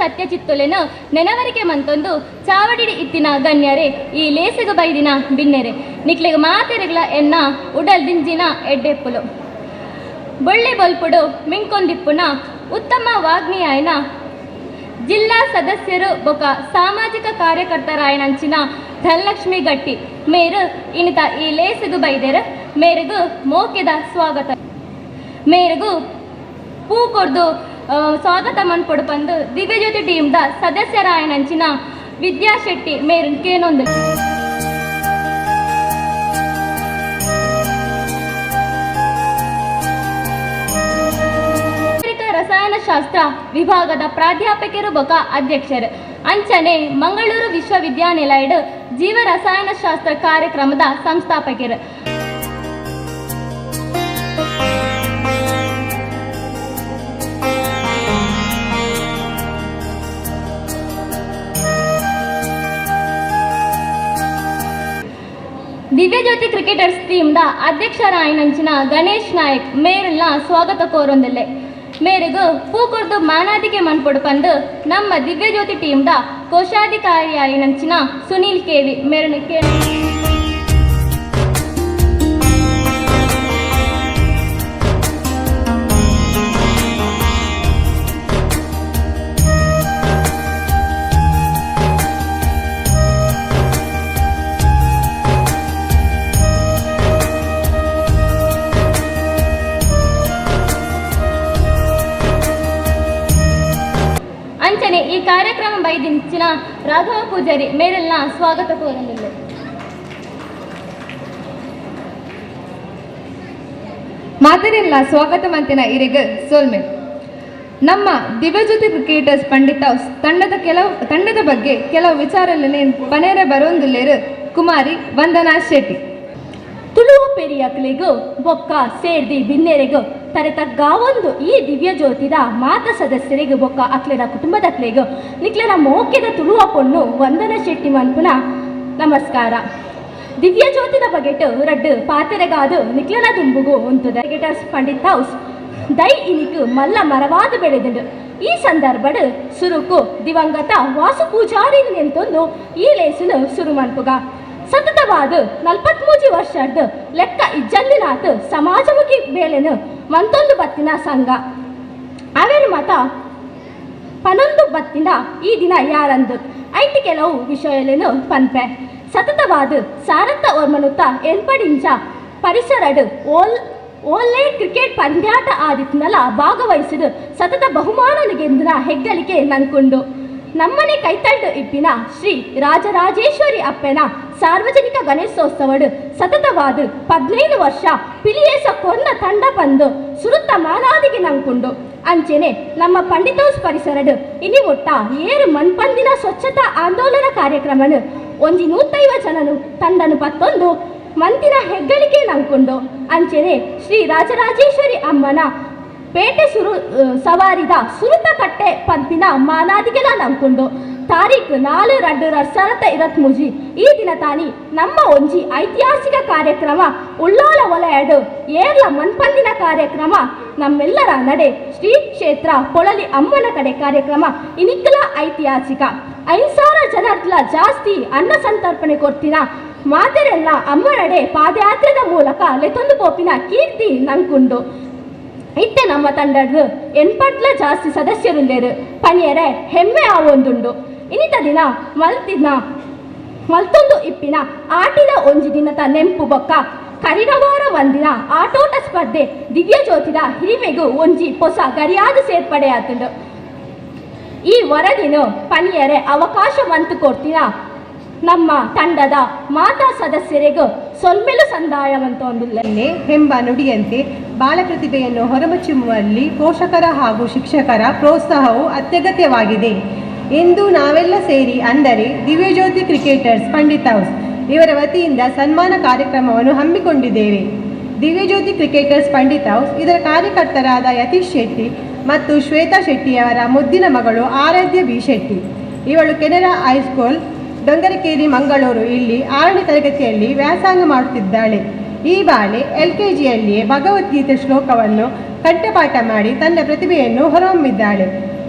ಸತ್ಯಚಿತ್ತುಲೆನು ನೆನವರಿಕೆ ಮಂತೊಂದು ಚಾವಡಿಡಿ ಇತ್ತಿನ ಗಣ್ಯರೇ ಈ ಲೇಸಗು ಬೈದಿನ ಬಿನ್ನೆರೆ ನಿಕ್ಲೆಗ್ ಮಾತೆರೆಗ್ಲ ಎನ್ನ ಉಡಲ್ ದಿಂಜಿನ ಎಡ್ಡೆಪ್ಪುಲು ಬೊಳ್ಳೆ ಬೊಲ್ಪುಡು ಮಿಂಕೊಂದಿಪ್ಪುನ ಉತ್ತಮ ವಾಗ್ಮಿಯಾಯನ ಜಿಲ್ಲಾ ಸದಸ್ಯರು ಬೊಕ ಸಾಮಾಜಿಕ ಕಾರ್ಯಕರ್ತರಾಯನಂಚಿನ ಧನಲಕ್ಷ್ಮಿ ಗಟ್ಟಿ ಮೇರು ಇನಿತ ಈ ಲೇಸುಗು ಬೈದೆರು ಮೇರುಗು ಮೋಕೆದ ಸ್ವಾಗತ ಮೇರುಗು ಪೂ ಕೊರ್ದು ಸ್ವಾಗತ ಮನ್ಪೊಡು ಪಂದು ದಿವ್ಯಜ್ಯೋತಿ ಟೀಮ್ದ ಸದಸ್ಯರಾಯನಂಚಿನ ವಿದ್ಯಾ ಶೆಟ್ಟಿ ಮೇರು ಕೇನೊಂದು. ರಸಾಯನಶಾಸ್ತ್ರ ವಿಭಾಗದ ಪ್ರಾಧ್ಯಾಪಕರು ಬೊಕ ಅಧ್ಯಕ್ಷರು ಅಂಚನೆ ಮಂಗಳೂರು ವಿಶ್ವವಿದ್ಯಾನಿಲಯದ ಜೀವ ರಸಾಯನಶಾಸ್ತ್ರ ಕಾರ್ಯಕ್ರಮದ ಸಂಸ್ಥಾಪಕರು. ದಿವ್ಯಜ್ಯೋತಿ ಕ್ರಿಕೆಟರ್ಸ್ ಟೀಮ್ದ ಅಧ್ಯಕ್ಷರಾಯನಂಚಿನ ಗಣೇಶ್ ನಾಯಕ್ ಮೇರುಲ್ನ ಸ್ವಾಗತ ಕೋರೊಂದಿಲ್ಲೆ. ಮೇರುಗು ಪೂಕೊರ್ದು ಮಾನಾದಿಗೆ ಮನ್ಪೊಡು ಪಂದು ನಮ್ಮ ದಿವ್ಯಜ್ಯೋತಿ ಟೀಮ್ದ ಕೋಶಾಧಿಕಾರಿಯಾಯಿನಂಚಿನ ಸುನೀಲ್ ಕೆವಿ ಮೇರುನ ಕೇಳಿ. ಅಂಚನೆ ಈ ಕಾರ್ಯಕ್ರಮ ಬೈದಿಂಚಿನ ರಾಘವ ಪೂಜಾರಿ ಮೇರೆಲ್ನ ಸ್ವಾಗತ ಕೋರಲಿಲ್ಲ. ಮಾತರೆಲ್ಲ ಸ್ವಾಗತ ಮಂತಿನ ಇರೆಗ್ ಸೋಲ್ಮೆ. ನಮ್ಮ ದಿವ್ಯಜ್ಯೋತಿ ಕ್ರಿಕೆಟರ್ಸ್ ಪಂಡಿತ ತಂಡದ ಬಗ್ಗೆ ಕೆಲವು ವಿಚಾರಲನೆ ಪನೇರೆ ಬರೋಂದುಲ್ಲೇರು ಕುಮಾರಿ ವಂದನಾ ಶೆಟ್ಟಿ. ತುಳುವ ಪೆರಿಯಕ್ಲಿಗು ಬೊಕ್ಕ ಸೇರ್ದಿ ಬಿನ್ನೆರೆಗು ತರೆತಗ್ಗಾವೊಂದು ಈ ದಿವ್ಯಜ್ಯೋತಿದ ಮಾತ ಸದಸ್ಯರಿಗೂ ಬೊಕ್ಕ ಅಕ್ಲೆನ ಕುಟುಂಬದಕ್ಲೆಗು ನಿಕ್ಲೆನ ಮೋಕೆದ ತುಳುವ ಪೊಣ್ಣು ವಂದನಾ ಶೆಟ್ಟಿ ಮನ್ಪುನ ನಮಸ್ಕಾರ. ದಿವ್ಯಜ್ಯೋತಿದ ಬಗೆಟ್ ರಡ್ಡು ಪಾತೆರೆಗಾದು ನಿಕ್ಲೆನ ದುಂಬುಗು ಉಂತುದ ಕ್ರಿಕೆಟರ್ಸ್ ಪಂಡಿತ್ ಹೌಸ್ ದೈ ಇನಿಕು ಮಲ್ಲ ಮರವಾದ ಬೆಳೆದುಂಡು. ಈ ಸಂದರ್ಭಡ್ ಸುರುಕು ದಿವಂಗತ ವಾಸು ಪೂಜಾರಿ ನೆಂತೊಂದು ಈ ಲೇಸುನು ಸುರು ಮನ್ಪುಗ. ಸತತವಾದ 43 ವರ್ಷದ ಲೆಕ್ಕ ಇಜ್ಜಂದಿನಾತ್ ಸಮಾಜಮುಖಿ ಬೇಲೆನು ಮಂತೊಂದು ಬತ್ತಿನ ಸಂಘ ಅವೇನು ಮತ ಪನೊಂದು ಬತ್ತಿನ ಈ ದಿನ ಯಾರಂದು ಐತಿ ಕೆಲವು ವಿಷಯಲೇನು ಪನ್ಪೆ. ಸತತವಾದ ಸಾರತ್ತ ಒರ್ಮನುತ್ತ ಎನ್ಪಡಿಂಚ ಪರಿಸರಡು ಓಲ್ಲೇ ಕ್ರಿಕೆಟ್ ಪಂದ್ಯಾಟ ಆದಿತ್ನಲ ಭಾಗವಹಿಸಿದ ಸತತ ಬಹುಮಾನ ಗೆಂದಿನ ಹೆಗ್ಗಳಿಕೆ ನಂಕುಂಡು. ನಮ್ಮನೆ ಕೈತಳ್ಳು ಇಪ್ಪಿನ ಶ್ರೀ ರಾಜರಾಜೇಶ್ವರಿ ಅಪ್ಪನ ಸಾರ್ವಜನಿಕ ಗಣೇಶೋತ್ಸವಡು ಸತತವಾದ 15 ವರ್ಷ ಪಿಲಿಯೇಸ ಕೊನ್ನ ತಂಡ ಬಂದು ಸುರುತ್ತ ಮಾನಾದಿಗೆ ನಂಕುಂಡು. ಅಂಚೆನೆ ನಮ್ಮ ಪಂಡಿತೌಸ್ ಪರಿಸರಡು ಇನಿ ಒಟ್ಟ ಏರು ಮನ್ಪಂದಿನ ಸ್ವಚ್ಛತಾ ಆಂದೋಲನ ಕಾರ್ಯಕ್ರಮನು 150 ಜನನು ತಂಡನು ಪತ್ತೊಂದು ಮಂತಿನ ಹೆಗ್ಗಳಿಕೆ ನಂಕುಂಡು. ಅಂಚೆನೆ ಶ್ರೀ ರಾಜರಾಜೇಶ್ವರಿ ಅಮ್ಮನ ಪೇಟೆ ಸುರು ಸವಾರಿದ ಸುರುತ ಕಟ್ಟೆ ಪಂಪಿನ ಮಾನಾದಿಗೆಲ ನಂಕುಂಡು. ತಾರೀಖು 4/2/2023 ಈ ದಿನ ತಾನಿ ನಮ್ಮ ಒಂಜಿ ಐತಿಹಾಸಿಕ ಕಾರ್ಯಕ್ರಮ ಉಳ್ಳಾಲ ವಲಯಡು ಏರ್ಲ ಮನ್ಪಂದಿನ ಕಾರ್ಯಕ್ರಮ ನಮ್ಮೆಲ್ಲರ ನಡೆ ಶ್ರೀ ಕ್ಷೇತ್ರ ಪೊಳಲಿ ಅಮ್ಮನ ಕಡೆ ಕಾರ್ಯಕ್ರಮ ಇನಿಕ್ಕಲ ಐತಿಹಾಸಿಕ 5,000 ಜನರ್ಲ ಜಾಸ್ತಿ ಅನ್ನ ಸಂತರ್ಪಣೆ ಕೊಡ್ತಿನ ಮಾತೆರೆಲ್ಲ ಅಮ್ಮನಡೆ ಪಾದಯಾತ್ರೆದ ಮೂಲಕ ಲೆತೊಂದು ಪೋಪಿನ ಕೀರ್ತಿ ನಂಕುಂಡು. ಇತ್ತೆ ನಮ್ಮ ತಂಡದ 80 ಜಾಸ್ತಿ ಸದಸ್ಯರುಲ್ಲೇರು ಪನಿಯರೆ ಹೆಮ್ಮೆ ಆವೊಂದುಂಡು. ಇನ್ನಿತ ದಿನ ಮಲ್ತೊಂದು ಇಪ್ಪಿನ ಆಟಿದ ಒಂಜಿ ದಿನದ ನೆಂಪು ಬೊಕ್ಕ ಕರಿನವಾರ ಒಂದಿನ ಆಟೋಟ ಸ್ಪರ್ಧೆ ದಿವ್ಯಜ್ಯೋತಿದ ಹಿರಿಮೆಗು ಒಂಜಿ ಪೊಸ ಗರಿಯಾದ ಸೇರ್ಪಡೆಯಾತುಂಡು. ಈ ವರದಿನು ಪನಿಯರೆ ಅವಕಾಶ ಮಂತು ಕೊಡ್ತಿನ ನಮ್ಮ ತಂಡದ ಮಾತಾ ಸದಸ್ಯರಿಗೂ ಸೊಲ್ಮೆಲು ಸಂದಾಯವಂತ ಎಂಬ ನುಡಿಯಂತೆ ಬಾಲ ಪ್ರತಿಭೆಯನ್ನು ಹೊರಮುಚ್ಚುವಲ್ಲಿ ಪೋಷಕರ ಹಾಗೂ ಶಿಕ್ಷಕರ ಪ್ರೋತ್ಸಾಹವು ಅತ್ಯಗತ್ಯವಾಗಿದೆ ಎಂದು ನಾವೆಲ್ಲ ಸೇರಿ ಅಂದರೆ ದಿವ್ಯಜ್ಯೋತಿ ಕ್ರಿಕೆಟರ್ಸ್ ಪಂಡಿತ್ ಹೌಸ್ ಇವರ ವತಿಯಿಂದ ಸನ್ಮಾನ ಕಾರ್ಯಕ್ರಮವನ್ನು ಹಮ್ಮಿಕೊಂಡಿದ್ದೇವೆ. ದಿವ್ಯಜ್ಯೋತಿ ಕ್ರಿಕೆಟರ್ಸ್ ಪಂಡಿತ್ ಹೌಸ್ ಇದರ ಕಾರ್ಯಕರ್ತರಾದ ಯತೀಶ್ ಶೆಟ್ಟಿ ಮತ್ತು ಶ್ವೇತಾ ಶೆಟ್ಟಿಯವರ ಮುದ್ದಿನ ಮಗಳು ಆರಾಧ್ಯ ಬಿ ಶೆಟ್ಟಿ. ಇವಳು ಕೆನರಾ ಹೈಸ್ಕೂಲ್ ಡೊಂಗರಕೇರಿ ಮಂಗಳೂರು ಇಲ್ಲಿ 6ನೇ ತರಗತಿಯಲ್ಲಿ ವ್ಯಾಸಂಗ ಮಾಡುತ್ತಿದ್ದಾಳೆ. ಈ ಬಾಲೆ LKGಯಲ್ಲಿಯೇ ಭಗವದ್ಗೀತೆ ಶ್ಲೋಕವನ್ನು ಕಂಠಪಾಠ ಮಾಡಿ ತನ್ನ ಪ್ರತಿಭೆಯನ್ನು ಹೊರಹೊಮ್ಮಿದ್ದಾಳೆ.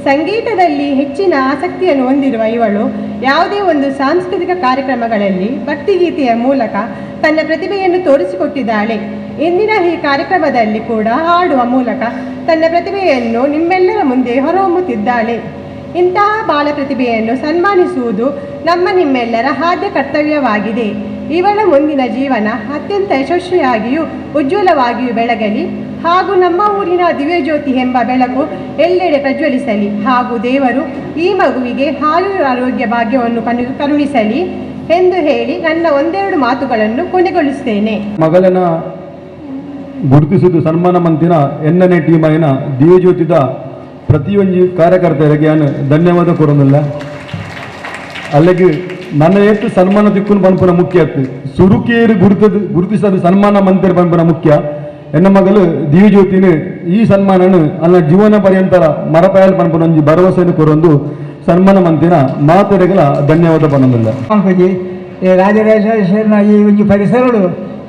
ಸಂಗೀತದಲ್ಲಿ ಹೆಚ್ಚಿನ ಆಸಕ್ತಿಯನ್ನು ಹೊಂದಿರುವ ಇವಳು ಯಾವುದೇ ಒಂದು ಸಾಂಸ್ಕೃತಿಕ ಕಾರ್ಯಕ್ರಮಗಳಲ್ಲಿ ಭಕ್ತಿಗೀತೆಯ ಮೂಲಕ ತನ್ನ ಪ್ರತಿಭೆಯನ್ನು ತೋರಿಸಿಕೊಟ್ಟಿದ್ದಾಳೆ. ಇಂದಿನ ಈ ಕಾರ್ಯಕ್ರಮದಲ್ಲಿ ಕೂಡ ಹಾಡುವ ಮೂಲಕ ತನ್ನ ಪ್ರತಿಭೆಯನ್ನು ನಿಮ್ಮೆಲ್ಲರ ಮುಂದೆ ಹೊರಹೊಮ್ಮುತ್ತಿದ್ದಾಳೆ. ಇಂತಹ ಬಾಲ ಪ್ರತಿಭೆಯನ್ನು ಸನ್ಮಾನಿಸುವುದು ನಮ್ಮ ನಿಮ್ಮೆಲ್ಲರ ಆದ್ಯ ಕರ್ತವ್ಯವಾಗಿದೆ. ಇವಳ ಮುಂದಿನ ಜೀವನ ಅತ್ಯಂತ ಯಶಸ್ವಿಯಾಗಿಯೂ ಉಜ್ವಲವಾಗಿಯೂ ಬೆಳಗಲಿ ಹಾಗೂ ನಮ್ಮ ಊರಿನ ದಿವ್ಯಜ್ಯೋತಿ ಎಂಬ ಬೆಳಕು ಎಲ್ಲೆಡೆ ಪ್ರಜ್ವಲಿಸಲಿ ಹಾಗೂ ದೇವರು ಈ ಮಗುವಿಗೆ ಆಯುರ್ ಆರೋಗ್ಯ ಭಾಗ್ಯವನ್ನು ಕರುಣಿಸಲಿ ಎಂದು ಹೇಳಿ ನನ್ನ ಒಂದೆರಡು ಮಾತುಗಳನ್ನು ಕೊನೆಗೊಳಿಸುತ್ತೇನೆ. ಮಗಳನ್ನ ಗುರುತಿಸಿದ್ದು ಸನ್ಮಾನ ಮಂತಿನ ಎನ್ನನೇ ಟೀಮ್ అయిన ದಿವ್ಯಜ್ಯೋತಿದ ಪ್ರತಿಯೊಂದು ಕಾರ್ಯಕರ್ತರಿಗೆ ನಾನು ಧನ್ಯವಾದ ಕೊಡೋದಿಲ್ಲ. ಅಲ್ಲಿಗೆ ನನ್ನ ಏತು ಸನ್ಮಾನ ದಿಕ್ಕುನು ಪನ್ಪುನ ಮುಖ್ಯ ಅತ್ತು, ಸುರುಕೇರು ಗುರುತದ ಗುರುತಿಸದು ಸನ್ಮಾನ ಮಂತಿರ ಪನ್ಪುನ ಮುಖ್ಯ. ಎನ್ನ ಮಗಳು ದಿವ್ಯಜ್ಯೋತಿನ ಈ ಸನ್ಮಾನನು ಅನ್ನ ಜೀವನ ಪರ್ಯಂತರ ಮರಪಾಯಲ್ ಪನ್ಪುನ ಒಂಜಿ ಭರವಸೆಯನ್ನು ಕೊರೊಂದು ಸನ್ಮಾನ ಮಂತಿನ ಮಾತೆರೆಗಳ ಧನ್ಯವಾದ ಪನ್ನೊಂದಿಲ್ಲ. ಪಂಪಜಿ ರಾಜರಾಜೇಶ್ವರನ ಈ ಒಂಜಿ ಪರಿಸರಡು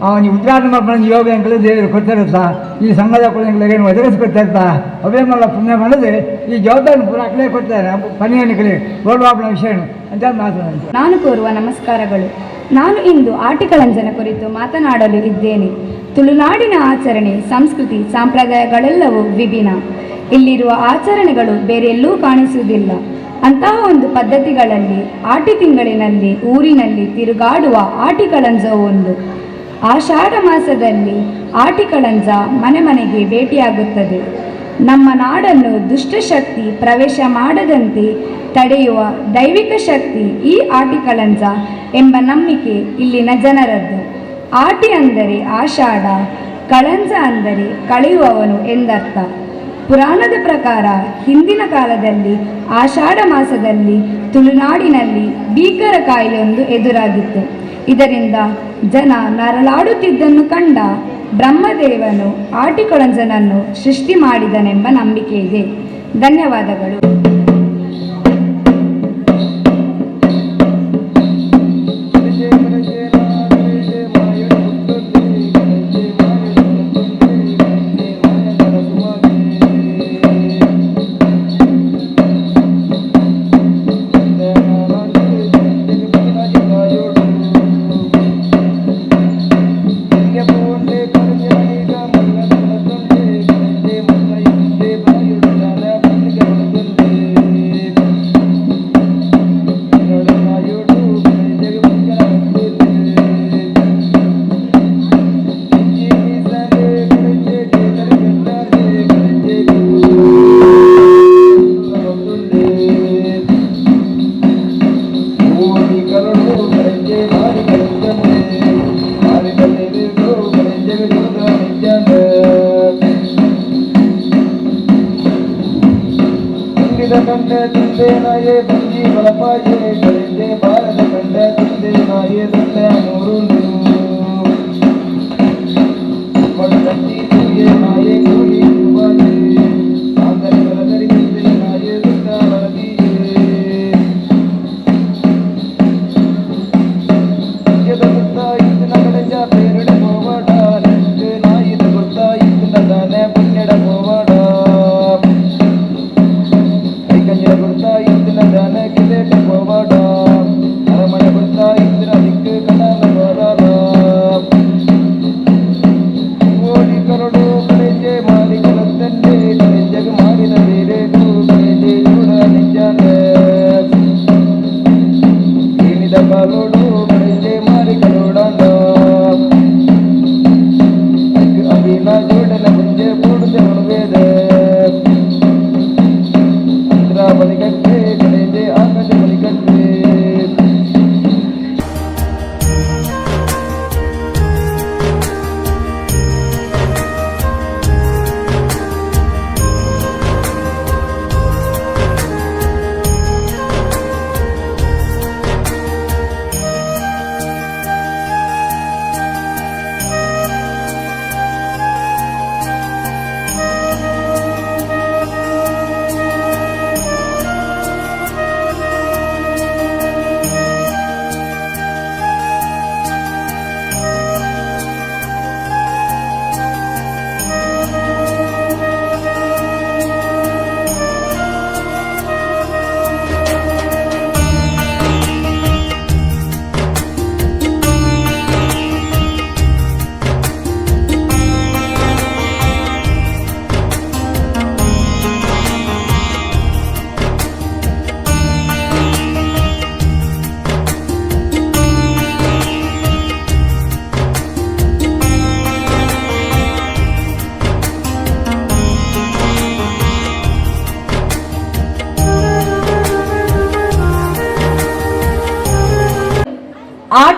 ಆ ಒಂಜಿ ಉದ್ಘಾಟನೆ ಮಲ್ಪನ ಯೋಗ ಎಂಕಲು ದೇವರು ಕೊಡ್ತಾರತ್ತ, ಈ ಸಂಘದ ಕುಲಂಕಲಿಗೆ ಒದಗಿಸಿ ಕೊಡ್ತಾರತ್ತ. ಅವೇ ಮಲ್ಲ ಪುಣ್ಯ ಮಾಡಿದ್ರೆ ಈ ಜವಾಬ್ದಾರಿ ಪೂರ ಅಕ್ಕಲೇ ಕೊಡ್ತಾರೆ ಪನಿಯನಿಕಲಿ ಗೋಲ್ಬಾಬನ ವಿಷಯ ಅಂತ ಮಾತನಾಡ್ತಾರೆ. ನಾನು ಕೋರುವ ನಮಸ್ಕಾರಗಳು. ನಾನು ಇಂದು ಆಟಿಕಳಂಜನ ಕುರಿತು ಮಾತನಾಡಲು ಇದ್ದೇನೆ. ತುಳುನಾಡಿನ ಆಚರಣೆ, ಸಂಸ್ಕೃತಿ, ಸಂಪ್ರದಾಯಗಳೆಲ್ಲವೂ ವಿಭಿನ್ನ. ಇಲ್ಲಿರುವ ಆಚರಣೆಗಳು ಬೇರೆಲ್ಲೂ ಕಾಣಿಸುವುದಿಲ್ಲ. ಅಂತಹ ಒಂದು ಪದ್ಧತಿಗಳಲ್ಲಿ ಆಟಿ ತಿಂಗಳಿನಲ್ಲಿ ಊರಿನಲ್ಲಿ ತಿರುಗಾಡುವ ಆಟಿಕಳಂಜವು ಒಂದು. ಆಷಾಢ ಮಾಸದಲ್ಲಿ ಆಟಿಕಳಂಜ ಮನೆ ಮನೆಗೆ ಭೇಟಿಯಾಗುತ್ತದೆ. ನಮ್ಮ ನಾಡನ್ನು ದುಷ್ಟಶಕ್ತಿ ಪ್ರವೇಶ ಮಾಡದಂತೆ ತಡೆಯುವ ದೈವಿಕ ಶಕ್ತಿ ಈ ಆಟಿಕಳಂಜ ಎಂಬ ನಂಬಿಕೆ ಇಲ್ಲಿನ ಜನರದ್ದು. ಆಟಿ ಅಂದರೆ ಆಷಾಢ, ಕಳಂಜ ಅಂದರೆ ಕಳೆಯುವವನು ಎಂದರ್ಥ. ಪುರಾಣದ ಪ್ರಕಾರ ಹಿಂದಿನ ಕಾಲದಲ್ಲಿ ಆಷಾಢ ಮಾಸದಲ್ಲಿ ತುಳುನಾಡಿನಲ್ಲಿ ಭೀಕರ ಕಾಯಿಲೆಯೊಂದು ಎದುರಾಗಿತ್ತು. ಇದರಿಂದ ಜನ ನರಳಾಡುತ್ತಿದ್ದನ್ನು ಕಂಡ ಬ್ರಹ್ಮದೇವನು ಆಟಿಕೊಳಂಜನನ್ನು ಸೃಷ್ಟಿ ಮಾಡಿದನೆಂಬ ನಂಬಿಕೆ ಇದೆ. ಧನ್ಯವಾದಗಳು.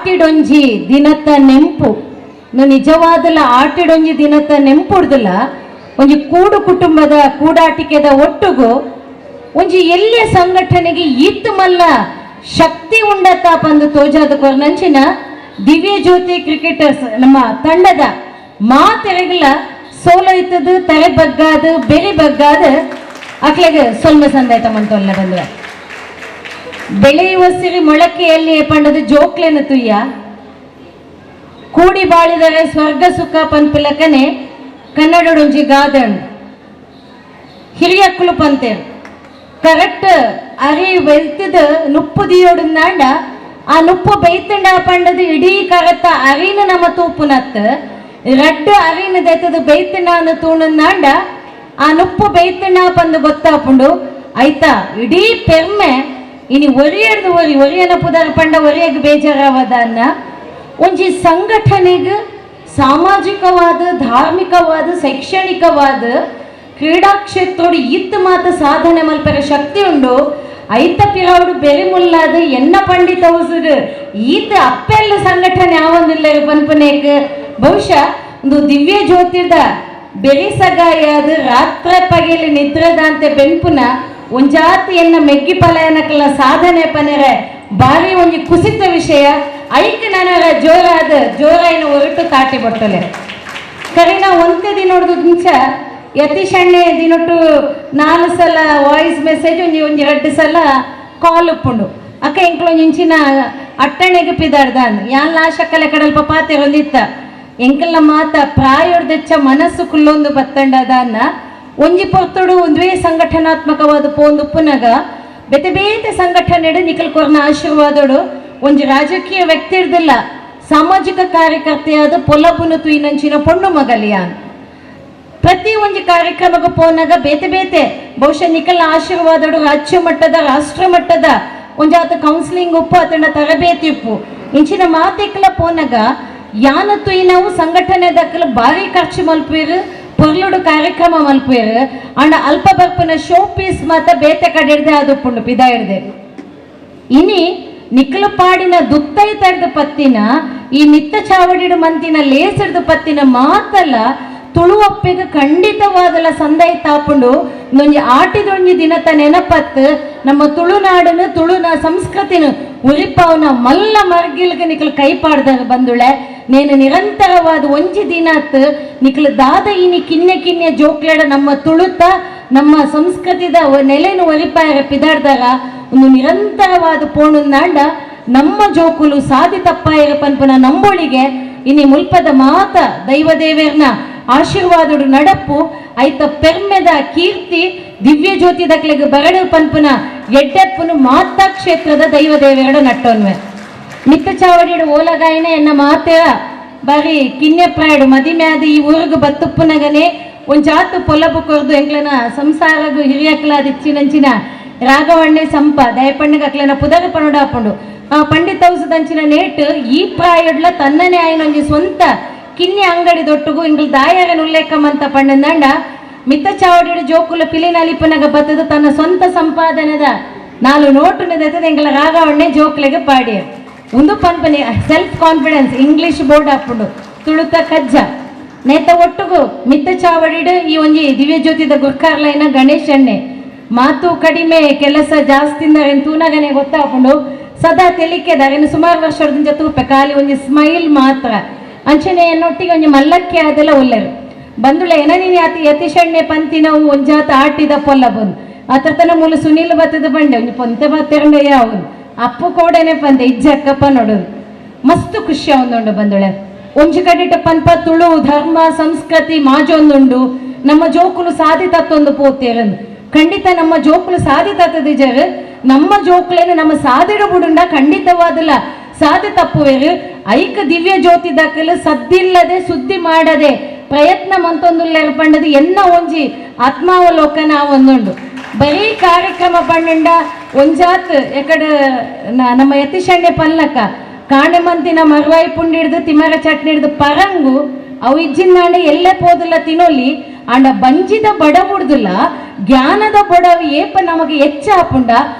ಆಟಿಡೊಂಜಿ ದಿನತ ನೆಂಪು ನಿಜವಾದಲ ಆಟಿಡೊಂಜಿ ದಿನತ ನೆಂಪುಡ್ದಲ ಒಂಜಿ ಕೂಡು ಕುಟುಂಬದ ಕೂಡಾಟಿಕೆದ ಒಟ್ಟುಗು ಒಂಜಿ ಎಲ್ಲಿಯ ಸಂಘಟನೆಗೆ ಈತ್ ಮಲ್ಲ ಶಕ್ತಿ ಉಂಡತ ಪಂದು ತೋಜಾದ ಕೊರ್ನಂಚಿನ ದಿವ್ಯ ಜ್ಯೋತಿ ಕ್ರಿಕೆಟರ್ಸ್ ನಮ್ಮ ತಂಡದ ಮಾತೆರೆಗಲ ಸೋಲೈತದು ತರೆ ಬಗ್ಗಾದ ಬೆರಿ ಬಗ್ಗಾದ ಅಕ್ಲೆಗೆ ಸೊಲ್ಮೆ ಸಂದಾಯ್ತ ಮಂತೊಲ್ಲೆ ಬಂದ್ರೆ ಬೆಳೆಯುವ ಸಿರಿ ಮೊಳಕೆಯಲ್ಲಿ ಪಂಡದ ಜೋಕ್ಲೆನ ತುಯ್ಯ ಕೂಡಿ ಬಾಳಿದರೆ ಸ್ವರ್ಗ ಸುಖ ಪನ್ಪಿಲಕನೆ ಕನ್ನಡೊಂಜಿ ಗಾದಣ್ ಹಿರಿಯಕ್ಕಲು ಪಂತೇರು ಕರೆಕ್ಟ್ ಅರಿ ಬೆಳ್ತಿದ ನುಪ್ಪು ದಿಯೋಡುಂದಾಂಡ ಆ ನುಪ್ಪು ಬೈತಂಡ ಪಂಡದು ಇಡೀ ಕರತ್ತ ಅರಿನ ನಮ್ಮ ತೂಪುನತ್ ರಡ್ಡು ಅರಿನ ದೈತದ ಬೈತಂಡ ಅಂದ ತೂಣಂದಾಂಡ ಆ ನುಪ್ಪು ಬೈತಂಡ ಪಂದು ಗೊತ್ತಾಪುಂಡು ಆಯ್ತಾ ಇಡೀ ಪೆರ್ಮೆ ಇನಿ ಒರಿಯರ್ದು ಒರಿ ಒರಿಯನ ಪುದರ್ ಪಂಡ ಒರಿಯಗ್ ಬೇಜಾರಾವದ ಅನ್ನ ಒಂಜಿ ಸಂಘಟನೆಗೆ ಸಾಮಾಜಿಕವಾದ ಧಾರ್ಮಿಕವಾದ ಶೈಕ್ಷಣಿಕವಾದ ಕ್ರೀಡಾ ಕ್ಷೇತ್ರೋಡು ಇತ್ತು ಮಾತ ಸಾಧನೆ ಮಲ್ಪರ ಶಕ್ತಿ ಉಂಡು ಐತ ಪಿರಾವುಡು ಬೆರಿ ಮುಲ್ಲಾದ ಎನ್ನ ಪಂಡಿತ ಉಸುರು ಈತ ಅಪ್ಪೆಲ್ಲ ಸಂಘಟನೆ ಆವೊಂದಿಲ್ಲ ಪನ್ಪನೇಕ್ ಬಹುಶಃ ಒಂದು ದಿವ್ಯ ಜ್ಯೋತಿರ್ದ ಬೆರಿ ಸಗಾಯಾದ ರಾತ್ರ ಪಗೆಲಿ ನಿದ್ರದಾಂತೆ ಬೆನ್ಪುನ ಒಂಜಾತಿ ಎನ್ನ ಮೆಗ್ಗಿ ಪಲಯನಕಲ ಸಾಧನೆ ಪನೆರೆ ಭಾರಿ ಒಂಜಿ ಕುಸಿತ ವಿಷಯ ಐಕ್ ನನರ ಜೋರಾದ ಜೋರಾಯಿನ ಹೊರಟು ತಾಟಿ ಬಟ್ಟಲೆ ಕರಿನ ಒಂತೆ ದಿನೊಡ್ದು ಮುಂಚ ಯತೀಶಣ್ಣೆ ದಿನೊಟ್ಟು 4 ಸಲ ವಾಯ್ಸ್ ಮೆಸೇಜ್ ಒಂಜಿ ಒಂಜಿ 2 ಸಲ ಕಾಲ್ ಉಪ್ಪುಂಡು ಅಕ್ಕ ಎಂಕ್ಲೊಂಜಿ ಇಂಚಿನ ಅಟ್ಟಣೆಗೆ ಪಿದಾಡ್ದಾನ್ ಯಾನ್ ಲಾಶಕ್ಕಲೆ ಕಡಲ್ಪ ಪಾತೆರೊಂದಿತ್ತ ಎಂಕಲ್ನ ಮಾತ ಪ್ರಾಯೊಡ್ದೆಚ್ಚ ಮನಸ್ಸು ಕುಲ್ಲೊಂದು ಬತ್ತಂಡದಾನ್ನ ಒಂಜಿ ಪೊರ್ತುಡು ಒಂದುವೇ ಸಂಘಟನಾತ್ಮಕವಾದ ಪೋಂದು ಉಪ್ಪುನಗ ಬೇತೆ ಬೇತೆ ಸಂಘಟನೆಡು ನಿಖಲ್ ಕೊರ್ನ ಆಶೀರ್ವಾದೋಡು ಒಂಜಿ ರಾಜಕೀಯ ವ್ಯಕ್ತಿ ಇರ್ದಿಲ್ಲ ಸಾಮಾಜಿಕ ಕಾರ್ಯಕರ್ತೆಯಾದ ಪೊಲಬುನು ತುಯಿನಂಚಿನ ಪೊಣ್ಣು ಮಗಲಿಯಾನ್ ಪ್ರತಿ ಒಂಜಿ ಕಾರ್ಯಕ್ರಮಕ್ಕೆ ಪೋನಾಗ ಬೇತೆ ಬೇತೆ ಬಹುಶಃ ನಿಖಲ್ನ ಆಶೀರ್ವಾದಡು ರಾಜ್ಯ ಮಟ್ಟದ ರಾಷ್ಟ್ರ ಮಟ್ಟದ ಒಂಜಾತ ಕೌನ್ಸಿಲಿಂಗ್ ಉಪ್ಪು ಆತನ ತರಬೇತಿ ಉಪ್ಪು ಇಂಚಿನ ಮಾತೆಕ್ಲ ಪೋನಾಗ ಯಾನ ತುಯಿನವು ಸಂಘಟನೆ ದಕ್ಕಲು ಭಾರಿ ಖರ್ಚು ಮಲ್ಪೇರು ಪೊರ್ಲುಡು ಕಾರ್ಯಕ್ರಮ ಮಲ್ಪೇರು ಅಂಡ ಅಲ್ಪ ಬರ್ಪನ ಶೋ ಪೀಸ್ ಮಾತ ಬೇತೆ ಕಡೆ ಹಿಡ್ದೆ ಅದು ಪುಂಡು ಪಿದ ಹಿಡ್ದೆ ಇನಿ ನಿಖಲು ಪಾಡಿನ ದುತ್ತೈ ತಡೆದ ಪತ್ತಿನ ಈ ಮಿತ್ತ ಚಾವಡಿಡು ಮಂತಿನ ಲೇಸಿಡ್ದು ಪತ್ತಿನ ಮಾತಲ್ಲ ತುಳುವಪ್ಪೆಗೆ ಖಂಡಿತವಾದಲ ಸಂದೈ ತಾಪುಂಡು ಒಂಜಿ ಆಟಿದೊಂಜಿ ದಿನತ ನೆನಪತ್ತು ನಮ್ಮ ತುಳುನಾಡನು ತುಳುನ ಸಂಸ್ಕೃತಿನ ಉರಿಪಾವನ ಮಲ್ಲ ಮರ್ಗಿಲ್ಗೆ ನಿಖಲು ಕೈ ಪಾಡ್ದಾಗ ಬಂದುಳೆ ನೇನು ನಿರಂತರವಾದ ಒಂಜಿ ದಿನತ್ ನಿಖಲು ದಾದ ಇನಿ ಕಿನ್ನೆ ಕಿನ್ನೆ ಜೋಕ್ಲೆಡ ನಮ್ಮ ತುಳುತ ನಮ್ಮ ಸಂಸ್ಕೃತಿದ ನೆಲೆನು ಒರಿಪಾಯರ ಪಿದಾಡ್ದಾಗ ಒಂದು ನಿರಂತರವಾದ ಪೋಣುಂದಾಂಡ ನಮ್ಮ ಜೋಕುಲು ಸಾದಿ ತಪ್ಪಾಯರ ಪನ್ಪುನ ನಂಬೊಳಿಗೆ ಇನಿ ಮುಲ್ಪದ ಮಾತ ದೈವದೇವೇರ್ನ ಆಶೀರ್ವಾದಡು ನಡಪು ಐತ ಪೆರ್ಮೆದ ಕೀರ್ತಿ ದಿವ್ಯ ಜ್ಯೋತಿ ದಕ್ಲೆಗ್ ಬರಡು ಪನ್ಪುನ ಎಡ್ಡೆಪ್ಪುನು ಮಾತಾ ಕ್ಷೇತ್ರದ ದೈವದೇವೆರಡು ನಟ್ಟೋನ್ವೆ ಮಿತ್ತ ಚಾವಡಿಡು ಓಲಗಾಯನ ಎನ್ನ ಮಾತೆ ಬಾರಿ ಕಿನ್ಯ ಪ್ರಾಯಡು ಮದಿಮ್ಯಾದ ಈ ಊರುಗು ಬತ್ತುಪ್ಪುನಗನೆ ಒಂಜಾತು ಪೊಲಬು ಕೊರ್ದು ಎಂಕ್ಲನ ಸಂಸಾರಗು ಹಿರಿಯಕ್ಲಾದ ಇಚ್ಚಿನಂಚಿನ ರಾಘವಣ್ಣೆ ಸಂಪ ದಯಪಣ್ಣಗೆ ಅಕ್ಲನ ಪುದರ ಪಣುಡಾಪುಂಡು ಆ ಪಂಡಿತ ಔಸದಂಚಿನ ನೇಟ್ ಈ ಪ್ರಾಯಡ್ಲ ತನ್ನನೇ ಆಯ್ನೊಂಜಿ ಸ್ವಂತ ಕಿನ್ನಿ ಅಂಗಡಿ ದೊಟ್ಟುಗು ಇಂಗ್ಲ ದಾಯರನ್ ಉಲ್ಲೇಖಮಂತ ಪಣ್ಣಂದಂಡ ಮಿತ್ತ ಚಾವಡಿಡು ಜೋಕುಲ ಪಿಲಿನಲಿಪನಗ ಬತ್ತದು ತನ್ನ ಸ್ವಂತ ಸಂಪಾದನೆದ 4 ನೋಟು ನೆದೆತದ ಎಂಗ್ಲ ರಾಘವಣ್ಣೆ ಜೋಕ್ಲೆಗೆ ಪಾಡಿ ಒಂದು ಪನ್ಪನಿ self confidence English board ಹಾಪುಂಡು ತುಳುತ ಕಜ್ಜ ನೇತ ಒಟ್ಟುಗು ಮಿತ್ತ ಚಾವಡಿಡು ಈ ಒಂಜಿ ದಿವ್ಯ ಜ್ಯೋತಿದ ಗುರ್ಕಾರ್ಲೈನ ಗಣೇಶ್ ಅಣ್ಣೆ ಮಾತು ಕಡಿಮೆ ಕೆಲಸ ಜಾಸ್ತಿ ತೂನಗನೆ ಗೊತ್ತಾಪುಂಡು ಸದಾ ತೆಲಿಕೆದಾರೆ ಸುಮಾರು ವರ್ಷದ ತೂಪೆ ಖಾಲಿ ಒಂಜಿ ಸ್ಮೈಲ್ ಮಾತ್ರ ಅಂಚನೆ ಎನ್ನೊಟ್ಟಿಗೆ ಒಂಜಿ ಮಲ್ಲಕ್ಕೆ ಆದೆಲ್ಲ ಒಲ್ಲೆರು ಬಂದುಳೆ ಏನ ನೀನು ಅತಿ ಯತೀಶಣ್ಣೆ ಪಂತಿನವು ಒಂಜಾತ ಆಟಿದ ಪೊಲ್ಲ ಬಂದು ಆತರ್ತನ ಮೂಲ ಸುನೀಲ್ ಬತ್ತದ ಬಂಡೆ ಒಂಜಿ ಪೊಂತೆ ಬತ್ತೆರಂಡೆ ಯಾವುದು ಅಪ್ಪು ಕೋಡನೆ ಪಂತೆ ಇಜ್ಜಕ್ಕಪ್ಪ ನೋಡೋದು ಮಸ್ತ್ ಖುಷಿ ಅವನೊಂಡು ಬಂದುಳೆ ಒಂಜಿ ಕಡಿಟ ಪನ್ಪ ತುಳು ಧರ್ಮ ಸಂಸ್ಕೃತಿ ಮಾಜೊಂದುಂಡು ನಮ್ಮ ಜೋಕುಲು ಸಾದಿ ತತ್ತೊಂದು ಪೋತೇರಂದು ಖಂಡಿತ ನಮ್ಮ ಜೋಕುಲು ಸಾದಿ ತತ್ತದಿಜರು ನಮ್ಮ ಜೋಕುಲೇನು ನಮ್ಮ ಸಾದಿಡ ಬುಡುಂಡ ಖಂಡಿತವಾದಲ್ಲ ಸಾಧಿ ತಪ್ಪುವೇರು ಐಕ ದಿವ್ಯ ಜ್ಯೋತಿ ದಾಖಲು ಸದ್ದಿಲ್ಲದೆ ಸುದ್ದಿ ಮಾಡದೆ ಪ್ರಯತ್ನ ಮಂತೊಂದುಲ್ಲ ಪಂಡದು ಎನ್ನ ಒಂಜಿ ಆತ್ಮಾವಲೋಕನ ಒಂದುಂಡು ಬರೀ ಕಾರ್ಯಕ್ರಮ ಪಂಡ ಒಂಜಾತ್ ಎಕಡೆ ನಮ್ಮ ಯತೀಶಣ್ಣೆ ಪಲ್ಲಕ್ಕ ಕಾಣೆಮಂತಿನ ಮರವಾಯಿ ಪುಂಡಿ ಹಿಡ್ದು ತಿಮರ ಚಟ್ನಿ ಹಿಡ್ದು ಪರಂಗು ಅವು ಇಜ್ಜಿನಾಂಡ ಎಲ್ಲೇ ಪೋದಿಲ್ಲ ತಿನ್ನೋಲಿ ಅಂಡ ಬಂಜಿದ ಬಡ ಬುಡ್ದಿಲ್ಲ ಜ್ಞಾನದ ಬೊಡವು ಏಪ ನಮಗೆ ಹೆಚ್ಚಾಪುಂಡ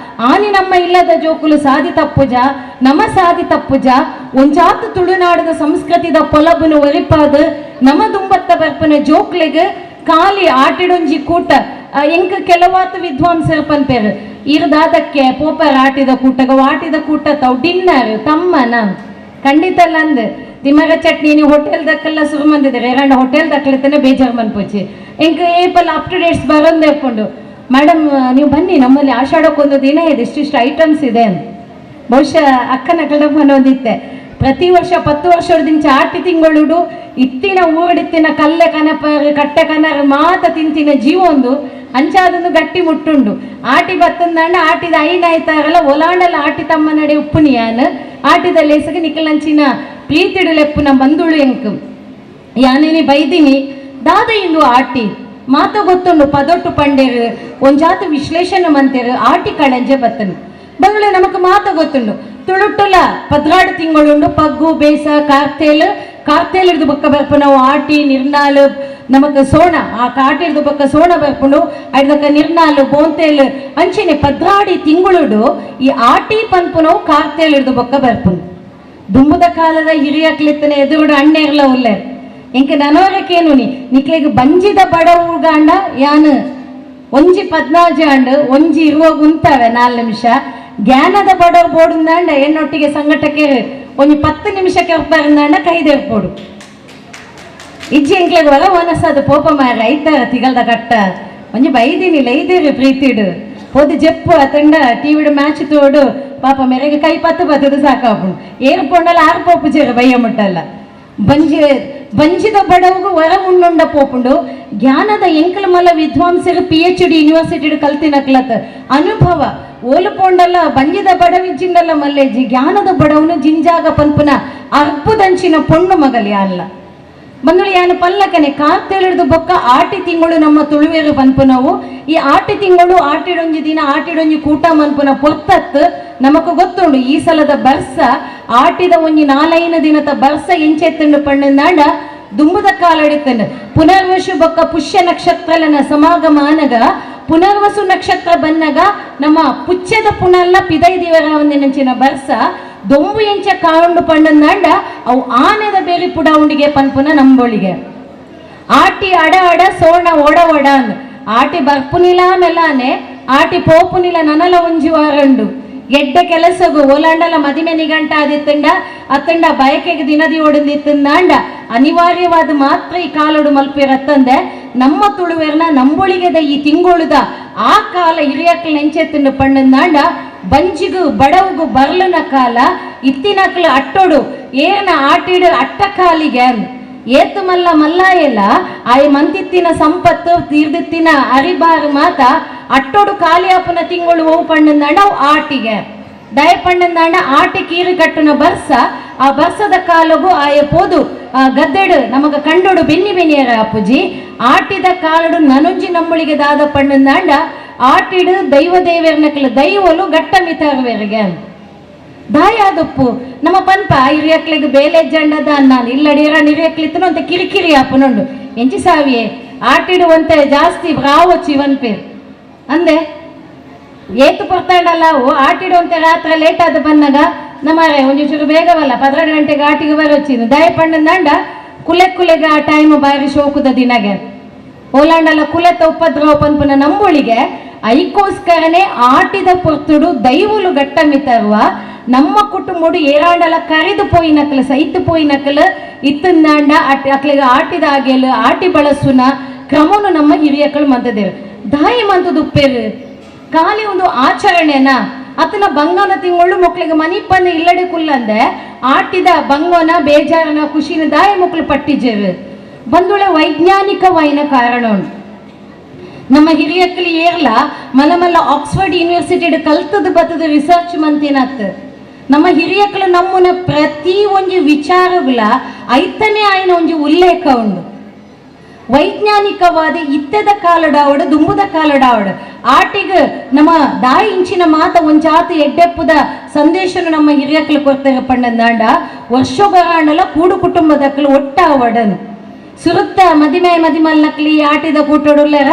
ಆನಿ ನಮ್ಮ ಇಲ್ಲದ ಜೋಕುಲು ಸಾದಿ ತಪ್ಪುಜ ನಮ ಸಾದಿ ತಪ್ಪುಜ ಒಂಜಾತು ತುಳುನಾಡದ ಸಂಸ್ಕೃತಿದ ಪೊಲಬುನು ಒರಿಪಾದ ನಮ ದುಂಬತ್ತ ಬರ್ಪನ ಜೋಕ್ಲೆಗ್ ಖಾಲಿ ಆಟಿಡೊಂಜಿ ಕೂಟ ಎಂಕ್ ಕೆಲವಾತು ವಿದ್ವಾಂಸರು ಪನ್ಪೇರು ಇರ್ದಾದಕ್ಕೆ ಪೋಪರ್ ಆಟಿದ ಕೂಟಗ ಆಟಿದ ಕೂಟ ತಾವು ಡಿನ್ನರ್ ತಮ್ಮನ ಖಂಡಿತ ಅಂದ್ ತಿಮರ ಚಟ್ನಿ ನೀವು ಹೋಟೆಲ್ ದಕ್ಕೆಲ್ಲ ಶುರು ಬಂದಿದ್ದಾರೆ ಎರಡು ಹೋಟೆಲ್ ದಕ್ಕಲತ್ತನೆ ಬೇಜಾರು ಮನ್ಪುಚಿ ಎಂಕ್ ಏಪಲ್ ಅಪ್ ಟು ಡೇಟ್ಸ್ ಬರೋಂದೇ ಹಾಕೊಂಡು ಮೇಡಮ್ ನೀವು ಬನ್ನಿ ನಮ್ಮಲ್ಲಿ ಆಷಾಢಕ್ಕೊಂದು ದಿನ ಇದೆ ಇಷ್ಟಿಷ್ಟು ಐಟಮ್ಸ್ ಇದೆ ಅಂತ. ಬಹುಶಃ ಅಕ್ಕನ ಕಡಪನೋದಿತ್ತೆ ಪ್ರತಿ ವರ್ಷ 10 ವರ್ಷದಿಂದ ಆಟಿ ತಿಂಗಳುಡು ಇತ್ತಿನ ಊರಡಿತ್ತಿನ ಕಲ್ಲೆ ಕನಪರ್ ಕಟ್ಟೆ ಕನರ್ ಮಾತ ತಿಂತಿನ ಜೀವೊಂದು ಅಂಚಾದೊಂದು ಗಟ್ಟಿ ಮುಟ್ಟುಂಡು ಆಟಿ ಬತ್ತಂದಾಂಡ ಆಟಿದ ಐನಾಯ್ತಾರಲ್ಲ ಒಲಾಂಡಲ ಆಟಿ ತಮ್ಮ ನಡೆ ಉಪ್ಪುನಿಯಾನ್ ಆಟಿದ ಲೇಸಗೆ ನಿಕ್ಕಲಂಚಿನ ಪ್ರೀತಿಡುಲೆಪ್ಪುನ ಬಂದುಳು ಎಂಕ್ ಯಾನೇನಿ ಬೈದಿನಿ ದಾದ ಇಂದು ಆಟಿ ಮಾತ ಗೊತ್ತುಂಡು ಪದೊಟ್ಟು ಪಂಡೇರು ಒಂಜಾತು ವಿಶ್ಲೇಷಣೆ ಮಂತೇರು ಆಟಿ ಕಳಂಜೆ ಬತ್ತನು ಬಂಗಳೆ ನಮಕ್ ಮಾತ ಗೊತ್ತುಂಡು ತುಳುಟ್ಟುಲ 14 ತಿಂಗಳುಂಡು ಪಗ್ಗು ಬೇಸ ಕಾರ್ತೇಲ್ ಕಾರ್ತೇಲ್ ಹಿಡಿದು ಬೊಕ್ಕ ಬರ್ಪು ನಾವು ಆಟಿ ನಿರ್ನಾಲು ನಮಕ್ ಸೋಣ ಆ ಕಾಟಿ ಹಿಡಿದು ಬೊಕ್ಕ ಸೋಣ ಬರ್ಪುಂಡು ಐದಕ್ಕ ನಿರ್ನಾಲು ಬೋಂತೇಲ್ ಅಂಚೆನೆ 14 ತಿಂಗಳುಡು ಈ ಆಟಿ ಪನ್ಪು ನಾವು ಕಾರ್ತೇಲ್ ಹಿಡಿದು ಬೊಕ್ಕ ಬರ್ಪುಂಡು. ದುಂಬುದ ಕಾಲದ ಹಿರಿಯಕ್ಲಿತ್ತನೆ ಎದುರುಡು ಅಣ್ಣೆ ಇರ್ಲ ಉಲ್ಲೆ ಎಂಕೆ ನನವರಕೇನು ನೀ ನಿಕ್ಲೆಗ್ ಬಂಜಿದ ಬಡವುಗಾಂಡ ಯಾನು ಒಂಜಿ 14 ಆಂಡು ಒಂಜಿ ಇರುವ ಗುಂತಾವೆ 4 ನಿಮಿಷ ಜ್ಞಾನದ ಬಡವು ಬೋಡುಂದಾಂಡ ಎನ್ನೊಟ್ಟಿಗೆ ಸಂಘಟಕ್ಕೆ ಒಂಜಿ 10 ನಿಮಿಷ ಕೆರ್ಪಾರಿಂದಾಂಡ ಕೈದೇರ್ಪೋಡು ಇಜ್ಜಿ ಎಂಕ್ಲೆಗ್ ಹೊರ ಒನಸಾದ ಪೋಪ ಮಾರ ಐತಾರ ತಿಗಲ್ದ ಕಟ್ಟ ಒಂಜಿ ಬೈದಿನಿ ಲೈದಿರಿ ಪ್ರೀತಿಡು ಪೋದು ಜಪ್ಪು ಅತಂಡ ಟಿವಿಡು ಮ್ಯಾಚ್ ತೋಡು ಪಾಪ ಮೇರೆಗೆ ಕೈ ಪತ್ತು ಬತ್ತದು ಸಾಕಾಪುಂಡು ಏರು ಪೋಂಡಲ್ಲ ಆರು ಪೋಪು ಜೇರು ಬಯ್ಯ ಮುಟ್ಟಲ್ಲ ಬಂಜಿ ಬಂಜಿದ ಬಡವುಗು ಹೊರ ಉಣ್ಣುಂಡ ಪೋಪುಂಡು ಜ್ಞಾನದ ಎಂಕಲ್ ಮಲ್ಲ ವಿದ್ವಾಂಸರು PhD university ಕಲ್ತಿನಕ್ಲತ್ ಅನುಭವ ಓಲು ಪೋಂಡಲ್ಲ ಬಂಜಿದ ಬಡವಿಜ್ಜಿಂಡಲ್ಲ ಮಲ್ಲೇಜಿ ಜ್ಞಾನದ ಬಡವನು ಜಿಂಜಾಗ ಪನ್ಪುನ ಅರ್ಪುದಂಚಿನ ಪೊಣ್ಣು ಮಗಲಿ ಅಲ್ಲ ಬಂದಳು ಯಾನು ಪಲ್ಲಕನೆ ಕಾರ್ತೇಳಿಡ್ದು ಬೊಕ್ಕ ಆಟಿ ತಿಂಗಳು ನಮ್ಮ ತುಳುವೇರು ಪನ್ಪುನವು ಈ ಆಟಿ ತಿಂಗಳು ಆಟಿಡೊಂಜಿ ದಿನ ಆಟಿಡೊಂಜಿ ಕೂಟ ಮನ್ಪುನ ಪೊರ್ತತ್ ನಮಕ್ ಗೊತ್ತುಂಡು ಈ ಸಲದ ಬರ್ಸ ಆಟಿದ ಒಂಜಿ 4-5 ದಿನದ ಬರ್ಸ ಎಂಚೆತ್ತುಂಡು ಪಣ್ಣಂದಾಂಡ ದುಂಬುದ ಕಾಲಡಿತ್ತಂಡು ಪುನರ್ವಸು ಬೊಕ್ಕ ಪುಷ್ಯ ನಕ್ಷತ್ರಲನ ಸಮಾಗಮ ಆನಗ ಪುನರ್ವಸು ನಕ್ಷತ್ರ ಬನ್ನಗ ನಮ್ಮ ಪುಚ್ಚದ ಪುನಲ್ಲ ಪಿದೈ ದೇವರ ಒಂದಿನಂಚಿನ ಬರ್ಸ ದೊಂಬು ಎಂಚ ಕಾಂಡು ಪಣ್ಣಂದಾಂಡ ಅವು ಆನೆದ ಬೇರಿ ಪುಡೌಂಡಿಗೆ ಪನ್ಪುನ ನಂಬೊಳಿಗೆ ಆಟಿ ಅಡ ಅಡ ಸೋಣ ಓಡ ಓಡ ಅಂದ್ ಆಟಿ ಬರ್ಪುನಿಲ ಮೆಲಾನೆ ಆಟಿ ಪೋಪುನಿಲ ನನಲ ಒಂಜಿ ವಾರಂಡು ಎಡ್ಡ ಕೆಲಸಗು ಓಲಾಂಡಲ ಮದಿಮೆ ನಿಗಂಟ ಆದಿತ್ತಂಡ ಅತ್ತಂಡ ಬಯಕೆಗೆ ದಿನದಿ ಓಡಂದಿತ್ತಂದಾಂಡ ಅನಿವಾರ್ಯವಾದ ಮಾತ್ರ ಈ ಕಾಲೋಡು ಮಲ್ಪಿರತ್ತಂದೆ ನಮ್ಮ ತುಳುವೆರ್ನ ನಂಬೊಳಿಗೆದ ಈ ತಿಂಗೊಳುದ ಆ ಕಾಲ ಹಿರಿಯಕ್ಲ ನೆಂಚೆತ್ತಂಡು ಪಣ್ಣಂದಾಂಡ ಬಂಜಿಗು ಬಡವುಗು ಬರ್ಲನ ಕಾಲ ಇತ್ತಿನಕ್ಲು ಅಟ್ಟೋಡು ಏನ ಆಟಿಡು ಅಟ್ಟ ಕಾಲಿಗೆ ಏತು ಮಲ್ಲ ಮಲ್ಲಾಯಲ್ಲ ಆಯ್ ಮಂತಿತ್ತಿನ ಸಂಪತ್ತು ತೀರ್ದಿತ್ತಿನ ಅರಿಬಾರು ಮಾತ ಅಟ್ಟೋಡು ಕಾಲಿಯಾಪನ ತಿಂಗಳು ಓವು ಪಣ್ಣಂದಾಂಡ ಅವು ಆಟಿಗೆ ದಯ ಪಣ್ಣಂದಾಂಡ ಆಟಿ ಕೀರು ಕಟ್ಟುನ ಬರ್ಸ ಆ ಬರ್ಸದ ಕಾಲಗು ಆಯ ಪೋದು ಗದ್ದೆಡು ನಮಗ ಕಂಡೋಡು ಬೆನ್ನಿ ಬೆನ್ನಿಯರ ಅಪ್ಪುಜಿ ಆಟಿದ ಕಾಲಡು ನನೊಂಜಿ ನಂಬುಳಿಗೆ ದಾದ ಪಣ್ಣಂದಾಂಡ ಆಟಿಡು ದೈವ ದೇವೆರ್ನಕಲ ದೈವಲು ಗಟ್ಟ ಮಿತಾರವೆರಿಗೆ ದಾಯಾದಪ್ಪು ನಮ್ಮ ಪನ್ಪ ಹಿರಿಯಕ್ಲಿಗೆ ಬೇಲೆ ಜಂಡದ ನಾನು ಇಲ್ಲಡಿರ ಹಿರಿಯಕ್ಲಿತ್ತನು ಅಂತ ಕಿರಿಕಿರಿ ಅಪ್ಪನುಂಡು ಎಂಚಿ ಸಾವಿಯೇ ಆಟಿಡುವಂತೆ ಜಾಸ್ತಿ ರಾವಚ್ಚಿ ಪೇರು ಅಂದೆ ಏತು ಪೊರ್ತಾಂಡಲ್ಲ ಆಟಿಡುವಂತೆ ರಾತ್ರಿ ಲೇಟ್ ಆದ ಬನ್ನಗ ನಮ್ಮರೆ ಒಂಜಿ ಚೂರು ಬೇಗವಲ್ಲ 12 ಗಂಟೆಗೆ ಆಟಿಗೆ ಬರೋಚಿನು ದಯ ಪಣ್ಣಂದಾಂಡ ಕುಲೆ ಕುಲೆಗೆ ಆ ಟೈಮ್ ಬಾರಿ ಶೋಕುದ ದಿನಗೆ ಓಲಾಂಡಲ್ಲ ಕುಲೆತ ಉಪದ್ರವ ಪನ್ಪುನ ನಂಬುಳಿಗೆ ಐಕೋಸ್ಕರನೇ ಆಟಿದ ಪೊರ್ತುಡು ದೈವಲು ಗಟ್ಟಮಿತರುವ ನಮ್ಮ ಕುಟುಂಬಡು ಏರಾಂಡಲ ಕರಿದು ಪೋಯಿನಕಲು ಸೈತು ಪೋಯಿನಕಲು ಇತ್ತಂದಾಂಡ ಅಕ್ಲಿಗೆ ಆಟಿದ ಆಗೇಲು ಆಟಿ ಬಳಸುನ ಕ್ರಮನು ನಮ್ಮ ಹಿರಿಯಕಳು ಮಂತದೇರು ದಾಯಿ ಮಂತದ ಉಪ್ಪೇರು ಖಾಲಿ ಒಂದು ಆಚರಣೆನ ಅತನ ಬಂಗನ ತಿಂಗಳು ಮಕ್ಳಿಗೆ ಮನಿಪಂದ ಇಲ್ಲಡೆ ಕುಲ್ಲಂದೆ ಆಟಿದ ಬಂಗನ ಬೇಜಾರನ ಖುಷಿನ ದಾಯಿ ಮಕ್ಕಳು ಪಟ್ಟಿಜೇರು ಬಂದುಳೆ ವೈಜ್ಞಾನಿಕವಾಯಿನ ಕಾರಣ ನಮ್ಮ ಹಿರಿಯಕ್ಕಲಿ ಏರ್ಲ ಮಲಮಲ್ಲ ಆಕ್ಸ್ಫರ್ಡ್ ಯೂನಿವರ್ಸಿಟಿ ಕಲ್ತದ ಬತ್ತದ ರಿಸರ್ಚ್ ಮಂತಿನತ್ ನಮ್ಮ ಹಿರಿಯಕ್ಕಲು ನಮ್ಮನ ಪ್ರತಿ ಒಂಜಿ ವಿಚಾರಗಳ ಐತನೇ ಆಯ್ನ ಒಂಜಿ ಉಲ್ಲೇಖ ಉಂಡು ವೈಜ್ಞಾನಿಕವಾದ ಇತ್ತದ ಕಾಲಡಾವಡು ದುಂಬುದ ಕಾಲಡಾವಡು ಆಟಿಗ ನಮ್ಮ ದಾಯಿ ಇಂಚಿನ ಮಾತ ಒಂಜಾತು ಎಡ್ಡೆಪ್ಪುದ ಸಂದೇಶನು ನಮ್ಮ ಹಿರಿಯಕ್ಕಲು ಕೊಡ್ತಾರೆ ಪಣ್ಣಂದಾಂಡ ವರ್ಷೊಗರಾಂಡಲ ಕೂಡು ಕುಟುಂಬದಕ್ಕಲು ಒಟ್ಟಾವಡನು ಸುರುತ್ತ ಮದಿಮೆ ಮದಿಮಲ್ನಕ್ಲಿ ಆಟಿದ ಕೂಟೋಡುಲ್ಲೇರ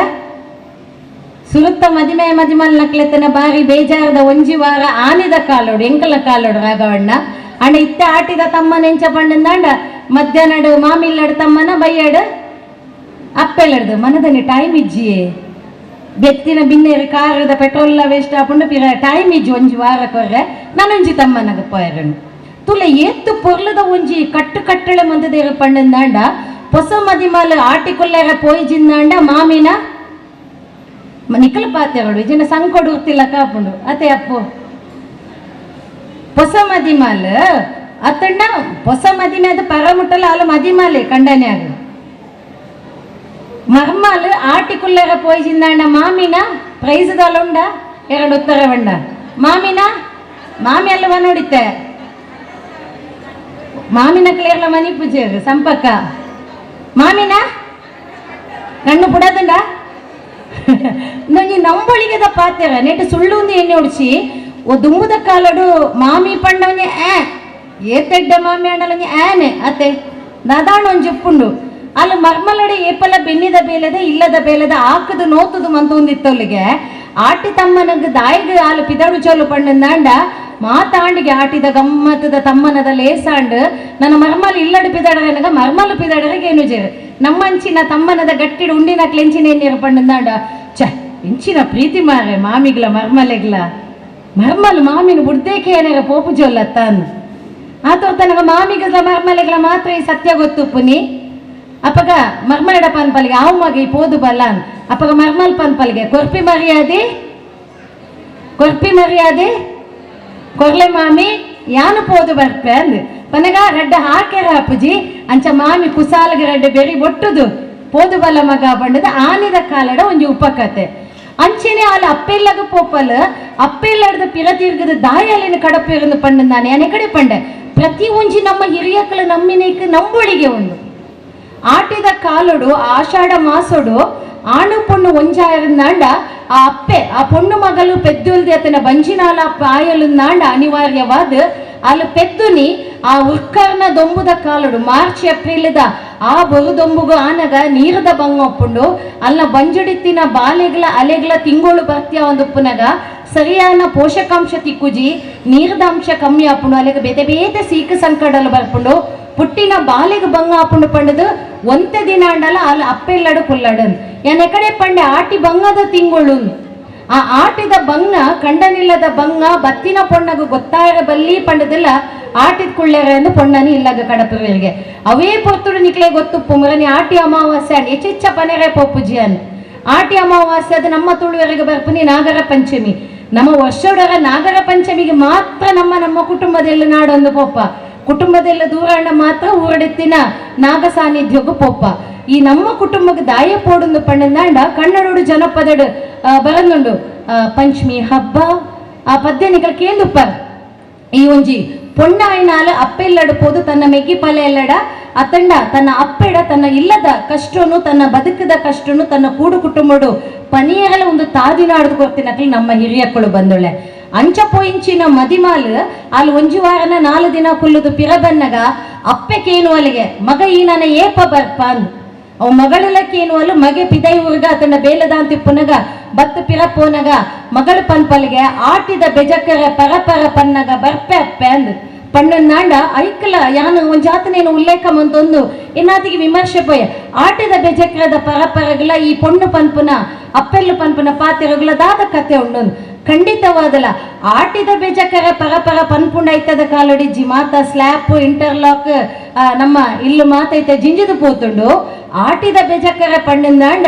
ಸುರುತ್ತ ಮದಿಮೆ ಮದಿಮಲ್ ನಕ್ಲೆತ್ತನ ಬಾರಿ ಬೇಜಾರದ ಒಂಜಿ ವಾರ ಆನಿದ ಕಾಲೋಡು ಎಂಕಲ ಕಾಲೋಡು ರಾಘವಣ್ಣ ಅಂಡ ಇತ್ತೆ ಆಟಿದ ತಮ್ಮನ ಎಂಚ ಪಂಡಂದಾಂಡ ಮಧ್ಯಾಹ್ನಡು ಮಾಮಿಲ್ಲಡು ತಮ್ಮನ ಬೈಯಾಡು ಅಪ್ಪೆಲ್ಲಡ್ದು ಮನದಲ್ಲಿ ಟೈಮ್ ಇಜ್ಜಿಯೇ ಬೆತ್ತಿನ ಬಿನ್ನೇರು ಕಾರದ ಪೆಟ್ರೋಲ್ ವೇಸ್ಟ್ ಆಪುಂಡು ಪಿರ ಟೈಮ್ ಇಜ್ಜಿ ಒಂಜಿ ವಾರ ಕೊರ್ರೆ ನಾನೊಂಜಿ ತಮ್ಮನಗ ಪೋಯರನು ತುಲೆ ಏತ್ತು ಪೊರ್ಲದ ಒಂಜಿ ಕಟ್ಟು ಕಟ್ಟಳೆ ಮಂದದೇರು ಪಂಡಂದಾಂಡ ಹೊಸ ಮದಿಮಾಲ ಆಟಿಕೊಲ್ಲೆರ ಪೋಯಿಜಿಂದಾಂಡ ಮಾಮಿನ ನಿಕಲ ಪಾತೆಗಳು ಇಜಿನ ಸಂಕೊಡು ಉರ್ತಿಲ್ಲ ಕಾಪುಂಡು ಅತೆ ಅಪ್ಪು ಹೊಸ ಮದಿಮಾಲ ಅತ್ತಣ್ಣ ಹೊಸ ಮದಿಮೆ ಅದು ಪರಮುಟ್ಟಲ ಅಲ್ಲ ಮದಿಮಾಲೆ ಕಂಡನೆ ಆಗ ಮರ್ಮಾಲ್ ಆಟಿಕುಲ್ಲರ ಪೋಯಿಜಿಂದಾಂಡ ಮಾಮಿನ ಪ್ರೈಸ್ ದಾಲುಂಡ ಎರಡು ಉತ್ತರ ಬಂಡ ಮಾಮಿನ ಮಾಮಿ ಅಲ್ಲವ ನೋಡಿತ್ತೆ ಮಾಮಿನ ಕ್ಲೇರ್ಲ ಮನಿ ಪೂಜೆ ಸಂಪಕ್ಕ ಮಾಮಿನ ಕಣ್ಣು ಪುಡದುಂಡ ನೊಂಜಿ ನಂಬೊಳಿಗೆದ ಪಾತೆರ ನೆಟ್ ಸುಳ್ಳು ಎಣ್ಣೆ ಉಡ್ಚಿ ಓ ದುಂಬುದ ಕಾಲಡು ಮಾಮಿ ಪಂಡವನೆ ಆ ಏತೆಡ್ಡ ಮಾಮಿ ಅಂಡಲೊಂಜಿ ಆನೆ ಅತ್ತೆ ದಾದಾಣ ಒಂಜಿ ಉಪ್ಪುಂಡು ಅಲ್ಲಿ ಮರ್ಮಲಡೆ ಏಪಲ ಬೆನ್ನಿದ ಬೇಲದ ಇಲ್ಲದ ಬೇಲದ ಆಕದು ನೋತುದು ಮಂತೊಂದಿತ್ತೊಲ್ಲಿಗೆ ಆಟಿ ತಮ್ಮನಗ್ ದಾಯಿಗೆ ಆಲು ಪಿದಡು ಚೋಲು ಪಂಡಂದಾಂಡ ಮಾತಾಂಡಿಗೆ ಆಟಿದ ಗಮ್ಮತ್ತದ ತಮ್ಮನದ ಲೇಸಾಂಡ್ ನನ್ನ ಮರ್ಮಲ್ ಇಲ್ಲಡು ಪಿದಡರೆನಗ ಮರ್ಮಲು ಪಿದಡರೆಗೆ ಏನು ಜೇರು ನಮ್ಮಂಚಿನ ತಮ್ಮನದ ಗಟ್ಟಿಡು ಉಂಡಿನ ಕ್ಲೆಂಚಿನ ಎಣ್ಣೀರು ಪಂಡಂದಾಂಡ ಛ ಇಂಚಿನ ಪ್ರೀತಿ ಮಾರೆ ಮಾಮಿಗ್ಲ ಮರ್ಮಲೆಗ್ಲ ಮರ್ಮಲ್ ಮಾಮಿನ ಬುಡ್ದೇಕೆ ಏನಾರ ಪೋಪು ಜೋಲ್ಲ ತಾನು ಆತೋ ತನಗ ಮಾಮಿಗಲ ಮರ್ಮಲೆಗ್ಲ ಮಾತ್ರ ಈ ಸತ್ಯ ಗೊತ್ತು ಪುನಿ ಅಪ್ಪಗ ಮರ್ಮಲಡ ಪನ್ಪಲ್ಗೆ ಆವು ಮಗ ಈ ಪೋದು ಬಲ್ಲಾನ್ ಅಪ್ಪಗ ಮರ್ಮಲ್ ಪನ್ಪಲ್ಗೆ ಕೊರ್ಪಿ ಮರ್ಯಾದೆ ಕೊರ್ಪಿ ಮರ್ಯಾದೆ ಕೊರ್ಲೆ ಮಾಮಿ ಯಾನು ಪೋದು ಬರ್ಪೆ ಅಂದ್ ಪನಗ ರಡ್ಡ ಹಾಕೆರ ಅಪ್ಪುಜಿ ಅಂಚ ಮಾಮಿ ಕುಸಾಲಗ ರಡ್ಡೆ ಬೆರಿ ಒಟ್ಟುದು ಪೋದು ಬಲ್ಲ ಮಗ ಬಂಡದ ಆನಿದ ಕಾಲಡ ಒಂಜಿ ಉಪಕತೆ ಅಂಚೆನೆ ಆಲ ಅಪ್ಪೆಲ್ಲಗ ಪೋಪಲ್ ಅಪ್ಪೆಲ್ಲಡ್ದ ಪಿರತೀರ್ಗದ ದಾಯಲಿನ ಕಡಪಿರಂದು ಪಂಡಂದಾನೆ ಯಾನೆ ಕಡೆ ಪಂಡೆ ಪ್ರತಿ ಒಂಜಿ ನಮ್ಮ ಹಿರಿಯಕ್ಕಲ ನಮ್ಮಿನೇಕ್ ನಂಬೊಳಿಗೆ ಒಂದು ಆಟಿದ ಕಾಲೋಡು ಆಷಾಢ ಮಾಸೋಡು ಆಣು ಪೊಣ್ಣು ಒಂಜಾಯರಂದಾಂಡ ಆ ಅಪ್ಪೆ ಆ ಪೊಣ್ಣು ಮಗಲು ಪೆದ್ದುಲ್ದೆ ಅತನ ಬಂಜಿನಾಲ ಪಾಯಲುಂದಾಂಡ ಅನಿವಾರ್ಯವಾದ ಅಲ್ಲಿ ಪೆದ್ದುನಿ ಆ ಉರ್ಕರ್ನ ದೊಂಬುದ ಕಾಲೋಡು ಮಾರ್ಚ್ ಏಪ್ರಿಲ್ದ ಆ ಬೊರುದೊಂಬುಗು ಆನಗ ನೀರದ ಬಂಗೊಪ್ಪುಂಡು ಅಲ್ಲ ಬಂಜುಡಿತ್ತಿನ ಬಾಲೆಗಳ ಅಲೆಗಳ ತಿಂಗಳು ಬರ್ತಿಯ ಒಂದು ಉಪ್ಪುನಗ ಸರಿಯಾದ ಪೋಷಕಾಂಶ ತಿಕ್ಕುಜಿ ನೀರದ ಅಂಶ ಕಮ್ಮಿ ಆಪುಂಡು ಅಲೆಗ ಬೇತೆ ಬೇತೆ ಸೀಕು ಸಂಕಡಲು ಬರ್ಪುಂಡು ಪುಟ್ಟಿನ ಬಾಲೆಗ ಬಂಗ ಆಪುಂಡು ಪಂಡದು ಒಂತೆ ದಿನ ಅಂಡಲ ಅಲ್ಲಿ ಅಪ್ಪೆಲ್ಲಡು ಕುಲ್ಲಡು ಯಾನ್ ಎಕಡೆ ಪಂಡೆ ಆಟಿ ಬಂಗದ ತಿಂಗಳು ಆ ಆಟಿದ ಬಂಗ ಕಂಡನಿಲ್ಲದ ಬಂಗ ಬತ್ತಿನ ಪೊಣ್ಣಗು ಗೊತ್ತಾಯರ ಬಲ್ಲಿ ಪಂಡದಿಲ್ಲ ಆಟಿದ ಕುಳ್ಳೆರ ಎಂದು ಪೊಣ್ಣನಿ ಇಲ್ಲಗ ಕಡಪುರಿಗೆ ಅವೇ ಪೊರ್ತುಡು ನಿಕ್ಲೆ ಗೊತ್ತುಪ್ಪು ಮರನಿ ಆಟಿ ಅಮಾವಾಸ್ಯೆ ಹೆಚ್ಚೆಚ್ಚ ಪನೆರೆ ಪೊಪ್ಪುಜಿಯನ್ ಆಟಿ ಅಮಾವಾಸ್ಯೆ ಅದು ನಮ್ಮ ತುಳುವರೆಗೆ ಬರ್ಪುನಿ ನಾಗರ ಪಂಚಮಿ ನಮ್ಮ ವರ್ಷಡರ ನಾಗರ ಪಂಚಮಿಗೆ ಮಾತ್ರ ನಮ್ಮ ನಮ್ಮ ಕುಟುಂಬದಲ್ಲಿ ನಾಡೊಂದು ಪೊಪ್ಪ ಕುಟುಂಬದೆಲ್ಲ ದೂರಣ್ಣ ಮಾತ್ರ ಊರಡೆತ್ತಿನ ನಾಗ ಸಾನ್ನಿಧ್ಯಕ್ಕೂ ಪೊಪ್ಪ ಈ ನಮ್ಮ ಕುಟುಂಬಕ್ಕೆ ದಾಯ ಪೋಡುಂದು ಪಂಡಂದಾಂಡ ಕನ್ನಡೋಡು ಜನಪದಡು ಬರಂದುಂಡು ಪಂಚಮಿ ಹಬ್ಬ ಆ ಪದ್ಯ ನಿಕಲ್ ಕೇಂದುಪ್ಪರ್ ಈ ಒಂಜಿ ಪೊಣ್ಣ ಐನಾಲ ಅಪ್ಪೆಲ್ಲಡು ಪೋದು ತನ್ನ ಮೆಗ್ಗಿ ಪಲೆ ಎಲ್ಲಡ ಅತಂಡ ತನ್ನ ಅಪ್ಪೆಡ ತನ್ನ ಇಲ್ಲದ ಕಷ್ಟನು ತನ್ನ ಬದುಕದ ಕಷ್ಟನು ತನ್ನ ಕೂಡು ಕುಟುಂಬಡು ಪನಿಯರಲ ಒಂದು ತಾದಿನಾಡ್ದು ಕೊರ್ತಿನಕ್ಲಿ ನಮ್ಮ ಹಿರಿಯಕ್ಕಳು ಬಂದೊಳೆ ಅಂಚ ಪೋಯಿಂಚಿನ ಮದಿಮಾಲ್ ಅಲ್ಲಿ ಒಂಜಿ ವಾರನ 4 ದಿನ ಕುಲ್ಲುದು ಪಿರ ಬನ್ನಗ ಅಪ್ಪೆಕೇನು ಅಲ್ಲಿಗೆ ಮಗ ಈ ನನ್ನ ಏಪ ಬರ್ಪ ಅಂದ್ ಅವ್ ಮಗಳಲಕ್ಕೇನು ಅಲ್ಲ ಮಗೆ ಪಿದೈ ಊರ್ಗ ಅತನ ಬೇಲದಾಂತಿ ಪುನಗ ಬತ್ತು ಪಿರ ಪೋನಗ ಮಗಳು ಪನ್ಪಲ್ಗೆ ಆಟಿದ ಬೆಜಕರ ಪರಪರ ಪನ್ನಗ ಬರ್ಪೆ ಅಪ್ಪೆ ಅಂದ್ ಪಣ್ಣನಾಂಡ ಐಕಲ ಯಾನು ಒಂಜಾತನೇನು ಉಲ್ಲೇಖ ಮಂತೊಂದು ಎನ್ನಾತಿಗೆ ವಿಮರ್ಶೆ ಪೋಯ ಆಟಿದ ಬೆಜಕರದ ಪರಪರಗಲ ಈ ಪೊಣ್ಣು ಪನ್ಪುನ ಅಪ್ಪೆಲ್ಲು ಪನ್ಪುನ ಪಾತಿರಗಲ ದಾದ ಕತೆ ಉಂಡೊಂದು ಖಂಡಿತವಾದಲ ಆಟಿದ ಬೇಜಕರ ಪರಪರ ಪನ್ಪುಂಡ ಐತದ ಕಾಲಡಿ ಜಿಮಾತ ಸ್ಲ್ಯಾಪ್ ಇಂಟರ್ಲಾಕ್ ನಮ್ಮ ಇಲ್ಲು ಮಾತೈತೆ ಜಿಂಜಿದು ಪೋತುಂಡು ಆಟಿದ ಬೇಜಕರ ಪಣ್ಣಂದಾಂಡ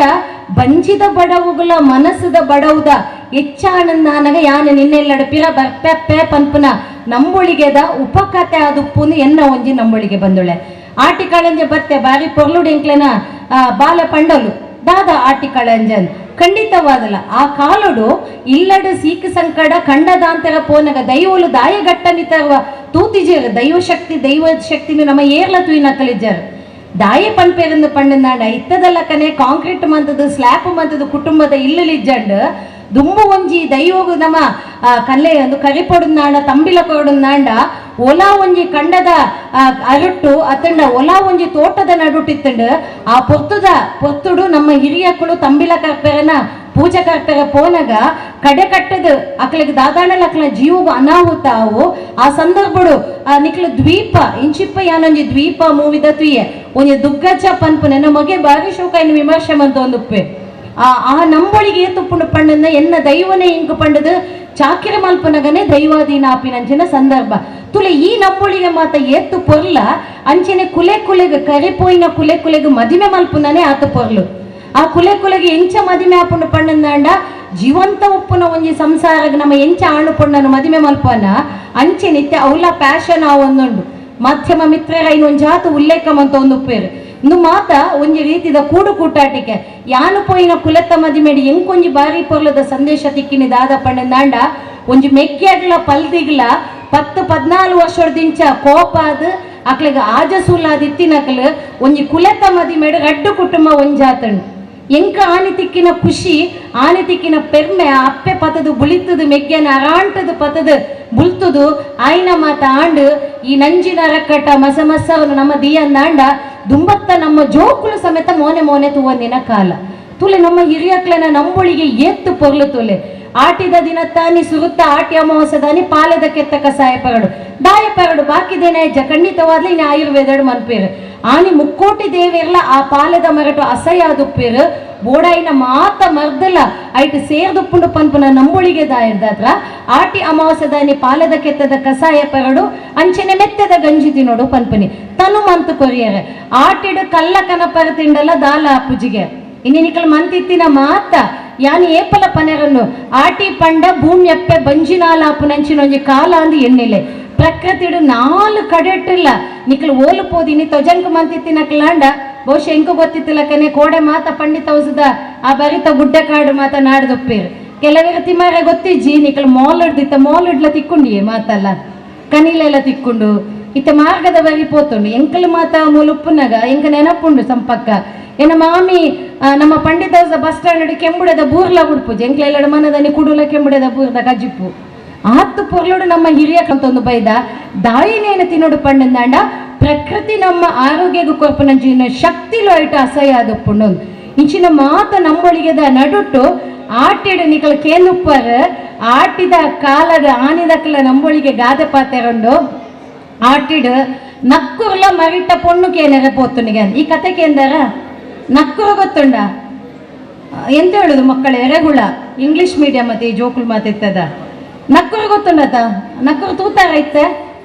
ಬಂಜಿದ ಬಡವುಗಳ ಮನಸ್ಸದ ಬಡವುದ ಹೆಚ್ಚಾನಂದಾನಗ ಯಾನ ನಿನ್ನೆಲ್ಲಡು ಪಿರ ಬರ್ಪೆಪ್ಪೆ ಪನ್ಪುನ ನಂಬೊಳಿಗೆದ ಉಪಕತೆ ಆದುಪ್ಪುನು ಎನ್ನ ಒಂಜಿ ನಂಬೊಳಿಗೆ ಬಂದೊಳೆ ಆಟಿ ಕಾಳಂಜೆ ಬತ್ತೆ ಬಾರಿ ಪೊರ್ಲುಡು ಎಂಕ್ಲೆನ ಬಾಲ ಪಂಡಲು ದಾದ ಆಟಿ ಕಾಳಂಜನ್ ಖಂಡಿತವಾದಲ್ಲ ಆ ಕಾಲುಡು ಇಲ್ಲಡು ಸೀಕು ಸಂಕಡ ಕಂಡದಾಂತರ ಪೋನಗ ದೈವಲು ದಾಯಗಟ್ಟನಿತರುವ ತೂತಿಜೇರು ದೈವ ಶಕ್ತಿ ದೈವ ಶಕ್ತಿನ ನಮ್ಮ ಏರ್ಲ ತೂಯಿನ ಕಲಿಜರು ದಾಯ ಪನ್ಪೇರಂದು ಪಂಡನಾಡ ಇತ್ತದಲ್ಲಕನೆ ಕಾಂಕ್ರೀಟ್ ಮಂತದ್ದು ಸ್ಲ್ಯಾಪ್ ಮಂತದ್ದು ಕುಟುಂಬದ ಇಲ್ಲುಲಿಜ್ಜಂಡು ದುಂಬು ಒಂಜಿ ದೈವಗು ನಮ್ಮ ಕಲ್ಲೆ ಒಂದು ಕರಿಪೊಡುನಾಂಡ ತಂಬಿಲ ಕೊಡುನಾಂಡ ಒಲ ಒಂಜಿ ಕಂಡದ ಅರಟ್ಟು ಅತಂಡ ಒಲ ಒಂಜಿ ತೋಟದ ನಡುಟಿತ್ತಂಡು ಆ ಪೊರ್ತುದ ಪೊರ್ತುಡು ನಮ್ಮ ಹಿರಿಯಕ್ಕಳು ತಂಬಿಲ ಕರ್ಪೆರನ ಪೂಜೆ ಕರ್ಪೆರ ಪೋನಗ ಕಡೆ ಕಟ್ಟದ ಅಕ್ಲಿಗೆ ದಾದಾಣಲ ಅಕ್ಲ ಜೀವಗ ಅನಾಹುತ ಅವು ಆ ಸಂದರ್ಭಡು ಆ ನಿಕ್ಲ ದ್ವೀಪ ಇಂಚಿಪ್ಪ ಯಾನೊಂಜಿ ದ್ವೀಪ ಮೂವಿದ ತುಯ್ಯೆ ಒಂಜಿ ದುಗ್ಗಜ್ಜ ಪನ್ಪುನೆ ಮಗೆ ಬಾರಿ ಶೋಕ ಇನ್ನು ವಿಮರ್ಶೆ ಮಂತ ಒಂದುಪ್ಪೆ ಆ ಆ ನಂಬೊಳಿಗೆ ತುಪ್ಪುಂಡು ಪಂಡಂದ ಎನ್ನ ದೈವನೇ ಇಂಕು ಪಂಡದು ಚಾಕಿರ ಮಲ್ಪನಗನೆ ದೈವಾಧೀನ ಆಪಿನಂಚಿನ ಸಂದರ್ಭ ತುಲೆ ಈ ನಂಬೊಳಿಗೆ ಮಾತ ಏತ್ತು ಪೊರ್ಲ ಅಂಚನೆ ಕುಲೆ ಕುಲೆಗ್ ಕರಿಪೋಯಿನ ಕುಲೆ ಕುಲೆಗ್ ಮದಿಮೆ ಮಲ್ಪುನನೆ ಆತ ಪೊರ್ಲು ಆ ಕುಲೆ ಕುಲೆಗೆ ಎಂಚ ಮದಿಮೆ ಆಪುಂಡು ಪಂಡಂದಾಂಡ ಜೀವಂತ ಉಪ್ಪುನ ಒಂಜಿ ಸಂಸಾರಗ್ ನಮ್ಮ ಎಂಚ ಆಣು ಪೊಣ್ಣನು ಮದಿಮೆ ಮಲ್ಪನ ಅಂಚೆ ನಿತ್ಯ ಅವಲ ಪ್ಯಾಷನ್ ಆ ಒಂದುಂಡು ಮಾಧ್ಯಮ ಮಿತ್ರರ ಇನ್ನೊಂದು ಜಾತ ಉಲ್ಲೇಖ ಮಂತ ಒಂದು ಉಪ್ಪೇರು ಇಂದು ಮಾತ ಒಂಜಿ ರೀತಿದ ಕೂಡು ಕೂಟಾಟಿಕೆ ಯಾನು ಪೋಯಿನ ಕುಲತ್ತ ಮದಿಮೆಡಿ ಎಂಕೊಂಜಿ ಬಾರಿ ಪೊರ್ಲದ ಸಂದೇಶ ತಿಕ್ಕಿನಿ ದಾದ ಪಂಡಂದಾಂಡ ಒಂಜಿ ಮೆಕ್ಕಿಯಾಗ್ಲ ಪಲ್ದಿಗ್ಲ 10 14 ವರ್ಷದಿಂಚ ಕೋಪ ಅದು ಅಕ್ಲಿಗೆ ಆಜಸೂಲಾದ ಇತ್ತಿನಕ್ಲು ಒಂಜಿ ಕುಲತ್ತ ಮದಿಮೆಡು ರಡ್ಡು ಕುಟುಂಬ ಒಂಜಾತಂಡು ಎಂಕ ಆನೆ ತಿಕ್ಕಿನ ಖುಷಿ ಆನೆ ತಿಕ್ಕಿನ ಪೆರ್ಮೆ ಅಪ್ಪೆ ಪತದು ಬುಳಿತದು ಮೆಗ್ಗೆನ ಅರಾಂಟದು ಪತದು ಬುಲ್ತುದು ಆಯ್ನ ಮಾತ ಆಂಡು ಈ ನಂಜಿನ ರಕ್ಕಟ ಮಸ ಮಸವನು ನಮ್ಮ ದಿಯಂದಾಂಡ ದುಂಬತ್ತ ನಮ್ಮ ಜೋಕುಲು ಸಮೇತ ಮೋನೆ ಮೋನೆ ತೂವನ್ನಿನ ಕಾಲ ತುಲೆ ನಮ್ಮ ಹಿರಿಯಕ್ಲನ ನಂಬೊಳಿಗೆ ಏತ್ತು ಪೊರ್ಲು ತುಲೆ ಆಟಿದ ದಿನ ತಾನಿ ಸುರುತ್ತ ಆಟಿ ಅಮಾವಾಸ್ಯದಾನಿ ಪಾಲೆದ ಕೆತ್ತ ಕಸಾಯ ಪರಡು ದಾಯ ಪರಡು ಬಾಕಿದೇನ ಹೆಜ್ಜ ಖಂಡಿತವಾದ್ಲಿ ಇನ್ನು ಆಯುರ್ವೇದಡು ಮನ್ಪೇರು ಆನಿ ಮುಕ್ಕೋಟಿ ದೇವಿರ್ಲ ಆ ಪಾಲೆದ ಮರಟು ಅಸಹ್ಯ ಬೋಡಾಯಿನ ಮಾತ ಮರ್ದಲ ಐಟ್ ಸೇರ್ದುಪ್ಪುಂಡು ಪನ್ಪುನ ನಂಬೊಳಿಗೆ ದಾಯರ್ದಾತ್ರ ಆಟಿ ಅಮಾವಾಸ್ಯದಾನಿ ಪಾಲೆದ ಕೆತ್ತದ ಕಸಾಯ ಪರಡು ಅಂಚನೆ ಮೆತ್ತದ ಗಂಜಿ ತಿನ್ನೋಡು ಪನ್ಪುನಿ ತನು ಮಂತು ಕೊರಿಯರೆ ಆಟಿಡು ಕಲ್ಲ ಕನಪರ ತಿಂಡಲ ದಾಲ ಪೂಜಿಗೆ ಇನ್ನಿನಿಕಲ್ ಮಂತಿತ್ತಿನ ಮಾತ ಯಾನಿ ಏಪಲ ಪನೆರನ್ನು ಆಟಿ ಪಂಡ ಭೂಮ್ಯಪ್ಪೆ ಬಂಜಿನಾಲಾಪುನಂಚಿನೊಂಜಿ ಕಾಲ ಅಂದು ಎಣ್ಣಿಲೆ ಪ್ರಕೃತಿಡು 4 ಕಡೆಟ್ಟಿಲ್ಲ ನಿಕಲ್ ಓಲು ಪೋದಿನಿ ತೊಜಂಕ ಮಂತಿತ್ತಿನಕ್ಲಾಂಡ ಬಹುಶಃ ಎಂಕು ಗೊತ್ತಿತ್ತಿಲ್ಲಕನೆ ಕೋಡೆ ಮಾತ ಪಂಡಿತ ಔಸದ ಆ ಬರಿತ ಗುಡ್ಡೆ ಕಾಡು ಮಾತ ನಾಡ್ದೊಪ್ಪೇರು ಕೆಲವರ ತಿಮಾರ ಗೊತ್ತಿಜ್ಜಿ ನಿಕಲ್ ಮಾಲ್ ಹಿಡ್ದಿತ್ತ ಮಾಲ್ ಹಿಡ್ಲ ತಿಕ್ಕೊಂಡಿಯೇ ಮಾತಲ್ಲ ಕನಿಲೆಲ್ಲ ತಿಕ್ಕೊಂಡು ಇತ್ತ ಮಾರ್ಗದ ಬರಿ ಪೋತುಂಡು ಎಂಕಲ್ ಮಾತ ಮೂಲುಪ್ಪುನಗ ಎಂಕ ನೆನಪುಂಡು ಸಂಪಕ್ಕ ಎನ್ನ ಮಾಮಿ ನಮ್ಮ ಪಂಡಿತ ಬಸ್ ಸ್ಟ್ಯಾಂಡ್ ಕೆಂಬುಡದ ಬೂರ್ಲ ಉಡ್ಪುಜಿ ಎಂಕ್ಲೆಲ್ಲಡ ಮನದನಿ ಕುಡುಲ ಕೆಂಬುಡದ ಬೂರ್ದ ಕಜಿಪ್ಪು ಆತ್ತು ಪೊರ್ಲುಡು ನಮ್ಮ ಹಿರಿಯಕಂತೊಂದು ಬೈದ ದಾಯಿನೇನು ತಿನ್ನೋಡು ಪಂಡಂದಾಂಡ ಪ್ರಕೃತಿ ನಮ್ಮ ಆರೋಗ್ಯಗೂ ಕೊರ್ಪುನಂಚಿನ ಶಕ್ತಿಲು ಐಟ ಅಸಹ್ಯ ಆದಪ್ಪುಂಡು ಇಂಚಿನ ಮಾತ ನಮ್ಮೊಳಿಗೆದ ನಡುಟ್ಟು ಆಟಿಡು ನಿಕಲ್ ಕೇನುಪ್ಪರ್ ಆಟಿದ ಕಾಲದ ಆನಿದಕ್ಕಲ ನಮ್ಮೊಳಿಗೆ ಗಾದೆ ಪಾತೆರಂಡು ಆಟಿಡು ನಕ್ಕುರ್ಲ ಮರಿಟ ಪೊಣ್ಣು ಕೇನರೆ ಪೋತುನಿಗೆ ಈ ಕತೆ ಕೇಂದರ ನಕ್ಕುರು ಗೊತ್ತುಂಡ ಎಂತ ಹೇಳುದು ಮಕ್ಕಳ ಎರೆಗುಳ ಇಂಗ್ಲೀಷ್ ಮೀಡಿಯಂ ಮತ್ತೆ ಈ ಜೋಕುಲ್ ಮಾತಿತ್ತದ ನಕ್ಕುರು ಗೊತ್ತುಂಡತ ನಕ್ಕುರು ತೂತಾರ ಇತ್ತೆ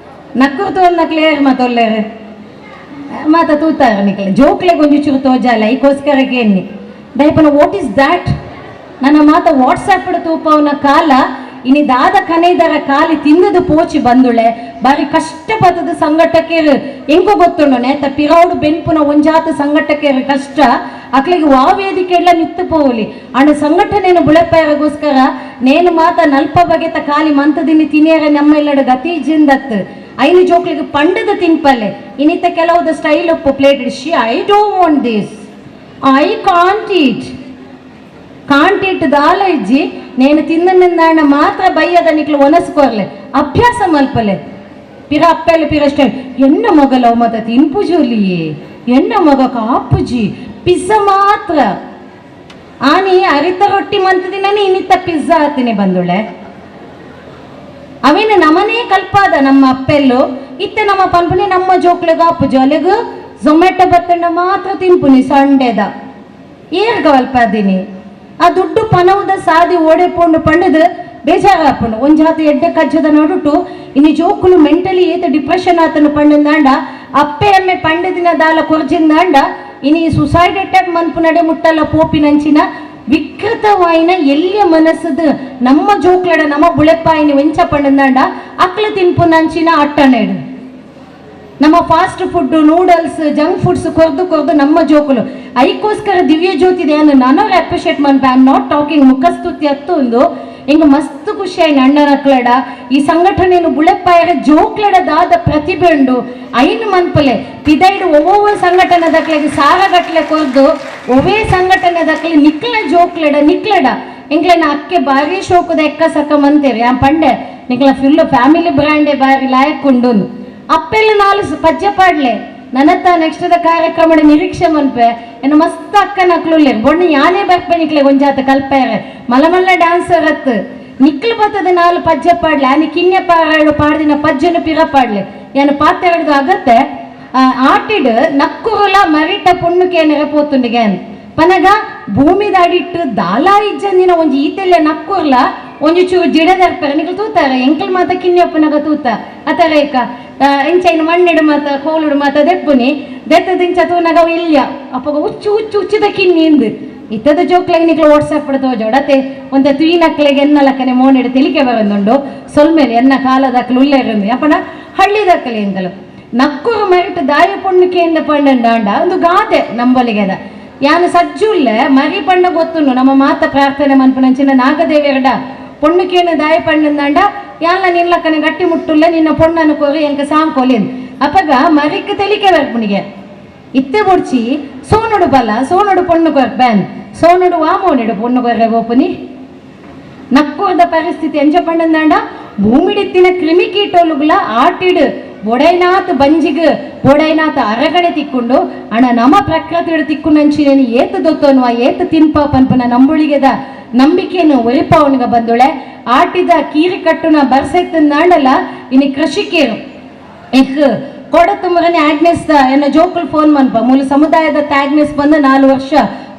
ನಕ್ಕುರು ತೋಂದ ಕ್ಲಿಯರ್ ಮಾತೊಲ್ಲೇರು ಮಾತ ತೂತಾರ ನಿಕಲೆ ಜೋಕ್ಲೆ ಗೊಂಜಿ ಚೂರು ತೋಜಾಲ ಈಕೋಸ್ಕರ ಕೇನ್ನಿ ದಯಪನ what is that ನನ್ನ ಮಾತ ವಾಟ್ಸಪ್ ತೂಪವನ ಕಾಲ ಇನಿ ದಾದ ಕನೈದರ ಕಾಲಿ ತಿಂದದು ಪೋಚಿ ಬಂದುಳೆ ಬಾರಿ ಕಷ್ಟಪತ್ತದ ಸಂಘಟಕರು ಎಂಕೋ ಗೊತ್ತುಂಡು ನೇತ ಪಿರೌಡು ಬೆನ್ಪುನ ಒಂಜಾತ ಸಂಘಟಕರು ಕಷ್ಟ ಅಕ್ಲಿಗೆ ವಾ ವೇದಿಕೆ ಎಲ್ಲ ನಿತ್ತು ಪೋಲಿ ಅಂಡ್ ಸಂಘಟನೆಯನ್ನು ಬುಳೆಪ್ಪಾಯಗೋಸ್ಕರ ನೇನು ಮಾತ ನಲ್ಪ ಬಗೆತ ಕಾಲಿ ಮಂತದಿನಿ ತಿನಿಯರ ನಮ್ಮ ಇಲ್ಲಡ ಗತಿ ಜಿಂದತ್ ಐನು ಜೋಕ್ಲಿಗೆ ಪಂಡದ ತಿನ್ಪಲ್ಲೆ ಇನ್ನಿತ ಕೆಲವುದ ಸ್ಟೈಲ್ ಉಪ್ಪು plate she I don't want this I can't eat can't eat ದಾಲ ಇಜ್ಜಿ ನೇನು ತಿಂದನಿಂದಾಣ ಮಾತ್ರ ಬೈಯದ ನಿಕ್ಲು ಒನಸ್ಕೋರ್ಲೆ ಅಭ್ಯಾಸ ಮಲ್ಪಲೆ ಪಿರ ಅಪ್ಪೆಲ್ಲ ಪಿರಷ್ಟೇ ಎಣ್ಣ ಮೊಗಲವು ಮತ ತಿನ್ಪುಜೋಲಿಯೇ ಎಣ್ಣ ಮಗ ಕಾಪುಜಿ ಪಿಜ್ಜಾ ಮಾತ್ರ ಆನಿ ಅರಿತ ರೊಟ್ಟಿ ಮಂತದಿನ ಇನ್ನಿತ್ತ ಪಿಜ್ಜಾ ಆತೀನಿ ಬಂದುಳೆ ಅವೇನು ನಮನೇ ಕಲ್ಪಾದ ನಮ್ಮ ಅಪ್ಪೆಲ್ಲು ಇತ್ತೆ ನಮ್ಮ ಪನ್ಪುನಿ ನಮ್ಮ ಜೋಕ್ಲೆಗ ಅಪ್ಪುಜು ಅಲೆಗು ಝೊಮ್ಯಾಟೊ ಬತ್ತಂಡ ಮಾತ್ರ ತಿನ್ಪುನಿ ಸಂಡೇದ ಏರ್ಗ ಅಲ್ಪಾದಿನಿ ಆ ದುಡ್ಡು ಪನವುದ ಸಾದಿ ಓಡೆ ಪೋಂಡು ಪಂಡದು ಬೇಜಾರಾಪುಂಡು ಒಂಜಾತ ಎಡ್ಡೆ ಕಜ್ಜದ ನಡುಟು ಇನ್ನು ಜೋಕುಲು ಮೆಂಟಲಿ ಏತ ಡಿಪ್ರೆಷನ್ ಆತನು ಪಂಡಂದಾಂಡ ಅಪ್ಪೆ ಅಮ್ಮೆ ಪಂಡದಿನ ದಾಲ ಕೊರ್ಜಿಂದಾಂಡ ಇನಿ ಸುಸೈಡ್ ಅಟ್ಯಾಕ್ ಮನ್ಪು ನಡೆ ಮುಟ್ಟಲ್ಲ ಪೋಪಿನಂಚಿನ ವಿಕೃತವಾಯಿನ ಎಲ್ಲಿಯ ಮನಸ್ಸದ ನಮ್ಮ ಜೋಕ್ಲಡ ನಮ್ಮ ಬುಳೆಪ್ಪಾಯಿನಿ ವೆಂಚ ಪಂಡಂದಾಂಡ ಅಕ್ಲ ತಿನ್ಪುನಂಚಿನ ಅಟ್ಟಣೆಡು ನಮ್ಮ fast food noodles junk foods ಕೊರ್ದು ಕೊರ್ದು ನಮ್ಮ ಜೋಕುಲು ಐಕೋಸ್ಕರ ದಿವ್ಯ ಜ್ಯೋತಿ ಇದೆ ನಾನು ಅಪ್ರಿಷಿಯೇಟ್ ಮನ್ಪೆ I am not talking ಮುಖಸ್ತುತಿ ಅತ್ತು ಒಂದು ಹಿಂಗ ಮಸ್ತ್ ಖುಷಿ ಆಯ್ನ ಅಣ್ಣನ ಅಕ್ಲಡ ಈ ಸಂಘಟನೆಯನ್ನು ಬುಳೆಪ್ಪಾಯರ ಜೋಕ್ಲಡ ದಾದ ಪ್ರತಿಭೆ ಉಂಡು ಐನು ಮನ್ಪಲೆ ಪಿದೈಡು ಒವ್ವೊವ್ವ ಸಂಘಟನೆ ದಕ್ಲೆಗೆ ಸಾರಗಟ್ಲೆ ಕೊರ್ದು ಒವೇ ಸಂಘಟನೆ ದಕ್ಲೆ ನಿಕ್ಲ ಜೋಕ್ಲಡ ನಿಕ್ಲಡ ಎಂಕ್ಲೆನ ಅಕ್ಕೆ ಬಾರಿ ಶೋಕದ ಎಕ್ಕ ಸಕ್ಕ ಮಂತೇರಿ ಆ ಪಂಡೆ ನಿಕ್ಲ ಫುಲ್ ಫ್ಯಾಮಿಲಿ ಬ್ರ್ಯಾಂಡೆ ಬಾರಿ ಲಾಯಕ್ಕುಂಡು ಅಪ್ಪೆಲ್ಲ ನಾಲು ಪಜ್ಜೆ ಪಾಡ್ಲೆ ನನತ್ತ ನೆಕ್ಸ್ಟ್ ಕಾರ್ಯಕ್ರಮ ನಿರೀಕ್ಷೆ ಮನ್ಪೆ ಎನ್ನ ಮಸ್ತ್ ಅಕ್ಕನ ಅಕ್ಲುಲ್ಲೇರ್ ಬೊಣ್ಣ ಯಾನೇ ಬರ್ಪೆ ನಿಕ್ಲೆ ಒಂಜಾತ ಕಲ್ಪೇರೆ ಮಲಮಲ್ಲ ಡ್ಯಾನ್ಸರ್ ಅತ್ತು ನಿಕ್ಲು ಬತ್ತದ ನಾಲು ಪಜ್ಜೆ ಪಾಡ್ಲೆ ಆನಿ ಕಿನ್ಯ ಪಾಡು ಪಾಡ್ದಿನ ಪಜ್ಜೆನು ಪಿರ ಪಾಡ್ಲೆ ಯಾನು ಪಾತೆರಡ್ದು ಅಗತ್ತೆ ಆಟಿಡ್ ನಕ್ಕುರುಲ ಮರಿಟ ಪೊಣ್ಣುಕೇನರೆ ಪೋತುಂಡಿಗೆ ಪನಗ ಭೂಮಿ ದಾಡಿಟ್ಟು ದಾಲಾ ಇಜ್ಜಂದಿನ ಒಂಜಿ ಈತೆಲ್ಲ ನಕ್ಕುರ್ಲ ಒಂಜಿ ಚೂರು ಜಿಡದರ್ಪೆರೆ ನಿಕ್ಲು ತೂತಾರೆ ಎಂಕಲ್ ಮಾತ ಕಿನ್ಯಪ್ಪನಗ ತೂತ ಅತರೇಕ ಇಂಚೈನ ಮಣ್ಣಿಡು ಮಾತ ಕೋಲುಡು ಮಾತ ದೆಪ್ಪುನಿ ದೆತ್ತದ ಇಂಚ ತೂನಗ ಇಲ್ಯ ಅಪ್ಪಗ ಹುಚ್ಚು ಹುಚ್ಚು ಹುಚ್ಚಿದ ಕಿನ್ನಿ ಇಂದು ಇತ್ತದ ಜೋಕ್ಲೆಗ್ ನಿಕ್ಲು ವಾಟ್ಸಪ್ ತೋಜೋಡತೆ ಒಂತೆ ತುಯಿನಕ್ಲೆಗೆ ಎನ್ನಲಕ್ಕನೆ ಮೋನಿಡು ತಿಳಿಕೆ ಬರೊಂದುಂಡು ಸೊಲ್ಮೇಲೆ ಎನ್ನ ಕಾಲದಕ್ಲು ಉಲ್ಲೇರಂದು ಅಪ್ಪನ ಹಳ್ಳಿದಕ್ಕಲೆ ಎಂಕಲು ನಕ್ಕುರು ಮರಿಟು ದಾಯ ಪೊಣ್ಣುಕೆಯಿಂದ ಪಂಡಂಡಾಂಡ ಒಂದು ಗಾದೆ ನಂಬಲಿಗೆದ ಯಾನು ಸಜ್ಜುಲ್ಲೆ ಮರಿ ಪಣ್ಣ ಗೊತ್ತುಂಡು ನಮ್ಮ ಮಾತ ಪ್ರಾರ್ಥನೆ ಮನ್ಪುನಂಚಿನ ನಾಗದೇವಿಯರಡ ಪೊಣ್ಣುಕೇನು ದಾಯ ಪಣ್ಣಂದಾಂಡ ಯಾಲ ನಿಲ್ಲಕ್ಕನೆ ಗಟ್ಟಿ ಮುಟ್ಟುಲ್ಲ ನಿನ್ನ ಪೊಣ್ಣನು ಕೋರಿ ಎಂಕ ಸಾಂಕೋಲಿನ್ ಅಪಗ ಮರಿಕ್ ತೆಲಿಕೆ ಬರ್ಪುನಿಗೆ ಇತ್ತೆ ಬೊಡ್ಚಿ ಸೋನುಡು ಬಲ ಸೋನುಡು ಪೊಣ್ಣು ಕೊರ್ಪೇನ್ ಸೋನುಡು ವಾಮೋನಿಡು ಪೊಣ್ಣು ಕೊರ್ರೆ ಗೋಪುನಿ ನಕ್ಕುರ್ದ ಪರಿಸ್ಥಿತಿ ಎಂಚ ಪಣ್ಣಂದಾಂಡ ಭೂಮಿಡಿತ್ತಿನ ಕ್ರಿಮಿಕೀಟೋಲುಗುಲ ಆಟಿಡು ಬೊಡೈನಾಥ್ ಬಂಜಿಗ್ ಬೊಡೈನಾಥ್ ಅರಗಣೆ ತಿಕ್ಕೊಂಡು ಅಣ್ಣ ನಮ್ಮ ಪ್ರಕೃತಿ ತಿಕ್ಕು ನಂಚಿನೇನು ಏತ ದೊತ್ತೋನ್ವ ಏತ ತಿನ್ಪ ಪನ್ಪನ ನಂಬುಳಿಗೆದ ನಂಬಿಕೆಯನ್ನು ಒರಿಪವನಿಗ ಬಂದುಳೆ ಆಟಿದ ಕೀರಿ ಕಟ್ಟುನ ಬರ್ಸೈತಂದಾಂಡಲ ಇನಿ ಕೃಷಿಕೇರು ಎಹ್ ಕೊಡತು ಮಗನೇ ಆಗ್ನೆಸ್ ಎನ್ನ ಜೋಕುಲ್ ಫೋನ್ ಮನ್ಪ ಮೂಲ ಸಮುದಾಯದ ಆಗ್ನೆಸ್ ಬಂದು 4 ವರ್ಷ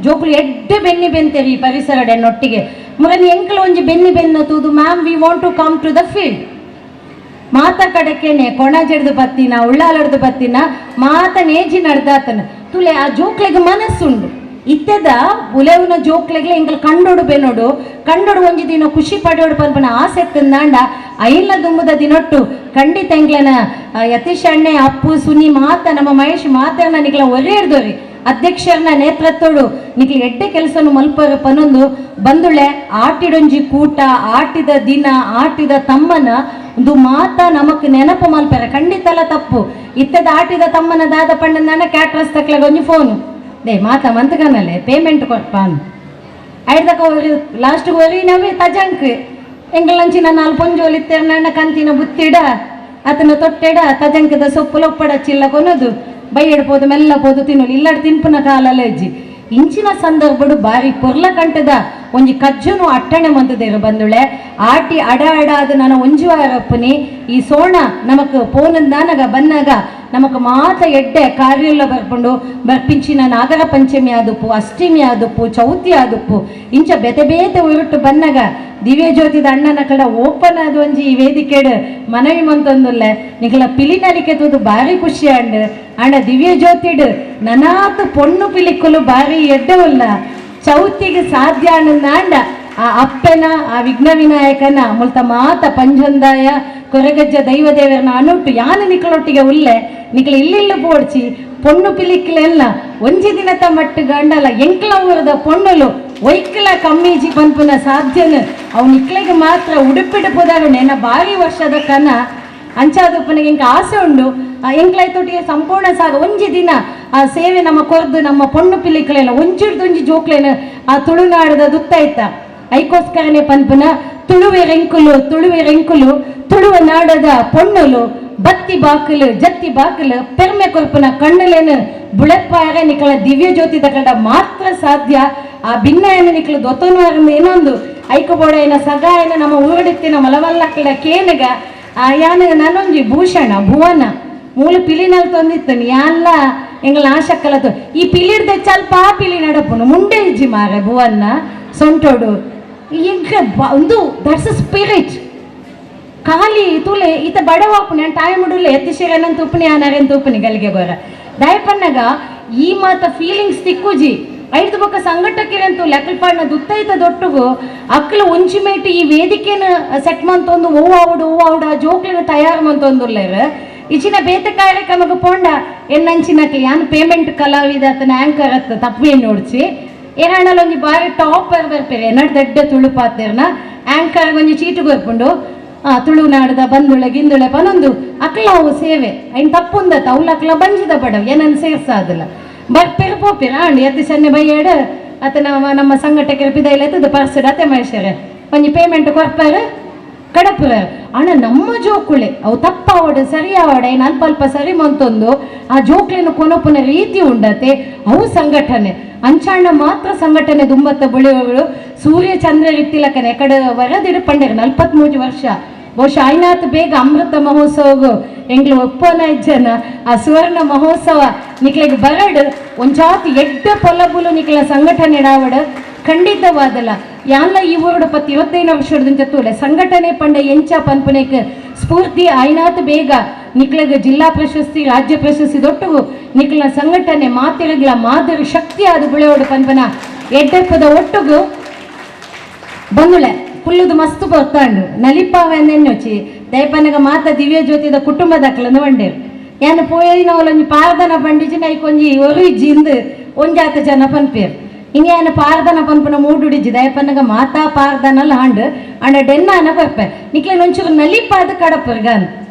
ಜೋಕುಲು ಎಡ್ಡೆ ಬೆನ್ನಿ ಬೆಂತೇರಿ ಈ ಪರಿಸರ ಎನ್ನೊಟ್ಟಿಗೆ ಮಗನ ಎಂಕಲ್ ಒಂಜಿ ಬೆನ್ನಿ ಬೆನ್ನ ತೂದು ma'am we want to come to the field ಮಾತ ಕಡಕೆನೆ ಕೊಣ ಜಡ್ದು ಬತ್ತಿನ ಉಳ್ಳಾಲಡ್ದು ಬತ್ತಿನ ಮಾತ ನೇಜಿ ನಡ್ದಾತನ ತುಲೆ ಆ ಜೋಕ್ಲೆಗ್ ಮನಸ್ಸುಂಡು ಇತ್ತೆದ ಬುಲೆವುನ ಜೋಕ್ಲೆಗ್ಲೆ ಎಂಕಲ್ ಕಂಡೋಡು ಬೆನೋಡು ಕಂಡೋಡು ಒಂಜಿ ದಿನ ಖುಷಿ ಪಡೆಯೋಡು ಪನ್ಪನ ಆಸೆ ತಿಂದಾಂಡ ಐಲ ದುಂಬುದ ದಿನೊಟ್ಟು ಖಂಡಿತ ಎಂಕ್ಲನ ಯತೀಶ್ ಅಣ್ಣೆ ಅಪ್ಪು ಸುನಿ ಮಾತ ನಮ್ಮ ಮಹೇಶ್ ಮಾತನ್ನ ನಿಕ್ಲ ಒರೇ ಹಿಡ್ದೋರಿ ಅಧ್ಯಕ್ಷರನ್ನ ನೇತೃತ್ವಡು ನಿಕ್ಲ ಎಡ್ಡೆ ಕೆಲಸನು ಮಲ್ಪರ ಪನೊಂದು ಬಂದುಳೆ ಆಟಿಡೊಂಜಿ ಕೂಟ ಆಟಿದ ದಿನ ಆಟಿದ ತಮ್ಮನ ಒಂದು ಮಾತ ನಮಕ್ ನೆನಪು ಮಲ್ಪೆರ ಖಂಡಿತಲ ತಪ್ಪು ಇತ್ತದ ಆಟಿದ ತಮ್ಮನ ದಾದ ಪಂಡನ ಕ್ಯಾಟ್ರಸ್ ತಕ್ಲಗ ಒಂಜಿ ಫೋನು they ಮಾತ ಮಂತಗನಲೆ ಪೇಮೆಂಟ್ ಕೊರ್ಪಾನ್ ಐಡ್ದಕ ಒರಿ ಲಾಸ್ಟ್ ಒರಿ ನವೇ ತಜಂಕ್ ಎಂಗಳಂಚಿನ ನಾಲ್ ಪೊಂಜೋಲಿ ಇತ್ತೆರ್ನ ಕಂತಿನ ಬುತ್ತಿಡ ಆತನ ತೊಟ್ಟೆಡ ತಜಂಕದ ಸೊಪ್ಪು ಲೊಪ್ಪಡ ಚಿಲ್ಲ ಕೊನದು ಬೈ ಎಡ್ಪೋದು ಮೆಲ್ಲ ಪೋದು ತಿನ್ನೋದು ಇಲ್ಲಡ್ ತಿನ್ಪುನ ಕಾಲಲ್ಲ ಅಜ್ಜಿ ಇಂಚಿನ ಸಂದರ್ಭಡು ಬಾರಿ ಪೊರ್ಲ ಕಂಟದ ಒಂಜಿ ಕಜ್ಜನು ಅಟ್ಟಣೆ ಮಂತದೇರು ಬಂದುಳೆ ಆಟಿ ಅಡ ಅಡ ಅದು ನಾನು ಒಂಜಿ ವಾರಪ್ಪನಿ ಈ ಸೋಣ ನಮಕ್ ಪೋನಂದಾನಗ ಬನ್ನಾಗ ನಮಕ್ ಮಾತ ಎಡ್ಡೆ ಕಾರ್ಯಲ್ಲ ಬರ್ಪುಂಡು ಬರ್ಪಿಂಚಿನ ನಾಗರ ಪಂಚಮಿ ಆದುಪ್ಪು ಅಷ್ಟಮಿ ಆದುಪ್ಪು ಚೌತಿ ಆದುಪ್ಪು ಇಂಚ ಬೇತೆ ಬೇತೆ ಉರುಟು ಬನ್ನಗ ದಿವ್ಯ ಜ್ಯೋತಿದ ಅಣ್ಣನ ಕಡ ಓಪನ್ ಆದ ಒಂಜಿ ಈ ವೇದಿಕೆಡ್ ಮನವಿ ಮಂತೊಂದುಲ್ಲೆ ನಿಕಲ ಪಿಲಿನಲಿಕೆ ತೂದು ಬಾರಿ ಖುಷಿ ಅಂಡ್ ಅಣ್ಣ ದಿವ್ಯ ಜ್ಯೋತಿಡ್ ನನಾತ್ ಪೊಣ್ಣು ಪಿಲಿಕ್ಕುಲು ಬಾರಿ ಎಡ್ಡೆ ಉಲ್ಲ ಚೌತಿಗೆ ಸಾಧ್ಯ ಅಣ್ಣಂದಾಂಡ ಆ ಅಪ್ಪನ ಆ ವಿಘ್ನ ವಿನಾಯಕನ ಮುಲ್ತ ಮಾತ ಪಂಜಂದಾಯ ಕೊರಗಜ್ಜ ದೈವ ದೇವರನ ಅನುಟ್ಟು ಯಾನು ನಿಕಲೊಟ್ಟಿಗೆ ಉಲ್ಲೆ ನಿಕಲ ಇಲ್ಲಿಲ್ಲ ಪೋಡ್ಚಿ ಪೊಣ್ಣು ಪಿಲಿಕ್ಲೆಲ್ಲ ಒಂಜಿ ದಿನತ ಮಟ್ಟು ಗಂಡಲ ಎಂಕ್ಲ ಊರದ ಪೊಣ್ಣುಲು ಒಯ್ಕಲ ಕಮ್ಮೀಜಿ ಪನ್ಪುನ ಸಾಧ್ಯನ ಅವು ನಿಕ್ಲೆಗೆ ಮಾತ್ರ ಉಡುಪಿಡು ಪೋದಾಗ ನೆನ ಬಾರಿ ವರ್ಷದ ಕನ ಅಂಚಾದಪ್ಪನಿಗೆ ಎಂಕ ಆಸೆ ಉಂಡು ಎಂಕ್ಲೈತೊಟ್ಟಿಗೆ ಸಂಪೂರ್ಣ ಸಾಗ ಒಂಜಿ ದಿನ ಆ ಸೇವೆ ನಮ್ಮ ಕೊರ್ದು ನಮ್ಮ ಪೊಣ್ಣು ಪಿಲಿಕ್ಲೆಲ್ಲ ಒಂಜಿಡ್ದೊಂಜಿ ಜೋಕ್ಲೇನ ಆ ತುಳುನಾಡದ ದುತ್ತೈತ ಐಕೋಸ್ಕರನೇ ಪನ್ಪುನ ತುಳುವೆ ರೆಂಕುಲು ತುಳುವೆ ರೆಂಕುಲು ತುಳುವ ನಾಡದ ಪೊಣ್ಣುಲು ಬತ್ತಿ ಬಾಕಲು ಜತ್ತಿ ಬಾಕಲು ಪೆರ್ಮೆ ಕೊರ್ಪುನ ಕಣ್ಣುಲೇನು ಬುಳೆಪ್ಪಾರೆ ನಿಕಲ ದಿವ್ಯ ಜ್ಯೋತಿ ತಕಡ ಮಾತ್ರ ಸಾಧ್ಯ ಆ ಭಿನ್ನಯನ ನಿಕಲ ದೊತ್ತನುವಾರಿಂದ ಏನೊಂದು ಐಕಬೋಡೈನ ಸಗಾಯನ ನಮ್ಮ ಊರಡಿತ್ತಿನ ಮಲವಲ್ಲಕ್ಕಲ ಕೇನಗ ಆ ಯಾನ ನಾನೊಂಜಿ ಭೂಷಣ ಭುವನ ಮೂಲ ಪಿಲಿನಲ್ಲಿ ತಂದಿತ್ತನು ಯಾನ್ಲ ಎಂಗಳ ಆಶಕ್ಕಲತು ಈ ಪಿಲಿರ್ದ ಚಲ್ಪ ಆ ಪಿಲಿ ನಡಪುನು ಮುಂಡೆ ಇಜ್ಜಿ ಮಾರೆ ಭುವನ್ನ ಸೊಂಟೋಡು ಎಂಕ ಒಂದು that's a spirit ಖಾಲಿ ತುಲೆ ಈತ ಬಡವಾಪುನಿ ನಾನು ತಾಯಿ ಮುಡುಲೆ ಎತ್ತಿಶಿರನಂತ ತುಪ್ಪನಿ ಆನಾರೆನ್ ತುಪ್ಪನಿ ಗಲಿಗೆ ಗೋರ ದಯಪನ್ನಗ ಈ ಮಾತ ಫೀಲಿಂಗ್ಸ್ ತಿಕ್ಕುಜಿ ಐದು ಬೊಕ್ಕ ಸಂಘಟಕಿರಂತು ಲೆಕ್ಕಲ್ಪಾಡ್ನ ದುತ್ತೈತ ದೊಟ್ಟುಗು ಅಕ್ಕಲ ಒಂಜಿ ಮೇಟು ಈ ವೇದಿಕೆನ ಸೆಟ್ ಮಂತೊಂದು ಹೂವಾವುಡು ಹೂವಾವುಡು ಆ ಜೋಕ್ಲಿನ ತಯಾರು ಮಂತೊಂದುಲ್ಲೇರು ಇಚಿನ ಬೇತೆ ಕಾರ್ಯಕ್ರಮಕ್ಕೆ ಪೋಂಡ ಎನ್ನಂಚಿನಕ್ಕೆ ಯಾನ್ ಪೇಮೆಂಟ್ ಕಲಾವಿದ ಆತನ ಆಂಕರ್ ಅತ್ತ ತಪ್ಪೇನು ನೋಡ್ಚಿ ಏನಾಣಲ್ ಒಂಜಿ ಬಾರಿ ಟಾಪರ್ ಬರ್ಪೇರೆ ಎನ್ನಡ್ ದೊಡ್ಡ ತುಳುಪಾತೇರ್ನ ಆಂಕರ್ ಒಂಜಿ ಚೀಟು ಬರ್ಪುಂಡು ಆ ತುಳುನಾಡದ ಬಂದುಳೆ ಗಿಂದುಳೆ ಪನೊಂದು ಅಕ್ಲ ಅವು ಸೇವೆ ಐನ್ ತಪ್ಪುಂದತ್ತ ಅವ್ಲ ಅಕ್ಲ ಬಂಜಿದ ಬಡವ್ ಏನನ್ ಸೇರ್ಸಾದಿಲ್ಲ ಬರ್ಪೇರು ಪೋಪೇರು ಆಂಡ್ ಎತ್ತಿ ಸನ್ನೆ ಬೈಯಾಡು ಅತ ನಮ್ಮ ನಮ್ಮ ಸಂಘಟಕರ ಪಿದೈಲ ಎತ್ತದ ಪರ್ಸಡ್ ಅತ್ತೆ ಮಹೇಶ್ವರ ಒಂಜಿ ಪೇಮೆಂಟ್ ಕೊರ್ಪಾರು ಕಡಪುರ ಅಣ್ಣ ನಮ್ಮ ಜೋಕುಳೆ ಅವು ತಪ್ಪಾವಡು ಸರಿ ಆವಡೆ ಅಲ್ಪ ಅಲ್ಪ ಸರಿ ಮಂತೊಂದು ಆ ಜೋಕ್ಲೆನ ಕೊನೊಪುನ ರೀತಿ ಉಂಡತೆ ಅವು ಸಂಘಟನೆ ಅಂಚಾಣ ಮಾತ್ರ ಸಂಘಟನೆ ದುಂಬತ್ತ ಬುಳೆಯವರು ಸೂರ್ಯ ಚಂದ್ರ ರೀತಿಲಕನೆ ಕಡೆ ವರದಿಡು ಪಂಡೇರು 43 ವರ್ಷ ಬಹುಶಃ ಆಯ್ನಾತ್ ಬೇಗ ಅಮೃತ ಮಹೋತ್ಸವ ಎಂಗ್ಲು ಒಪ್ಪೋನ ಇಜ್ಜನ ಆ ಸುವರ್ಣ ಮಹೋತ್ಸವ ನಿಕ್ಲೆಗ್ ಬರಡು ಒಂಜಾತಿ ಎಡ್ಡ ಪೊಲಬುಲು ನಿಕ್ಲ ಸಂಘಟನೆ ಡಾವಡು ಖಂಡಿತವಾದಲ್ಲ ಯಾನ್ಲ ಈ ಊರುಡು 25 ವರ್ಷದ ತೂಲೆ ಸಂಘಟನೆ ಪಂಡ ಎಂಚ ಪನ್ಪುನೆಕ್ ಸ್ಫೂರ್ತಿ ಆಯ್ನಾತ್ ಬೇಗ ನಿಕ್ಲಗ್ ಜಿಲ್ಲಾ ಪ್ರಶಸ್ತಿ ರಾಜ್ಯ ಪ್ರಶಸ್ತಿ ದೊಟ್ಟುಗು ನಿಕ್ಲ ಸಂಘಟನೆ ಮಾತಿರಗ್ಲ ಮಾದರಿ ಶಕ್ತಿ ಆದ ಬುಳೆಯೋಡು ಪನ್ಪನ ಎಡ್ಡೆಪ್ಪದ ಒಟ್ಟುಗು ಬಂದುಳೆ ಕುಲ್ಲುದು ಮಸ್ತು ಬರ್ತಾಂಡು ನಲಿಪಾವೆನ್ನೆನ್ನೊಚ್ಚಿ ದಯಪನಗ ಮಾತ ದಿವ್ಯ ಜ್ಯೋತಿದ ಕುಟುಂಬದಕ್ಲಂದು ಬಂಡೇರು ಯಾನು ಪೋಯಿನ ಒಂಜಿ ಪಾರ್ದನ ಬಂಡಿಜಿ ನೈಕೊಂಜಿ ಒರು ಇಜ್ಜಿ ಇಂದು ಒಂಜಾತ ಜನ ಪನ್ಪೇರು ಇನ್ಯಾನ ಪಾರ್ದನ ಪನ್ಪನ ಮೂಡುಡಿಜಿ ದಯಪನಗ ಮಾತಾ ಪಾರ್ದನಲ್ಲ ಹಾಂಡು ಅಂಡ ಡೆನ್ನಾನ ಬರ್ಪೆ ನಿಕ್ಲೇನು ಒಂಚೂರು ನಲಿಪಾದ ಕಡಪರ್ಗಾನ್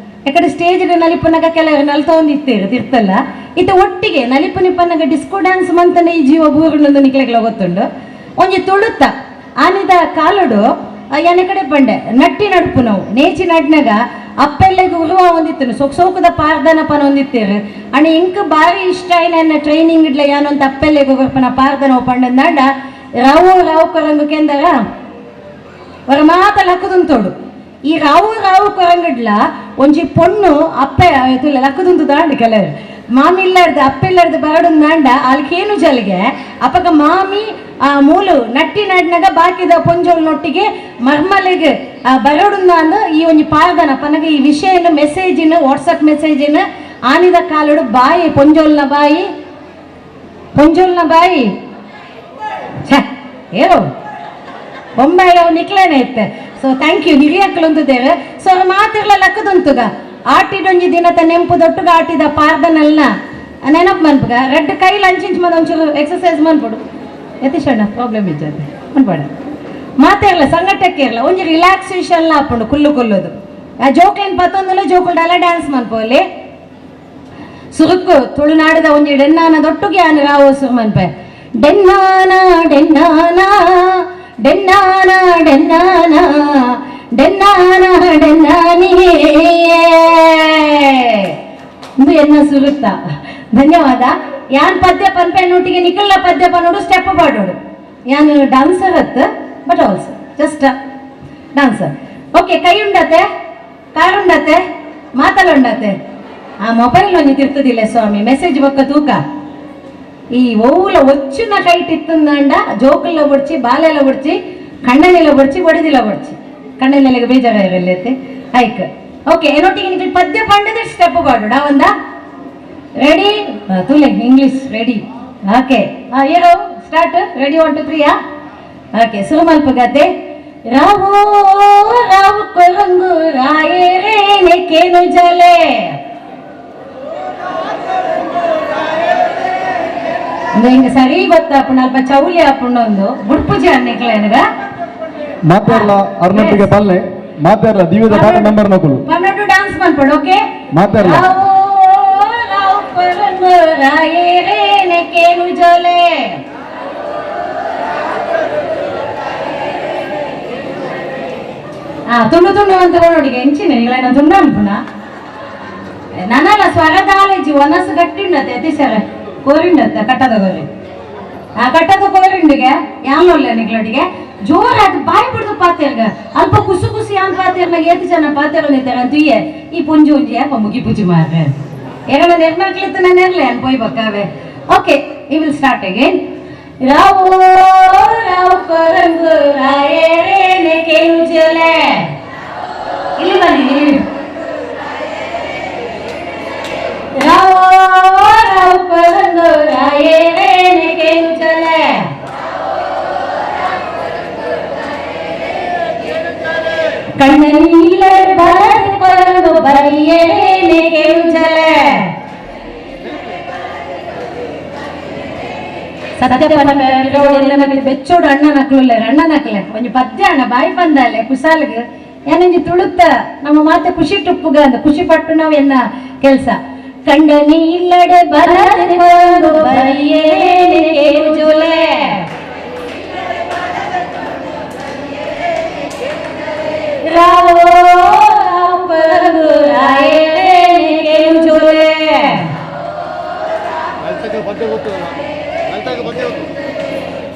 ಯಾಕಡೆ ಸ್ಟೇಜ್ ನಲಿಪನಗ ಕೆಲವರು ನಲ್ತೊಂದಿತ್ತೇರು ತಿರ್ತಲ್ಲ ಇತ್ತ ಒಟ್ಟಿಗೆ ನಲಿಪು ನಿಪ್ಪನಗ ಡಿಸ್ಕೋ ಡ್ಯಾನ್ಸ್ ಮಂತನೆ ಈ ಜೀವ ಬೂರುನೊಂದು ನಿಕ್ಲೆಗ್ಲ ಗೊತ್ತುಂಡು ಒಂಜಿ ತುಳುತ್ತ ಆನಿದ ಕಾಲುಡು ಯಾನೆ ಕಡೆ ಬಂಡೆ ನಟ್ಟಿ ನಡುಪು ನಾವು ನೇಚಿ ನಡ್ನಾಗ ಅಪ್ಪೆಲ್ಲೆಗ್ ಉರುವ ಒಂದಿತ್ತನು ಸೊಕ್ ಸೋಕದ ಪಾರ್ದನ ಪನ ಒಂದಿತ್ತೇರು ಅಣ್ಣ ಇಂಕ್ ಬಾರಿ ಇಷ್ಟ ಆಯ್ನ ಟ್ರೈನಿಂಗ್ ಇಡ್ಲ ಯಾನೊಂದು ಅಪ್ಪೆಲ್ಲೆಗ್ ಉಗುರ್ಪನ ಪಾರ್ದನ ಪಂಡಂದಾಂಡ ರಾವು ರಾವು ಕೊರಂಗು ಕೆಂದರ ಅವರ ಮಾತ ಲಕ್ಕದುಂತೋಡು ಈ ರಾವು ರಾವು ಕೊರಂಗಿಡ್ಲ ಒಂಜಿ ಪೊಣ್ಣು ಅಪ್ಪೆ ಲಕ್ಕದುಂತು ದಾಂಡು ಕೆಲವರು ಮಾಮಿ ಇಲ್ಲಾರ್ದು ಅಪ್ಪೆಲ್ಲಾರ್ದು ಬರಡುಂದಾಂಡ ಅಲ್ಕೇನು ಜಲ್ಗೆ ಅಪ್ಪಗ ಮಾಮಿ ಆ ಮೂಲು ನಟ್ಟಿ ನಡ್ನಾಗ ಬಾಕಿದ ಪೊಂಜೋಲ್ ನೊಟ್ಟಿಗೆ ಮರ್ಮಲೆಗ್ ಬರಡುಂದ ಅಂದು ಈ ಒಂಜಿ ಪಾರ್ದನ ಪನಗ ಈ ವಿಷಯನ ಮೆಸೇಜಿನ ವಾಟ್ಸಪ್ ಮೆಸೇಜಿನ ಆನಿದ ಕಾಲಡು ಬಾಯಿ ಪೊಂಜೋಲ್ನ ಬಾಯಿ ಪೊಂಜೋಲ್ನ ಬಾಯಿ ಛೇ ಏನೋ ಬೊಂಬಾಯಿ ಅವು ನಿಕ್ಲೇನೆ ಇತ್ತೆ. ಸೊ thank you ಹಿರಿಯಕ್ಕಲುಂತುದೇವೆ. ಸೊ ಅವ್ರ ಮಾತಿರ್ಲ ಲಕ್ಕದುಂತುಗ ಆಟಿಡೊಂಜಿ ದಿನತ ನೆಂಪು ದೊಟ್ಟುಗ ಆಟಿದ ಪಾರ್ದನಲ್ನ ನೆನಪು ಮನ್ಪುಗ ರೆಡ್ ಕೈಲಿ ಅಂಚಿಂಚ್ ಮಂದ ಒಂಚೂರು ಎಕ್ಸಸೈಸ್ ಮನ್ಪುಡು ಯತೀಶಣ್ಣ ಪ್ರಾಬ್ಲಮ್ ಇಜ್ಜಂತೆ ಮನ್ಪಡ ಮಾತಿರ್ಲ ಸಂಘಟಕ್ಕೆ ಇರಲ್ಲ ಒಂಜಿ ರಿಲ್ಯಾಕ್ಸೇಷನ್ ಆಪುಂಡು ಕುಲ್ಲು ಕುಲ್ಲುದು ಆ ಜೋಕ್ಲೇನ್ ಪತ್ತೊಂದುಲ ಜೋಕುಲ್ಡಲ್ಲ ಡ್ಯಾನ್ಸ್ ಮನ್ಪೋಲಿ ಸುರುಕು ತುಳುನಾಡದ ಒಂಜಿ ಡೆನ್ನಾನ ದೊಟ್ಟುಗೆ ಆನು ರಾವು ಸುರು ಮನ್ಪೆ ಡೆನ್ನಾನ ಡೆನ್ನಾನ ಡೆನ್ನಾನ ಡೆನ್ನಾನ ಡೆನ್ನಾನ ಡೆನ್ನಾನಿಯೇ ಇದು ಎನ್ನ ಸುರುತ್ತ. ಧನ್ಯವಾದ. ಯಾನ್ ಪದ್ಯ ಪನ್ಪೆನ್ನೊಟ್ಟಿಗೆ ನಿಖಲ್ನ ಪದ್ಯ ಪನ್ನೋಡು ಸ್ಟೆಪ್ ಪಾಡೋಡು ಯಾನು ಡಾನ್ಸರ್ ಅತ್ತ but also just dancer. Okay ಕೈ ಉಂಡತೆ ಕಾರ್ ಉಂಡತೆ ಮಾತಲ್ಲ ಉಂಡತೆ ಆ ಮೊಬೈಲ್ ಒಂಜಿ ತಿರ್ತದಿಲ್ಲ ಸ್ವಾಮಿ ಮೆಸೇಜ್ ಬೊಕ್ಕ ತೂಕ ಈ ಓಲ ಒಚ್ಚುನ ಕೈಟ್ ಇತ್ತಂದಾಂಡ ಜೋಕುಲ್ಲ ಬೊಡ್ಚಿ ಬಾಲೆಲ್ಲ ಬೊಡ್ಚಿ ಕಣ್ಣನೆಲ್ಲ ಬೊಡ್ಚಿ ಬಡಿದಿಲ್ಲ ಬೊಡ್ಚಿ ಕಣ್ಣನೆಲೆಗೆ ಬೇಜಾರಾಗಿರಲ್ಲೈತೆ ಆಯ್ಕ. ಓಕೆ ಏನೊಟ್ಟಿಗೆ ನಿಖಲ್ ಪದ್ಯ ಪಂಡದ ಸ್ಟೆಪ್ ಪಾಡೋಡ ಒಂದ ರೆಡಿ ತುಲೆ ಇಂಗ್ಲಿಷ್ ರೆಡಿ ಓಕೆ ಏನೋ ಸ್ಟಾರ್ಟ್ ರೆಡಿ 1 2 3 ಯಾ ಓಕೆ ಶುರು ಮಲ್ಪಗತೆ ರಾವೋ ರಾವು ಕೊರಂಗು ರಾಯೇರೇನೆ ಕೇನು ಜಲೆ ಅಂದ್ರೆ ಹಿಂಗ ಸರಿ ಗೊತ್ತಾಪುಂಡು ಅಲ್ಪ ಚೌಲಿ ಆಪುಂಡು ಬುಡ್ಪುಜಿ ಅನ್ನಿಕ್ಲೇನಗ ಮಾತಾಡಲ ಅರ್ನಟ್ಟಿಗೆ ಪಲ್ಲೆ ಮಾತಾಡಲ ದಿವ್ಯದ ಪಾಠ ನಂಬರ್ ನಕುಲು ಪನ್ನೊಂದು ಡ್ಯಾನ್ಸ್ ಮನ್ಪಡು. ಓಕೆ ಮಾತಾಡಲ ರಾವೋ ರಾವು ಕೊರಂಗು ರಾಯೇರೇನೆ ಕೇನು ಜಲೆ ತುಂಡು ತುಂಡು ಅಂತ ನೋಡಿ ಎಂಚಿನ ಇಲ್ಲ ತುಂಡು ಅನ್ಪುನ ನನಲ್ಲ ಸ್ವರದಾಲೇಜಿ ಒನಸು ಗಟ್ಟಿಂಡತೆ ಅತಿಶರ ಕೋರಿಂಡತ್ತೆ ಕಟ್ಟದ ಕೋರಿ ಆ ಕಟ್ಟದ ಕೋರಿಂಡಿಗೆ ಯಾನೊಲ್ಲ ನಿಗ್ಲೊಟ್ಟಿಗೆ ಜೋರಾದ ಬಾಯಿ ಬಿಡ್ದು ಪಾತೆರ್ಗ ಅಲ್ಪ ಕುಸು ಕುಸಿ ಯಾನ್ ಪಾತೆರ್ನಾಗ ಏತಿ ಜನ ಪಾತೆರ್ ಅಂತ ಈ ಪುಂಜು ಉಂಜಿ ಯಾಕ ಮುಗಿ ಪುಜಿ ಮಾರ್ರೆ ಎರಡ ಎರ್ನಾಕ್ಲಿತ್ತು ನಾನು ಇರ್ಲಿ ಅನ್ ಪೋಯ್ ಬಕ್ಕಾವೆ. ಓಕೆ ಈ will start again. Rao Rao ಕೊರಂಗು ರಾಯರೇನೆ ಕೇನು ಜಲೆ ಇಲ್ಲಿ ಬನ್ನಿ ರಾವೋ ರಾವು ಕೊರಂಗು ರಾಯರೇನೆ ಕೇನು ಜಲೆ ಕಣ್ಣನೀಲರ್ ಬರದು ಕೊರಂಗು ಬರಿಯರೇನೆ ಕೇನು ಜಲೆ ಸತ್ಯಪನ ಬೆಚ್ಚೋಡು ಅಣ್ಣನ ಅಕ್ಲುಲ್ಲೆ ಅಣ್ಣನ ಅಕ್ಲೆ ಒಂಜಿ ಪದ್ಯ ಅಣ್ಣ ಬಾಯಿ ಬಂದಾಲೆ ಕುಸಾಲ್ಗ್ ಏನೊಂಜಿ ತುಳುತ್ತ ನಮ್ಮ ಮಾತೆ ಖುಷಿ ಟುಪ್ಪುಗ ಅಂದ ಖುಷಿ ಪಟ್ಟು ನಾವು ಎನ್ನ ಕೆಲಸ ಕಂಡ ನೀಲಡೆ ಬರದು ಬರಿಯೇನೆ ಕೇನು ಜೋಲೆ ರಾವೋ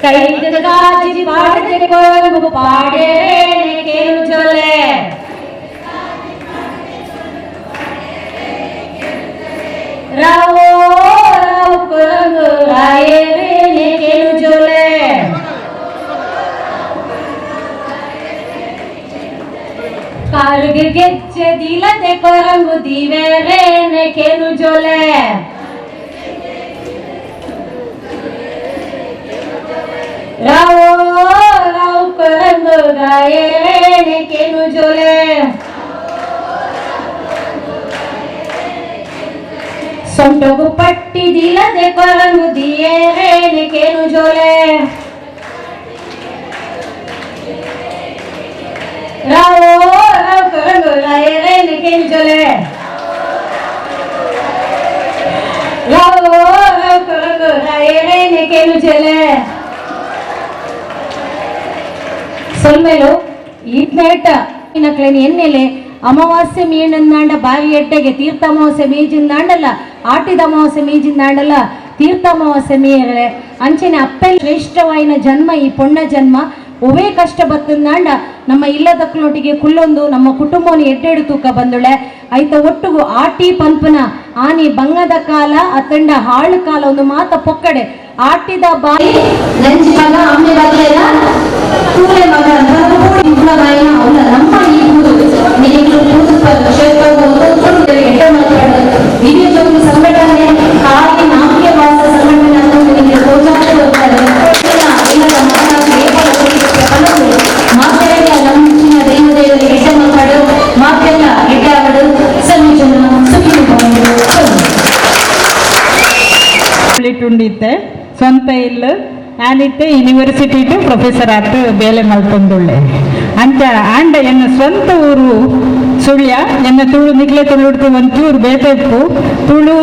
ಕೈದ ಕಾಜಿ ಪಾಡದೆ ಕೊರಂಗು ಪಾಡೇನೆ ಕೇಳು ಜೋಲೆ. ರಾವೋ ರಾವು ಕೊರಂಗು ರಾಯೇರೇನೆ ಕೇಳು ಜೋಲೆ. ಕಾಲ್ಗೆ ಗೆಜ್ಜೆ ದಿಲದೆ ಕೊರಂಗು ದಿವೇರೇನೆ ಕೇಳು ಜೋಲೆ. ರಾವೋ ರಾವು ಕೊರಂಗು ರಾಯೇರೇನೆ ಕೇಳು ಜೋಲೆ. ಸೊಂಟಗು ಪಟ್ಟಿ ದಿಲದೆ ಕೊರಂಗು ದಿಯೇರೇನೆ ಕೇಳು ಜೋಲೆ. ರಾವೋ ರಾವು ಕೊರಂಗು ರಾಯೇರೇನೆ ಕೇಳು ಜೋಲೆ. ರಾವೋ ರಾವು ಕೊರಂಗು ರಾಯೇರೇನೆ ಕೇಳು ಜೋಲೆ. ಸೊಲ್ಮೇಲು ಈತ್ನೇಟ ನಕ್ಲೇನು ಎನ್ನೆಲೆ ಅಮಾವಾಸ್ಯೆ ಮೀನಂದಾಂಡ ಬಾವಿ ಎಡ್ಡೆಗೆ ತೀರ್ಥ ಅಮಾವಾಸ್ಯೆ ಮೀಜಿಂದಾಂಡಲ್ಲ, ಆಟಿದ ಅಮಾವಾಸ್ಯೆ ಮೀಜಿಂದಾಂಡಲ್ಲ, ತೀರ್ಥ ಅಮಾವಾಸ್ಯೆ ಮೀರಲೆ ಅಂಚನೆ ಅಪ್ಪೆ ಶ್ರೇಷ್ಠವಾಯಿನ ಜನ್ಮ ಈ ಪೊಣ್ಣ ಜನ್ಮ. ಒವೇ ಕಷ್ಟ ಬತ್ತಂದಾಂಡ ನಮ್ಮ ಇಲ್ಲದಕ್ಲೊಟ್ಟಿಗೆ ಕುಲ್ಲೊಂದು ನಮ್ಮ ಕುಟುಂಬವನ್ನು ಎಡ್ಡೆಡು ತೂಕ ಬಂದುಳೆ ಐತ ಒಟ್ಟುಗು ಆಟಿ ಪಂಪನ ಆನಿ ಬಂಗದ ಕಾಲ ಅತ್ತಂಡ ಹಾಳು ಕಾಲ ಒಂದು ಮಾತ ಪೊಕ್ಕಡೆ ಆಟಿದ ಬಾಯಿ ನಂಜಿ ಮಗ ಅಮ್ಮೆ ಬದಲೇನ ತೂಲೆ ಮಗ ಅವನ ನಮ್ಮ ಈ ಊರು ನಿನಗೆ ದಿವ್ಯ ಜ್ಯೋತಿ ಸಂಘಟನೆ ಖಾಲಿ ನಾಮಕೆ ವಾಸ ಸಂಘಟನೆ ಅಂತ ನಿಮಗೆ ಪ್ರೋತ್ಸಾಹ ಕೊಡ್ತಾರೆ. ಮಾತೆಲ್ಲ ನಮ್ಮ ದೈವ ದೇವರಿಗೆ ಎಡ್ಡ ಮಾತಾಡು ಮಾತೆಲ್ಲ ಎಡ್ಡ ಆಡು ಸನ್ನಿಜನ ಸುಖಿ ಉಂಡಿತ್ತೆ ಸ್ವಂತ ಇಲ್ಲ ಆನಿತ್ತೆ ಯೂನಿವರ್ಸಿಟಿ ಪ್ರೊಫೆಸರ್ ಆತು ಬೇಲೆ ಮಲ್ಪೊಂದುಳ್ಳೆ ಅಂತ ಆಂಡ ಎನ್ನ ಸ್ವಂತ ಊರು ಸುಳ್ಯ. ಎನ್ನ ತುಳು ನಿಕ್ಲೆ ತುಳು ಒಂಚೂರು ಬೇತೆಪ್ಪು ತುಳು,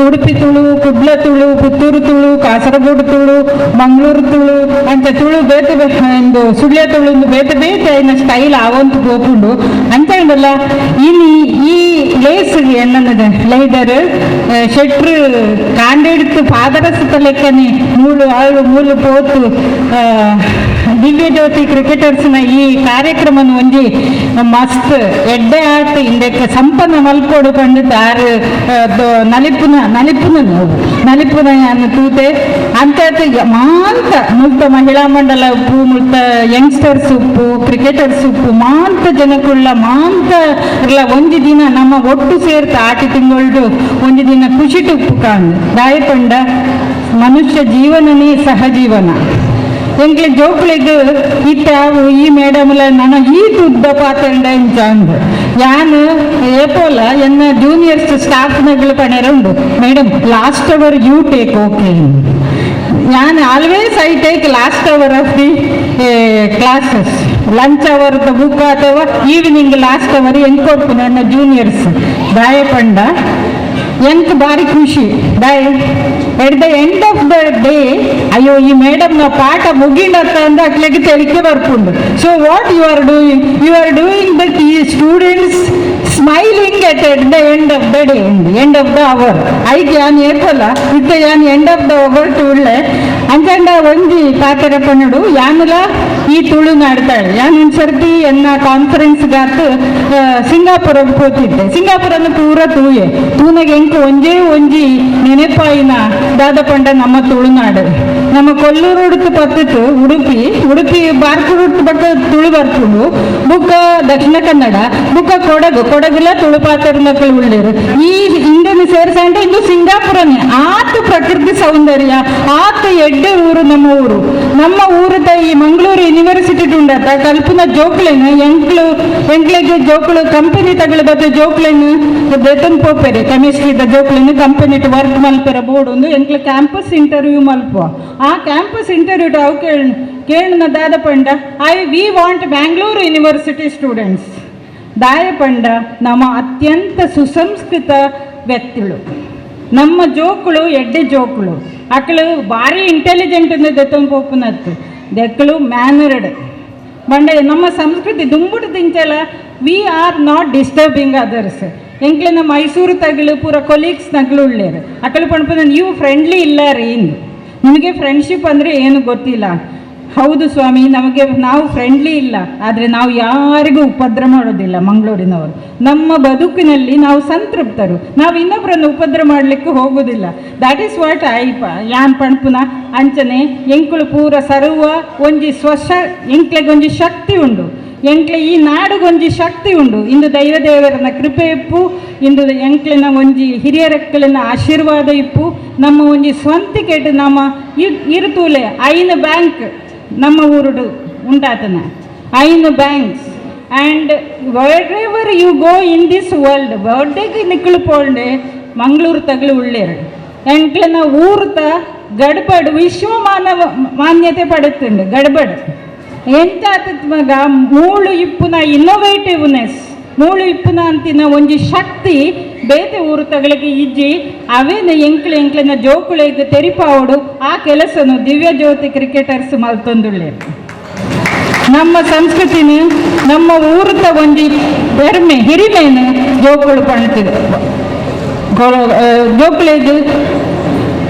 ಉಡುಪಿ ತುಳು, ಕುಡ್ಲ ತುಳು, ಪುತ್ತೂರು ತುಳು, ಕಾಸರಗೋಡು ತುಳು, ಮಂಗಳೂರು ತುಳು ಅಂತ ತುಳು ಬೇತೆ ಒಂದು ಸುಳ್ಯ ತುಳು ಒಂದು ಬೇತೆ ಬೇತೆ ಎನ್ನ ಸ್ಟೈಲ್ ಆವಂತ ಗೋಪುಂಡು ಅಂತ ಉಂಡಲ್ಲ. ಇನಿ ಈ ಲೇಸ್ ಎನ್ನ ಲೈಡರ್ ಶೆಟ್ರು ಕಾಂಡೆಡ್ತು ಪಾದರಸತ ಲೆಕ್ಕನೆ ಮೂಳು ಆಳು ಮೂಲು ಪೋತು ದಿವ್ಯ ಜ್ಯೋತಿ ಕ್ರಿಕೆಟರ್ಸ್ನ ಈ ಕಾರ್ಯಕ್ರಮನ ಒಂಜಿ ಮಸ್ತ್ ಎಡ್ಡೆ ಆಟ ಇಂದಕ್ಕೆ ಸಂಪನ್ನ ಮಲ್ಕೋಡು ಪಂಡು ಆರು ನಲಿಪುನ ನಲಿಪುನ ನೋವು ನಲಿಪುನ ಅನ್ನು ತೂತೆ ಅಂತ ಮಾಂತ ಮುಲ್ತ ಮಹಿಳಾ ಮಂಡಲ ಉಪ್ಪು, ಮುಲ್ತ ಯಂಗ್ಸ್ಟರ್ಸ್ ಉಪ್ಪು, ಕ್ರಿಕೆಟರ್ಸ್ ಉಪ್ಪು, ಮಾಂತ ಜನಕುಳ್ಳ ಮಾಂತ ಒಂಜಿ ದಿನ ನಮ್ಮ ಒಟ್ಟು ಸೇರ್ತ ಆಟಿ ತಿಂಗಳು ಒಂಜಿ ದಿನ ಖುಷಿ ಉಪ್ಪು ಕಾಣು ದಾಯಪಂಡ ಮನುಷ್ಯ ಜೀವನನೇ ಸಹಜೀವನ. ಎಂಕ್ಲೆ ಜೋಕ್ಳಿಗ್ ಇತ್ತ ಈ ಮೇಡಮ್ಲ ನಾನು ಈ ತುದ್ದ ಪಾತಂಡ ಇಂಚ ಅಂದ್ ಯಾನ್ ಏಪೋಲ ಎನ್ನ ಜೂನಿಯರ್ಸ್ ಸ್ಟಾಫ್ನಗಳು ಪಣೆರ ಉಂಡು madam last hour you take okay. ಯಾನ್ always I take last hour of the classes, lunch hour book ಅಥವಾ evening last hour ಎಂಕೊಡ್ಪು ನನ್ನ ಜೂನಿಯರ್ಸ್ ದಾಯಪಂಡ ಎಂಕ್ ಬಾರಿ ಖುಷಿ ದಾಯ at the end of the day ಅಯ್ಯೋ ಈ ಮೇಡಮ್ನ ಪಾಠ ಮುಗಿಂಡತ್ತ ಅಂದ ಅಕ್ಲೆಗೆ ತೆಲಿಕೆ ಬರ್ಪುಂಡು. So what you are doing, you are doing that ಈ students smiling at the end of the day, end of the hour. ಐಕ್ ಯಾನ್ ಏಪಲ್ಲ ಇತ್ತ ಯಾನ್ end of the hour ಟುಳ್ಳೆ ಅಂಚಂಡ ಒಂಜಿ ಪಾತೆರ ಪನ್ನುಡು ಯಾನುಲ ಈ ತುಳು ನಾಡ್ತಾಳೆ. ಯಾನ್ ಒಂದು ಸರ್ತಿ ಎನ್ನ ಕಾನ್ಫರೆನ್ಸ್ ಗಾತ್ ಸಿಂಗಾಪುರಕ್ಕೆ ಪೋತಿದ್ದೆ. ಸಿಂಗಾಪುರನ ಪೂರ ತೂಯೆ ತೂನಗೆ ಎಂಕ್ ಒಂಜೇ ಒಂಜಿ ನೆನೆಪಾಯಿನ ದಾದ ಪಂಡ ನಮ್ಮ ತುಳುನಾಡು. ನಮ್ಮ ಕೊಲ್ಲೂರು ಉಡುತು ಪತ್ತಿತ್ತು ಉಡುಪಿ, ಉಡುಪಿ ಬಾರ್ಕೂರು ಬಕ್ಕ ತುಳು ಬರ್ಪುಂಡು, ಬುಕ್ಕ ದಕ್ಷಿಣ ಕನ್ನಡ, ಬುಕ್ಕ ಕೊಡಗು, ಕೊಡಗುಲ ತುಳು ಪಾತೆರ್ನಕ್ಲು ಉಳ್ಳೇರು. ಈ ಇಂಡನ್ನು ಸೇರ್ಸಂಡೆ ಇಂದು ಸಿಂಗಾಪುರನೇ ಆತ ಪ್ರಕೃತಿ ಸೌಂದರ್ಯ ಆತ ಎಡ್ಡೆ ಊರು ನಮ್ಮ ಊರು. ನಮ್ಮ ಊರದ ಈ ಮಂಗಳೂರು ಯೂನಿವರ್ಸಿಟಿ ಉಂಡತ್ತ ಕಲ್ಪನ ಜೋಕ್ಲೇನು ಎಂಕ್ಲು ಎಂಕ್ಲೆಗ್ ಜೋಕ್ಲು ಕಂಪನಿ ತಗಲು ಬತ್ತ ಜೋಕ್ಲೇನು ಬೇತನ್ ಪೋಪೆರೆ ಕೆಮಿಸ್ಟ್ರಿದ ಜೋಕ್ಲೇನು ಕಂಪನಿ ವರ್ಕ್ ಮಲ್ಪೆರ ಬೋರ್ಡ್ ಒಂದು ಎಂಕ್ಲು ಕ್ಯಾಂಪಸ್ ಇಂಟರ್ವ್ಯೂ ಮಲ್ಪ. ಆ ಕ್ಯಾಂಪಸ್ ಇಂಟರ್ವ್ಯೂ ಅವು ಕೇಳನ ದಾದ ಪಂಡ I we want Bangalore university students. ದಾಯ ಪಂಡ ನಮ್ಮ ಅತ್ಯಂತ ಸುಸಂಸ್ಕೃತ ವ್ಯಕ್ತಿಗಳು ನಮ್ಮ ಜೋಕುಳು ಎಡ್ಡೆ ಜೋಕುಳು ಅಕ್ಳು ಭಾರಿ ಇಂಟೆಲಿಜೆಂಟ್ ದೆತ್ತೊಂದು ಪೋಪುನತ್ತು ದೆಕ್ಕಳು ಮ್ಯಾನರ್ಡ್ ಬಂಡ ನಮ್ಮ ಸಂಸ್ಕೃತಿ ದುಂಬುಡು ದಿಂಚಲ we are not disturbing others. ಎಂಕ್ಲೆನ ಮೈಸೂರು ತಗಲು ಪೂರ ಕೊಲೀಗ್ಸ್ ನಗಲು ಉಳ್ಳೇರು ಅಕಲು ಪಣಪುನ ನೀವು ಫ್ರೆಂಡ್ಲಿ ಇಲ್ಲ ರೀ ನಿಮಗೆ ಫ್ರೆಂಡ್ಶಿಪ್ ಅಂದರೆ ಏನು ಗೊತ್ತಿಲ್ಲ. ಹೌದು ಸ್ವಾಮಿ, ನಮಗೆ ನಾವು ಫ್ರೆಂಡ್ಲಿ ಇಲ್ಲ, ಆದರೆ ನಾವು ಯಾರಿಗೂ ಉಪದ್ರ ಮಾಡೋದಿಲ್ಲ. ಮಂಗಳೂರಿನವರು ನಮ್ಮ ಬದುಕಿನಲ್ಲಿ ನಾವು ಸಂತೃಪ್ತರು, ನಾವು ಇನ್ನೊಬ್ಬರನ್ನು ಉಪದ್ರ ಮಾಡಲಿಕ್ಕೆ ಹೋಗೋದಿಲ್ಲ. That is what I ಯಾನ್ ಪಣ್ಪುನ ಅಂಚನೆ ಎಂಕುಲು ಪೂರ ಸರ್ವ ಒಂಜಿ ಸ್ವಶ ಎಂಕ್ಲೆಗೊಂಜಿ ಶಕ್ತಿ ಉಂಡು, ಎಂಕ್ಲೆ ಈ ನಾಡುಗೊಂಜಿ ಶಕ್ತಿ ಉಂಡು. ಇಂದು ದೈವದೇವರನ ಕೃಪೆ ಇಪ್ಪು, ಇಂದು ಎಂಕ್ಲೆನ ಒಂಜಿ ಹಿರಿಯರಕ್ಕಲಿನ ಆಶೀರ್ವಾದ ಇಪ್ಪು, ನಮ್ಮ ಒಂಜಿ ಸ್ವಂತಿಕೆಟ್ ನಮ್ಮ ಇರುತೂಲೆ ಐನು ಬ್ಯಾಂಕ್ ನಮ್ಮ ಊರುಡು ಉಂಟಾತನ ಐನು banks. And wherever you go in this world ಬರ್ಡೇಗೆ ನಿಕ್ಕಳು ಪೋಂಡೆ Mangaluru ತಗಲು ಉಳ್ಳೇರು ಎಂಕ್ಲೆನ ಊರುತ ಗಡ್ಬಡ್ ವಿಶ್ವ ಮಾನವ ಮಾನ್ಯತೆ ಪಡುತ್ತುಂಡು. ಗಡ್ಬಡ್ ಎಂತ ಮಗ ಮೂಳು ಇಪ್ಪುನ ಇನ್ನೋವೇಟಿವ್ನೆಸ್, ಮೂಳು ಇಪ್ಪುನ ಅಂತಿನ ಒಂಜಿ ಶಕ್ತಿ ಬೇತೆ ಊರು ತಗಳಿಗೆ ಇಜ್ಜಿ ಅವೇನ ಎಂಕ್ಲೆ ಎಂಕ್ಲೆನ ಜೋಕುಳೆಗ್ ತೆರಿಪಾವಡು ಆ ಕೆಲಸನು ದಿವ್ಯ ಜ್ಯೋತಿ ಕ್ರಿಕೆಟರ್ಸ್ ಮಲ್ತೊಂದುಳ್ಳೆ. ನಮ್ಮ ಸಂಸ್ಕೃತಿನ ನಮ್ಮ ಊರುತ ಒಂಜಿ ಪೆರ್ಮೆ ಹಿರಿಮೇನು ಜೋಕುಳು ಪಣ್ತಿದೆ ಜೋಕುಳೆಗ್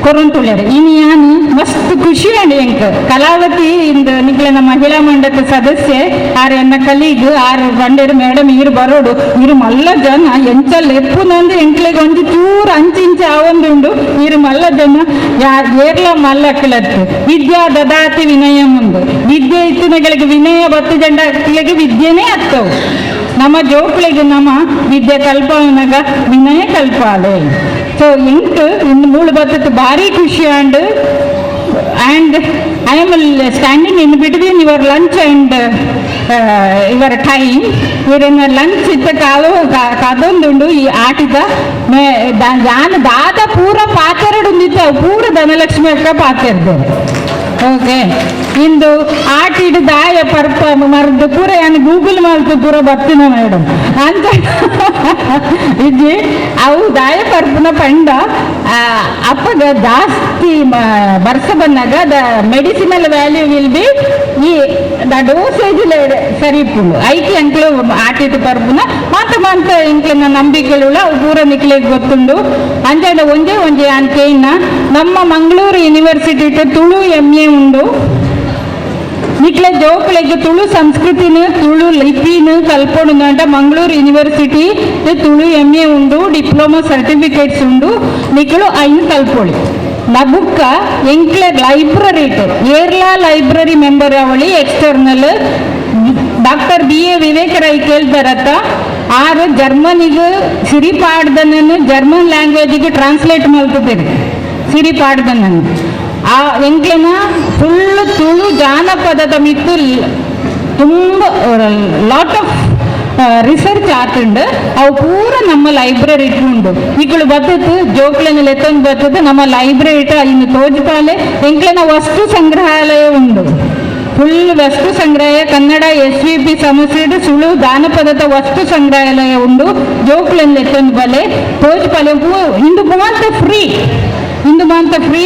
ಕೊರಂತುಳ್ಳೇರು. ಇನಿ ಯಾನು ಮಸ್ತ್ ಖುಷಿ ಅಂಡ್ ಎಂಕ್ ಕಲಾವತಿ ಇಂದು ನಿಕ್ಲೆನ ಮಹಿಳಾ ಮಂಡಲದ ಸದಸ್ಯೆ ಆರ್ ಎನ್ನ ಕಲೀಗ್ ಆರ್ ಬಂಡೇರು ಮೇಡಮ್ ಇರು ಬರೋಡು ಇರು ಮಲ್ಲ ಜನ ಎಂಚ ಲೆಪ್ಪುನಂದು ಎಂಕ್ಲೆಗ್ ಒಂಜಿ ಚೂರು ಅಂಚಿಂಚ ಆವೊಂದುಂಡು. ಇರು ಮಲ್ಲ ಜನ ಏರ್ಲ ಮಲ್ಲಕ್ಲತ್ತು ವಿದ್ಯಾ ದದಾತಿ ವಿನಯ ಮುಂದು ವಿದ್ಯೆ ಇತ್ತಿನಗಳಿಗೆ ವಿನಯ ಬತ್ತು ಜಂಡಕ್ಲೆಗೆ ವಿದ್ಯೆನೇ ಅತ್ತವು. ನಮ್ಮ ಜೋಕುಳಿಗೆ ನಮ್ಮ ವಿದ್ಯೆ ಕಲ್ಪನಾಗ ವಿನಯ ಕಲ್ಪಾಲೆ. ಸೊ ಎಂಕ್ ಇನ್ನು ಮೂಳು ಬತ್ತತ್ತು ಭಾರಿ ಖುಷಿ and and I am standing in between your lunch and your time. ಇವರನ್ನ ಲಂಚ್ ಇತ್ತ ಕಾಲು ಕದೊಂದುಂಡು ಈ ಆಟಿದ ಮೇ ಯಾನ್ ದಾದ ಪೂರ ಪಾತೆರಡುಂದಿತ್ತ ಪೂರ ಧನಲಕ್ಷ್ಮಿ ಅಕ್ಕ ಪಾತೆರ್ದೆ. ಓಕೆ, ಇಂದು ಆಟಿಡು ದಾಯ ಪರ್ಪ ಮರ್ದು ಪೂರ ಯಾನ್ ಗೂಗಲ್ ಮಲ್ತು ಪೂರ ಬರ್ತಿನ ಮೇಡಮ್ ಅಂತ ಇಜ್ಜಿ ಅವು ದಾಯ ಪರ್ಪನ ಪಂಡ ಅಪ್ಪಗ ಜಾಸ್ತಿ ಬರ್ಸ ಬಂದಾಗ the medicinal value will be ಈ the dosage ಸರಿ ಇಪ್ಪುಂಡು. ಐಕೆ ಅಂಕ್ಲು ಆಟಿಟ್ಟು ಪರ್ಪುನ ಮಾತ ಮಾತ ಎಂಕ್ಲೆನ ನಂಬಿಕೆಳುಳ್ಳ ಅವು ಪೂರ ನಿಕ್ಲೆಗ್ ಗೊತ್ತುಂಡು. ಅಂಚಾಂಡ ಒಂಜೇ ಒಂಜಿ ಅಂಕೇನ ನಮ್ಮ ಮಂಗಳೂರು ಯೂನಿವರ್ಸಿಟಿ ತುಳು MA ಉಂಡು. ನಿಕ್ಲೆ ಜೋಕುಲೆಗ್ ತುಳು ಸಂಸ್ಕೃತಿನ ತುಳು ಲಿಪಿನ ಕಲ್ಪೊಡುಂದಂಟ ಮಂಗಳೂರು ಯೂನಿವರ್ಸಿಟಿ ತುಳು MA ಉಂಡು, ಡಿಪ್ಲೊಮಾ ಸರ್ಟಿಫಿಕೇಟ್ಸ್ ಉಂಡು. ನಿಕ್ಲು ಐನ್ ಕಲ್ಪೊಳಿ. ನಬುಕ್ಕ ಎಂಕ್ಲೆ ಲೈಬ್ರರಿ ಏರ್ಲಾ ಲೈಬ್ರರಿ ಮೆಂಬರ್ ಅವಳಿ external doctor BA Viveka Rai ಕೇಳ್ತಾರತ್ತ ಆರು ಜರ್ಮನಿಗೆ ಸಿರಿಪಾಡ್ದನನ್ನು ಜರ್ಮನ್ ಲ್ಯಾಂಗ್ವೇಜಿಗೆ ಟ್ರಾನ್ಸ್ಲೇಟ್ ಮಾಡ್ತಿದ್ದೀರಿ ಸಿರಿಪಾಡ್ದನನ್ನು. ಆ ಎಂಕ್ಲೆನ ಫುಲ್ಲು ತುಳು ಜಾನಪದದ ಮಿತ್ತು ತುಂಬ lot of research ಆತುಂಡು. ಅವು ಪೂರ ನಮ್ಮ ಲೈಬ್ರರಿ ಉಂಡು. ಇಕ್ಕಳು ಬತ್ತತ್ತು ಜೋಕ್ಲೆನ ಲೆತ್ತೊಂದು ಬತ್ತತ್ತು ನಮ್ಮ ಲೈಬ್ರರಿ ಇನ್ನು ತೋಜುಪಾಲೆ ಎಂಕ್ಲೆನ ವಸ್ತು ಸಂಗ್ರಹಾಲಯ ಉಂಡು. ಫುಲ್ ವಸ್ತು ಸಂಗ್ರಹ ಕನ್ನಡ SVP ಸಮಸ್ಯೆ ಸುಳು ಜಾನಪದದ ವಸ್ತು ಸಂಗ್ರಹಾಲಯ ಉಂಡು. ಜೋಕ್ಲೆನ ಲೆತ್ತೊಂದು ಬಲೆ ತೋಜುಪಾಲೆ ಇಂದು ಮಾಂತ ಫ್ರೀ, ಇಂದು ಮಾಂತ ಫ್ರೀ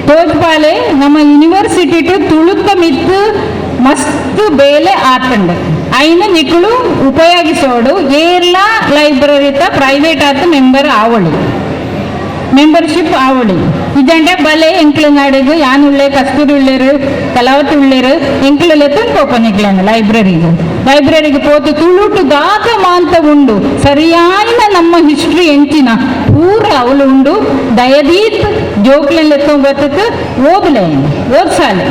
ತೋಜುಪಾಲೆ. ನಮ್ಮ ಯೂನಿವರ್ಸಿಟಿ ತುಳುತ್ತ ಮಿತ್ತು ಮಸ್ತ್ ಬೇಲೆ ಆತಂಡು. ಐನ ನಿಕ್ಕಳು ಉಪಯೋಗಿಸೋಡು. ಏರ್ಲ ಲೈಬ್ರರಿ ಪ್ರೈವೇಟ್ ಆತ ಮೆಂಬರ್ ಆವಳಿ, ಮೆಂಬರ್ಶಿಪ್ ಆವಳಿ. ಇದಂಡೆ ಬಲೆ ಎಂಕ್ಲು ನಾಡಿಗು ಯಾನ್ ಉಳ್ಳೆ ಕಸ್ತೂರಿ ಉಳ್ಳೇರು ಕಲಾವತಿ ಉಳ್ಳೇರು ಎಂಕ್ಲು ಲೆತ್ತನ್ ಪೋಪ ನಿಕ್ಲನ ಲೈಬ್ರರಿಗೆ. ಲೈಬ್ರರಿಗೆ ಪೋತು ತುಳುಟು ದಾತ ಮಾಂತ ಉಂಡು ಸರಿಯಾಯಿನ ನಮ್ಮ ಹಿಸ್ಟ್ರಿ ಎಂಚಿನ ಪೂರ ಅವಳು ಉಂಡು. ದಯದೀತ್ ಜೋಕ್ಲೆನ್ ಲೆತ್ತೊಂದು ಬತ್ತತ್ತು ಓದ್ಲೆ ಓದ್ಸಾಲೆ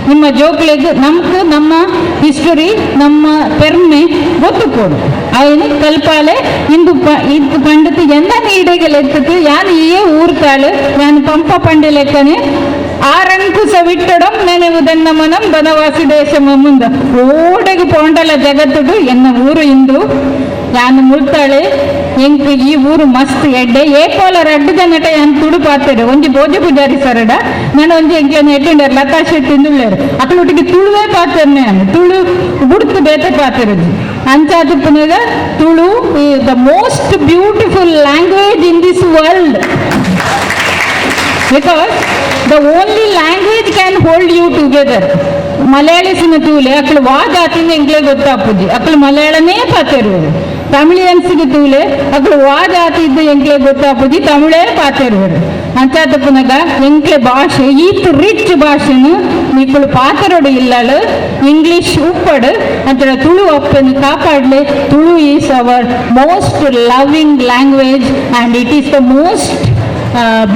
ನಿಮ್ಮ ಜೋಕ್ಲೆಗ್ ನಮ್ಗೆ ನಮ್ಮ ಹಿಸ್ಟರಿ ನಮ್ಮ ಪೆರ್ಮೆ ಗೊತ್ತು ಕೊಡು ಅವನು ಕಲ್ಪಾಲೆ. ಇಂದು ಇಂದು ಪಂಡತು ಎನ್ನ ನೀಡೆಗೆ ಲೆತ್ತತ್ತು ಯಾನ್ ಈಯೇ ಊರ್ತಾಳು ಯಾನ್ ಪಂಪ ಪಂಡೆ ಲೆಕ್ಕನೆ ಆರಂಕುಸ ವಿಟ್ಟಡಂ ನೆನೆವುದೆನ್ನ ಮನಂ ಬನವಾಸಿ ದೇಶ ಮುಂದ ಓಡೆಗೆ ಪೋಂಡಲ ಜಗತ್ತುಡು ಎನ್ನ ಊರು ಇಂದು ಯಾನ್ ಮುಳ್ತಾಳೆ. ಎಂಕ್ ಈ ಊರು ಮಸ್ತ್ ಎಡ್ಡೆ ಏಕೋಲ ರಡ್ಡು ಜನಟ ಯಾನ್ ತುಡು ಪಾತೆರು ಒಂಜಿ ಭೋಜ ಪೂಜಾರಿ ಸರಡ ನಾನು ಒಂಜಿ ಎಂಕ್ಲೆನ ಎಟ್ಟಿಂಡರ್ ಲತಾ ಶೆಟ್ಟಿ ಇಂದುಳ್ಳೇರು ಅಕ್ಲೊಟ್ಟಿಗೆ ತುಳುವೇ ಪಾತೆರ್ನೆ ಯಾನ್ ತುಳು ಬುಡ್ತು ಬೇತೆ ಪಾತೆರುಜಿ. ಅಂಚಾದಿಪ್ಪುನಗ Tulu the most beautiful language in this world because the only language can hold you together. ಮಲಯಾಳಿಸಿನ ತೂಲೆ ಅಕ್ಲು ವಾ ಜಾತಿಂದ ಎಂಕ್ಲೆ ಗೊತ್ತಾಪುಜಿ, ಅಕ್ಲು ಮಲಯಾಳನೇ ಪಾತೆರುವರು. ತಮಿಳಿಯನ್ಸ್ಗೆ ತೂಲೆ ಅಕ್ಲು ವಾ ಜಾತಿ ಇದ್ದು ಎಂಕ್ಲೆ ಗೊತ್ತಾಪುಜಿ ತಮಿಳೇ ಪಾತೆರುವರು ಅಂಚಾತ ಪುನಗ ಎಂಕ್ಲೆ ಭಾಷೆ ಈತ್ ರಿಚ್ ಭಾಷೆನು ನಿಕ್ಕುಳು ಪಾತೆರೊಡು ಇಲ್ಲಳು ಇಂಗ್ಲಿಷ್ ಉಪ್ಪಡು ಅಂಚ Tulu ಅಪ್ಪನು ಕಾಪಾಡ್ಲೆ. Tulu is our most loving language and it is the most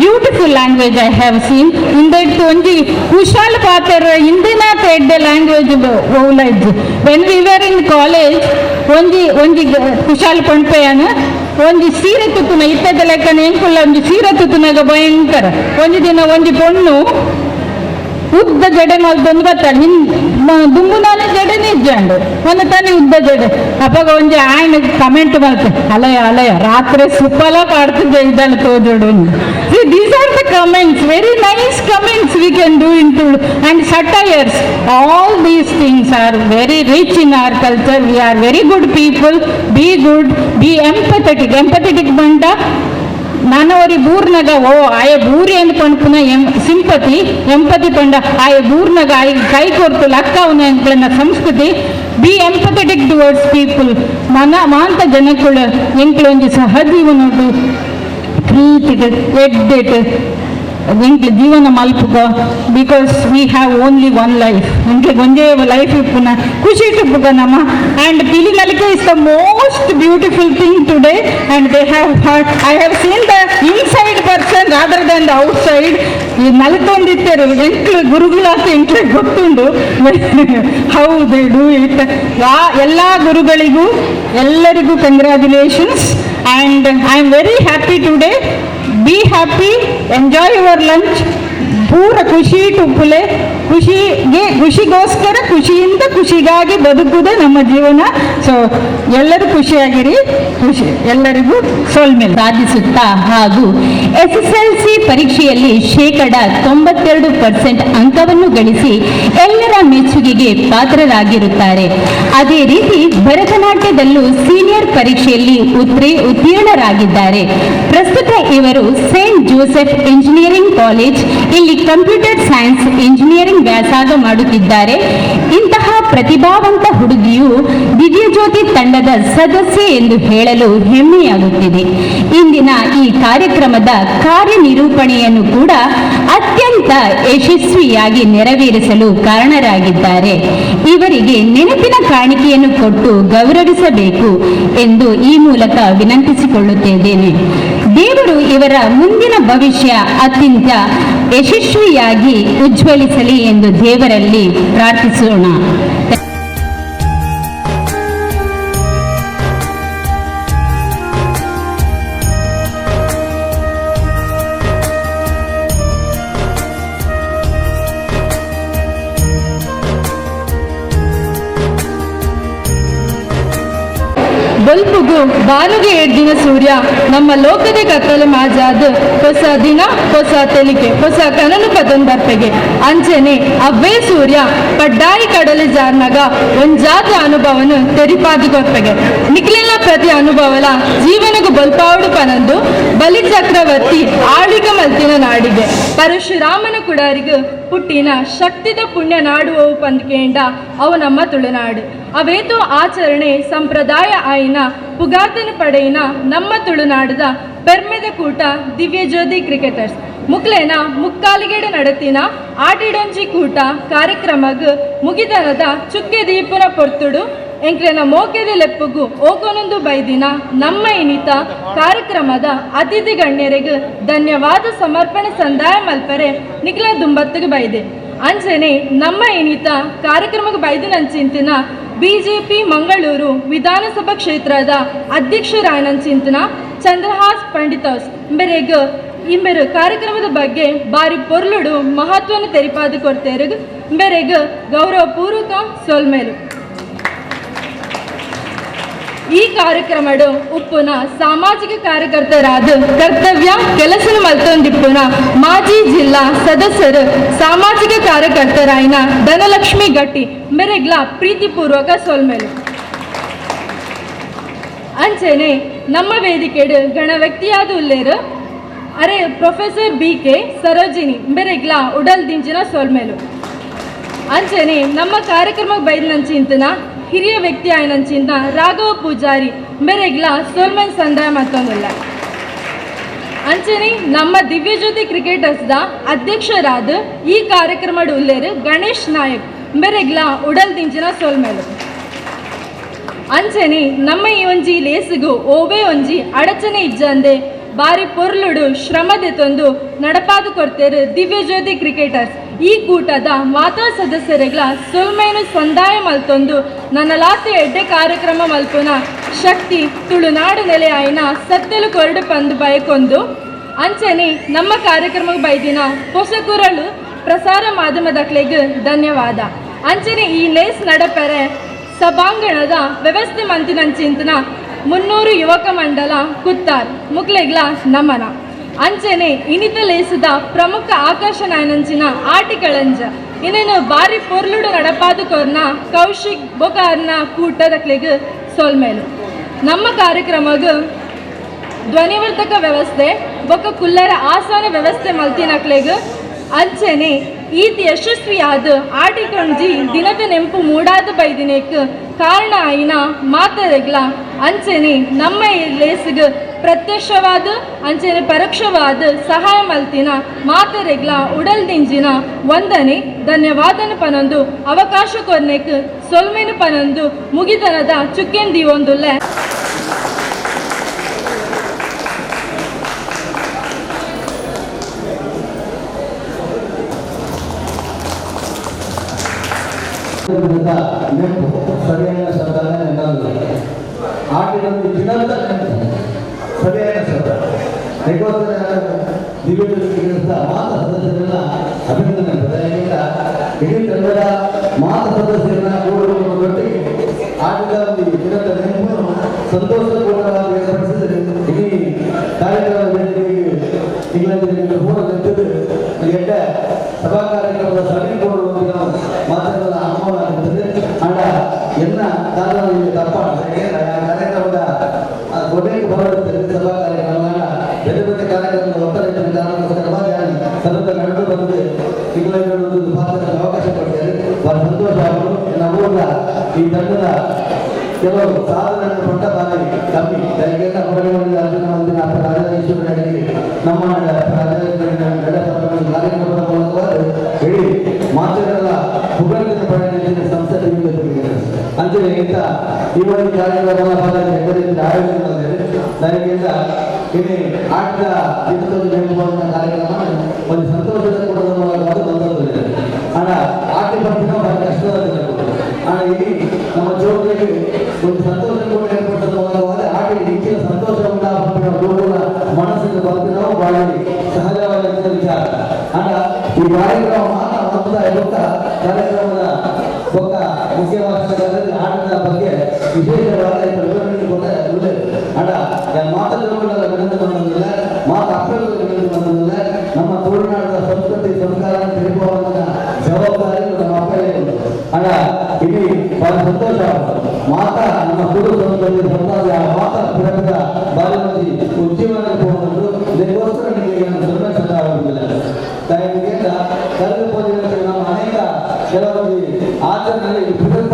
beautiful language I have seen. ಇಂದೆಡ್ತು ಒಂಜಿ ಕುಶಾಲ್ ಪಾತೆರ ಇಂದಿನಾತ ಎಡ್ಡೆ ಲ್ಯಾಂಗ್ವೇಜ್ ಓಲ ಇಜ್ಜಿ. When we were in college ಒಂಜಿ ಒಂಜಿ ಕುಶಾಲ್ ಪಣ್ಪೆಯನ್ ಒಂಜಿ ಸೀರೆ ತುತ್ತುನ ಇತ್ತದ ಲೆಕ್ಕನ ಎಂಕುಲ್ಲ ಒಂಜಿ ಸೀರೆ ತುತ್ತುನಾಗ ಭಯಂಕರ. ಒಂಜಿ ದಿನ ಒಂಜಿ ಪೊಣ್ಣು ಉದ್ದ ಜಡೆ ಮಲ್ತೊಂದು ಬರ್ತಾಳೆ, ಹಿನ್ ದುಂಬುನಾನೆ ಜಡೆನೇ ಇಜ್ಜಂಡು ಒಂದು ತಾನೇ ಉದ್ದ ಜಡೆ. ಅಪ್ಪಾಗ ಒಂಜಿ ಆಯ್ನ ಕಮೆಂಟ್ ಮಲ್ತೆ, ಅಲಯ ಅಲಯ ರಾತ್ರಿ ಸುಪ್ಪಲ ಪಾಡ್ತಿದ್ದೆ ಇದನ್ನು ತೋಜೋಡು. See, these are the comments, very nice comments we can do in Tulu. And satires, all these things are very rich in our culture. We are very good people. Be good, be empathetic. Empathetic ಬಂಡ ನಾನವರಿ ಬೂರ್ನಗ ಓ ಆಯ ಬೂರಿ ಎಂದು ಪಣ್ಪುನ sympathy, empathy ಪಂಡ ಆಯ ಬೂರ್ನಗ ಆಯ ಕೈ ಕೊರ್ತು ಲಕ್ಕ ಅವನ ಎಂಕ್ಲೆನ ಸಂಸ್ಕೃತಿ. B empathetic towards people. ಮನ ಮಾಂತ ಜನಕ್ಕುಳ ಎಂಕ್ಲ ಒಂಜಿ ಸಹಜೀವನೊಡು ಪ್ರೀತಿಗೆ ಎಡ್ಡೆಟ್ ಎಂಕ್ಲೆ ಜೀವನ ಮಲ್ಪುಗ. Because we have only one life. ಎಂಕ್ಲೆ ಒಂಜೇ ಲೈಫ್ ಇಪ್ಪುನ ಖುಷಿ ಇಪ್ಪುಗ ನಮ್ಮ. And Pili Nalike is the most beautiful thing today. And they have I have seen the inside person rather than the outside. ಈ ನಲ್ತೊಂದಿತ್ತರು ಎಂಕ್ಲು ಗುರುಗಳಾತ ಎಂಕ್ಲೆ ಗೊತ್ತುಂಡು how they do it. ಎಲ್ಲ ಗುರುಗಳಿಗೂ ಎಲ್ಲರಿಗೂ congratulations. And I am very happy today. Be happy, enjoy your lunch. ಪೂರ ಖುಷಿ ಟುಪ್ಪುಲೆ, ಖುಷಿಗೆ ಖುಷಿಗೋಸ್ಕರ ಖುಷಿಯಿಂದ ಖುಷಿಗಾಗಿ ಬದುಕುವುದೇ ನಮ್ಮ ಜೀವನ. ಸೊ ಎಲ್ಲರೂ ಖುಷಿಯಾಗಿರಿ, ಖುಷಿ ಎಲ್ಲರಿಗೂ ಸೊಲ್ಮೆಲ್ ಸಾಧಿಸುತ್ತಾ ಹಾಗೂ SSLC ಪರೀಕ್ಷೆಯಲ್ಲಿ 92% ಅಂಕವನ್ನು ಗಳಿಸಿ ಎಲ್ಲರ ಮೆಚ್ಚುಗೆಗೆ ಪಾತ್ರರಾಗಿರುತ್ತಾರೆ. ಅದೇ ರೀತಿ ಭರತನಾಟ್ಯದಲ್ಲೂ ಸೀನಿಯರ್ ಪರೀಕ್ಷೆಯಲ್ಲಿ ಉತ್ತೀರ್ಣರಾಗಿದ್ದಾರೆ. ಪ್ರಸ್ತುತ ಇವರು Saint Joseph engineering college ಇಲ್ಲಿ computer science engineering ವ್ಯಾಸಂಗ ಮಾಡುತ್ತಿದ್ದಾರೆ. ಇಂತಹ ಪ್ರತಿಭಾವಂತ ಹುಡುಗಿಯು ದಿವ್ಯಜ್ಯೋತಿ ತಂಡದ ಸದಸ್ಯೆ ಎಂದು ಹೇಳಲು ಹೆಮ್ಮೆಯಾಗುತ್ತಿದೆ. ಇಂದಿನ ಈ ಕಾರ್ಯಕ್ರಮದ ಕಾರ್ಯನಿರೂಪಣೆಯನ್ನು ಕೂಡ ಅತ್ಯಂತ ಯಶಸ್ವಿಯಾಗಿ ನೆರವೇರಿಸಲು ಕಾರಣರಾಗಿದ್ದಾರೆ. ಇವರಿಗೆ ನೆನಪಿನ ಕಾಣಿಕೆಯನ್ನು ಕೊಟ್ಟು ಗೌರವಿಸಬೇಕು ಎಂದು ಈ ಮೂಲಕ ವಿನಂತಿಸಿಕೊಳ್ಳುತ್ತಿದ್ದೇನೆ. ದೇವರು ಇವರ ಮುಂದಿನ ಭವಿಷ್ಯ ಅತ್ಯಂತ ಯಶಸ್ವಿಯಾಗಿ ಉಜ್ವಲಿಸಲಿ ಎಂದು ದೇವರಲ್ಲಿ ಪ್ರಾರ್ಥಿಸೋಣ. ಬೊಲ್ಪುಗು ಬಾನುಗೆ ಏಡ್ದಿನ ಸೂರ್ಯ ನಮ್ಮ ಲೋಕದ ಕತ್ತಲೆ ಮಾಜಾದ ಹೊಸ ದಿನ ಹೊಸ ತೆಲಿಕೆ ಹೊಸ ಕನನು ಪತನ್ ಬರ್ಪೆಗೆ ಅಂಚನೆ ಅವ್ವೇ ಸೂರ್ಯ ಪಡ್ಡಾಯಿ ಕಡಲೆ ಜಾರ್ನಗ ಒಂಜಾತ ಅನುಭವನು ತೆರಿಪಾದಿ ಕೊರ್ಪೆಗೆ ನಿಕ್ಲೆಲ್ಲ ಪ್ರತಿ ಅನುಭವಲ ಜೀವನಗು ಬಲ್ಪಾವುಡು ಪನಂದು ಬಲಿ ಚಕ್ರವರ್ತಿ ಆಳಿಗ ಮಲ್ತಿನ ನಾಡಿಗೆ ಪರಶುರಾಮನ ಕುಡಾರಿಗು ಪುಟ್ಟಿನ ಶಕ್ತಿದ ಪುಣ್ಯ ನಾಡುವವು ಪಂದ್ಕೇಂಡ ಅವು ನಮ್ಮ ತುಳುನಾಡು. ಅವೇತೋ ಆಚರಣೆ ಸಂಪ್ರದಾಯ ಆಯಿನ ಪುಗಾರ್ತನ ಪಡೆಯಿನ ನಮ್ಮ ತುಳುನಾಡದ ಪೆರ್ಮೆದ ಕೂಟ ದಿವ್ಯಜ್ಯೋತಿ ಕ್ರಿಕೆಟರ್ಸ್ ಮುಕ್ಲೇನ ಮುಕ್ಕಾಲಿಗೇಡು ನಡತಿನ ಆಟಿಡೊಂಜಿ ಕೂಟ ಕಾರ್ಯಕ್ರಮಗ್ ಮುಗಿದನದ ಚುಕ್ಕೆ ದೀಪನ ಪೊರ್ತುಡು ಎಂಕ್ಲೆನ ಮೋಕೆದ ಲೆಪ್ಪುಗು ಓಕೊನೊಂದು ಬೈದಿನ ನಮ್ಮ ಇನಿತ ಕಾರ್ಯಕ್ರಮದ ಅತಿಥಿ ಗಣ್ಯರಿಗೂ ಧನ್ಯವಾದ ಸಮರ್ಪಣೆ ಸಂದಾಯ ಮಲ್ಪರೆ ನಿಖಿಲ ದುಂಬತ್ತಿಗೆ ಬೈದೆ. ಅಂಚನೆ ನಮ್ಮ ಇನಿತ ಕಾರ್ಯಕ್ರಮಕ್ಕೆ ಬೈದಿನಂಚಿಂತಿನ ಬಿಜೆಪಿ ಮಂಗಳೂರು ವಿಧಾನಸಭಾ ಕ್ಷೇತ್ರದ ಅಧ್ಯಕ್ಷರಾಯನಂಚಿಂತನ ಚಂದ್ರಹಾಸ್ ಪಂಡಿತೋಸ್ ಇಂಬೆರೆಗ್ ಇಂಬೆರು ಕಾರ್ಯಕ್ರಮದ ಬಗ್ಗೆ ಬಾರಿ ಪೊರ್ಲುಡು ಮಹತ್ವವನ್ನು ತೆರಿಪಾದು ಕೊಡ್ತೇರು ಇಂಬೆರೆಗ್ ಗೌರವಪೂರ್ವಕ ಸೊಲ್ಮೇಲು. ಈ ಕಾರ್ಯಕ್ರಮಡು ಉಪ್ಪುನ ಸಾಮಾಜಿಕ ಕಾರ್ಯಕರ್ತರಾದ ಕರ್ತವ್ಯ ಕೆಲಸ ಮಲ್ತೊಂದಿಪ್ಪುನ ಮಾಜಿ ಜಿಲ್ಲಾ ಸದಸ್ಯರು ಸಾಮಾಜಿಕ ಕಾರ್ಯಕರ್ತರಾಯಿನ ಧನಲಕ್ಷ್ಮಿ ಗಟ್ಟಿ ಮೆರೆಗ್ಲ ಪ್ರೀತಿಪೂರ್ವಕ ಸೊಲ್ಮೇಲು. ಅಂಚೆನೆ ನಮ್ಮ ವೇದಿಕೆಡು ಗಣ ವ್ಯಕ್ತಿಯಾದ ಉಲ್ಲೇರು ಅರೆ ಪ್ರೊಫೆಸರ್ BK Sarojini ಮೆರೆಗ್ಲ ಉಡಲ್ ದಿಂಜಿನ ಸೊಲ್ಮೇಲು. ಅಂಚೆನೆ ನಮ್ಮ ಕಾರ್ಯಕ್ರಮಕ್ಕೆ ಬೈದಿನಂಚಿಂತನ ಹಿರಿಯ ವ್ಯಕ್ತಿ ಆಯ್ನಂಚಿಂದ ರಾಘವ ಪೂಜಾರಿ ಮೇರೆಗ್ಲ ಸೋಲ್ಮನ್ ಸಂದಾಯ ಮತ್ತೊಂದುಲ್ಲ. ಅಂಚನೆ ನಮ್ಮ ದಿವ್ಯಜ್ಯೋತಿ ಕ್ರಿಕೆಟರ್ಸ್ದ ಅಧ್ಯಕ್ಷರಾದ ಈ ಕಾರ್ಯಕ್ರಮದ ಉಲ್ಲೇರು ಗಣೇಶ್ ನಾಯಕ್ ಮೇರೆಗ್ಲ ಉಡಲ್ ದಿಂಜಿನ ಸೋಲ್ಮೇಲು. ಅಂಚನೆ ನಮ್ಮ ಈ ಒಂಜಿ ಲೇಸುಗು ಓವೇ ಒಂಜಿ ಅಡಚಣೆ ಇಜ್ಜಂದೆ ಬಾರಿ ಪೊರ್ಲುಡು ಶ್ರಮದೆ ತಂದು ನಡಪಾದು ಕೊಡ್ತೇರು ದಿವ್ಯಜ್ಯೋತಿ ಕ್ರಿಕೆಟರ್ಸ್ ಈ ಕೂಟದ ಮಾತಾ ಸದಸ್ಯರುಗಳ ಸೊಲ್ಮೈನು ಸಂದಾಯ ಮಲ್ತೊಂದು ನನ್ನಲಾತೆ ಎಡ್ಡೆ ಕಾರ್ಯಕ್ರಮ ಮಲ್ಪುನ ಶಕ್ತಿ ತುಳುನಾಡು ನೆಲೆಯಾಯಿನ ಸತ್ಯಲು ಕೊರಡು ಪಂದು ಬಯಕೊಂದು. ಅಂಚನೆ ನಮ್ಮ ಕಾರ್ಯಕ್ರಮಕ್ಕೆ ಬೈದಿನ ಪೊಸಕುರಳು ಪ್ರಸಾರ ಮಾಧ್ಯಮದಕ್ಲೆಗ್ ಧನ್ಯವಾದ. ಅಂಚನೆ ಈ ಲೇಸ್ ನಡಪೆರೆ ಸಭಾಂಗಣದ ವ್ಯವಸ್ಥೆ ಮಂತಿನಂಚಿಂತನ 300 ಯುವಕ ಮಂಡಲ ಕುತ್ತಾರ್ ಮುಕ್ಲೆಗ್ಲ ನಮನ. ಅಂಚನೆ ಇನಿತ ಲೇಸದ ಪ್ರಮುಖ ಆಕರ್ಷಣೆನಂಚಿನ ಆಟಿಕಳಂಜ ಇನ್ನೇನು ಬಾರಿ ಪೊರ್ಲುಡು ನಡಪಾದು ಕೊರ್ನ ಕೌಶಿಕ್ ಬೊಕಾರ್ನ ಕೂಟದಕ್ಲೆಗ್ ಸೋಲ್ಮೇಲು. ನಮ್ಮ ಕಾರ್ಯಕ್ರಮಗ್ ಧ್ವನಿವರ್ಧಕ ವ್ಯವಸ್ಥೆ ಬೊಕ್ಕ ಕುಲ್ಲರ ಆಸನ ವ್ಯವಸ್ಥೆ ಮಲ್ತಿನಕ್ಲೆಗ್ ಅಂಚನೆ ಈತ ಯಶಸ್ವಿಯಾದ ಆಟಿಕಂಜಿ ದಿನದ ನೆಂಪು ಮೂಡಾದ ಬೈದಿನೇಕ್ ಕಾರಣ ಆಯಿನ ಮಾತರೆಗ್ಲ ಅಂಚನೆ ನಮ್ಮ ಈ ಲೇಸ್ಗ್ ಪ್ರತ್ಯಕ್ಷವಾದ ಅಂಚನೆ ಪರೋಕ್ಷವಾದ ಸಹಾಯ ಮಲ್ತಿನ ಮಾತರೆಗ್ಲ ಉಡಲ್ ದಿಂಜಿನ ವಂದನೆ ಧನ್ಯವಾದನ ಪನೊಂದು ಅವಕಾಶ ಕೊರ್ನೆಕ್ ಸೊಲ್ಮೆನು ಪನೊಂದು ಮುಗಿದನದ ಚುಕ್ಕೆನ್ ದೀವೊಂದುಲ್ಲೆ. ನೆನಪು ಸರಿಯಾದ ಶಬ್ದ ಆಟಿನ ದಿನದ ನೆನಪು ಸರಿಯಾದ ಶಬ್ದ. ಅದಕ್ಕೋಸ್ಕರ ದಿವ್ಯಜ್ಯೋತಿ ಮಾತ ಸದಸ್ಯರನ್ನ ಅಭಿನಂದನೆ. ಯಾಕೆಂದ್ರೆ ಇಡೀ ತಂಡದ ಮಾತ ಸದಸ್ಯರನ್ನ ಕೂಡುವುದರೊಟ್ಟಿಗೆ ಆಟದ ಒಂದು ದಿನದ ನೆನಪನ್ನು ಸಂತೋಷ ಕೂಟವಾಗಿ ಏರ್ಪಡಿಸಿದರೆ ಇಡೀ ಕಾರ್ಯಕ್ರಮದ ವೇದಿಕೆಗೆ ಇಂಗ್ಲೆಂಡಿನ ಪೂರ್ಣ ನಿಂತಿದ್ದು ಎಡ್ಡ ಸಭಾ ಕಾರ್ಯಕ್ರಮದ ಸಭೆ ಕೊಡುವ ಮಾತುಗಳ ಆಹ್ವಾನ ಆಗಿರ್ತದೆ. ಆಂಡ ಎನ್ನ ಕಾರಣದಲ್ಲಿ ತಪ್ಪ ಕಾರ್ಯಕ್ರಮದ ಕೊನೆಗೆ ಬರುತ್ತದೆ ಸಭಾ ಕಾರ್ಯಕ್ರಮ ಬೇರೆ ಬೇರೆ ಕಾರ್ಯಕ್ರಮದ ಒತ್ತಡ ಕಾರಣಕ್ಕೋಸ್ಕರ ಸತತ ನಡೆದು ಬಂದು ಇಂಗ್ಲೆಂಡ್ ಪಾತ್ರ ಅವಕಾಶ ಕೊಡ್ತಾರೆ. ಬಹಳ ಸಂತೋಷ ಅವರು ನಮ್ಮ ಈ ತಂಡದ ಕೆಲವು ಸಾಧನೆಯನ್ನು ಪಟ್ಟ ಬಾರಿ ಕಮ್ಮಿ. ಯಾಕೆಂದ್ರೆ ಹೊರಗಡೆ ಅರ್ಜುನ ಮಂದಿರ ರಾಜರಾಜೇಶ್ವರನಿಗೆ ನಮ್ಮ ಕಾರ್ಯಕ್ರಮದ ಮೂಲಕವಾಗಿ ಇಡೀ ಮಾತುಗಳ ಪುಗಳಿನ ಪಡೆದ ಸಂಸ್ಥೆ ಅಂಚನೆ ಇಂಥ ಈ ಒಂದು ಕಾರ್ಯಕ್ರಮ ಆಯೋಜನೆ ಮಾಡಿದೆ. ನನಗೆ ಇಲ್ಲಿ ಆಟದ ದಿನದ ಕಾರ್ಯಕ್ರಮ ಒಂದು ಸಂತೋಷದ ಕೂಟದ ಮೂಲಕವಾಗಿ ಬಂದದ್ದು. ಆಡ ಆಟ ಬರ್ತಿನ ಬಹಳ ಕಷ್ಟದ ದಿನ. ಆಡ ಇಲ್ಲಿ ನಮ್ಮ ಜೋಡಿಗೆ ಒಂದು ಸಂತೋಷ ಕೂಡ ಏರ್ಪಟ್ಟದ ಮೂಲಕವಾಗಿ ಆಟ ಹೆಚ್ಚಿನ ಸಂತೋಷ ಉಂಟಾಗುವ ಮನಸ್ಸಿನ ಬರ್ತಿನ ಬಹಳ ಸಹಜವಾದ ವಿಚಾರ. ಆಡ ಈ ಕಾರ್ಯಕ್ರಮ ಮಾತ್ರ ಮೊತ್ತ ಕಾರ್ಯಕ್ರಮದ ಒಬ್ಬ ಮುಖ್ಯವಾದ ಆಟದ ಬಗ್ಗೆ ವಿಶೇಷವಾದ ವಿವರಣೆ ಕೊಟ್ಟ ಆಡ ಮಾತುಗಳ ವಿನಂತಿ ಬಂದಿಲ್ಲ, ಮಾತು ಅಪ್ಪಗಳ ವಿನಂತಿ ಬಂದಿಲ್ಲ. ನಮ್ಮ ತುಳುನಾಡದ ಸಂಸ್ಕೃತಿ ಸಂಸ್ಕಾರ ತಿಳಿಸುವಂತ ಜವಾಬ್ದಾರಿ ನಮ್ಮ ಅಪ್ಪನೇ. ಆಡ ಇಲ್ಲಿ ಬಹಳ ಸಂತೋಷ ಮಾತಾ ನಮ್ಮ ತುಳು ಸಂಸ್ಕೃತಿ ಸಂಸ್ಕಾರ ಮಾತಾ ಪಿರಕದ ಬಾರಿ ಮಂದಿ ಉಜ್ಜೀವನ ಹೋಗುವುದು. ಇದಕ್ಕೋಸ್ಕರ ನಿಮಗೆ ಸಂರಕ್ಷಣೆ ಆಗುವುದಿಲ್ಲ. ತಾಯಿಗೆ ಕರೆದು ಹೋದ ನಮ್ಮ ಅನೇಕ ಕೆಲವೊಂದು ಆಚರಣೆ ಪುರಂತ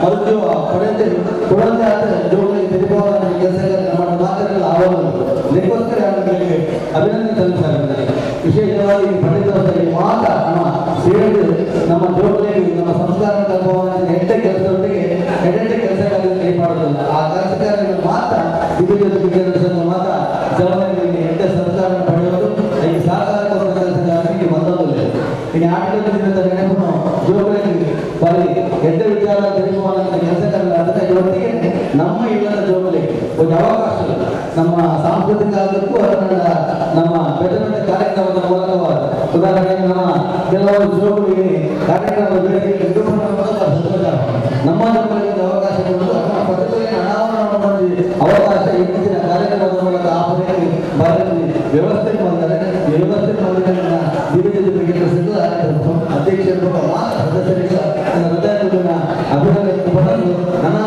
ಮರುಜೀವ ಪಡೆದ ಕುಡಂತೆ ಆದ ಜೋಡಿ ತಿಳಿಸುವ ಕೆಲಸ ನಮ್ಮ ಮಾತುಗಳ ಆಹ್ವಾನ. ಇದಕ್ಕೋಸ್ಕರ ಅವರಿಗೆ ಅಭಿನಂದನೆ ಸಲ್ಲಿಸಲಾಗುತ್ತದೆ. ವಿಶೇಷವಾಗಿ ಪಂಡಿತರಿಗೆ ಮಾತ್ರ ನಮ್ಮ ಸೇರಿದು ನಮ್ಮ ಜೋಡಿಗೆ ನಮ್ಮ ಸಂಸ್ಕಾರ ಕಲ್ಪವನ್ನು ಹೆಡ್ಡ ಕೆಲಸದೊಟ್ಟಿಗೆ ಹೆಡ್ಡ ಕೆಲಸ ಕಾರ್ಯ ಮಾಡೋದಿಲ್ಲ. ಆ ಕೆಲಸ ಕಾರ್ಯಗಳು ಮಾತ್ರ ದಿವ್ಯಜ್ಯೋತಿ ಮಾತ್ರ ಜವಾಬ್ದಾರಿಯಲ್ಲಿ ಹೆಡ್ಡ ಸಂಸ್ಕಾರ ಪಡೆಯುವುದು ಅದಕ್ಕೆ ಸಹಕಾರ ಕೆಲಸಗಾರರಿಗೆ ಬಂದದಿಲ್ಲ. ಇನ್ನು ಆಟದ ನೆನಪನ್ನು ಜೋಗಳಿಗೆ ಬಾರಿ ಹೆಡ್ಡ ವಿಚಾರ ತಿಳಿಸುವಂತ ಕೆಲಸ ಕಾರ್ಯ ಇವತ್ತಿಗೆ ನಮ್ಮ ಇಲ್ಲದ ಜೋಗಳಿಗೆ ಒಂದು ಅವಕಾಶ ನಮ್ಮ ಸಾಂಸ್ಕೃತಿಕ ಆಗಕ್ಕೂ ಅದರ ನಮ್ಮ ಬೇರೆ ಬೇರೆ ಕಾರ್ಯಕ್ರಮದ ಮೂಲಕವಾದ ಉದಾಹರಣೆಗೆ ನಮ್ಮ ಕೆಲವು ಜೋಗಳಿಗೆ ಕಾರ್ಯಕ್ರಮ ಸಂತೋಷ ನಮ್ಮ ಜೋಗಳಿಗೆ ಅವಕಾಶ ಕೊಡಲು ನಮ್ಮ ಪ್ರತಿಭೆಯನ್ನು ಅನಾವರಣ ಮಾಡಿ ಅವಕಾಶ ಇತ್ತೀಚಿನ ಕಾರ್ಯಕ್ರಮದ ಮೂಲಕ ಆ ಪದಕ್ಕೆ ಭಾರತ ವ್ಯವಸ್ಥೆ ಬಂದರೆ ಈ ವ್ಯವಸ್ಥೆ ಬಂದ ದಿವ್ಯಜ್ಯೋತಿ ಕ್ರಿಕೆಟರ್ಸ್ ಅಧ್ಯಕ್ಷರು ಮಾತ್ರ ಸದಸ್ಯರಿಗೆ ನನ್ನ ಹೃದಯದ ಅಭಿನಂದನೆ ಪಡೆದು ನನ್ನ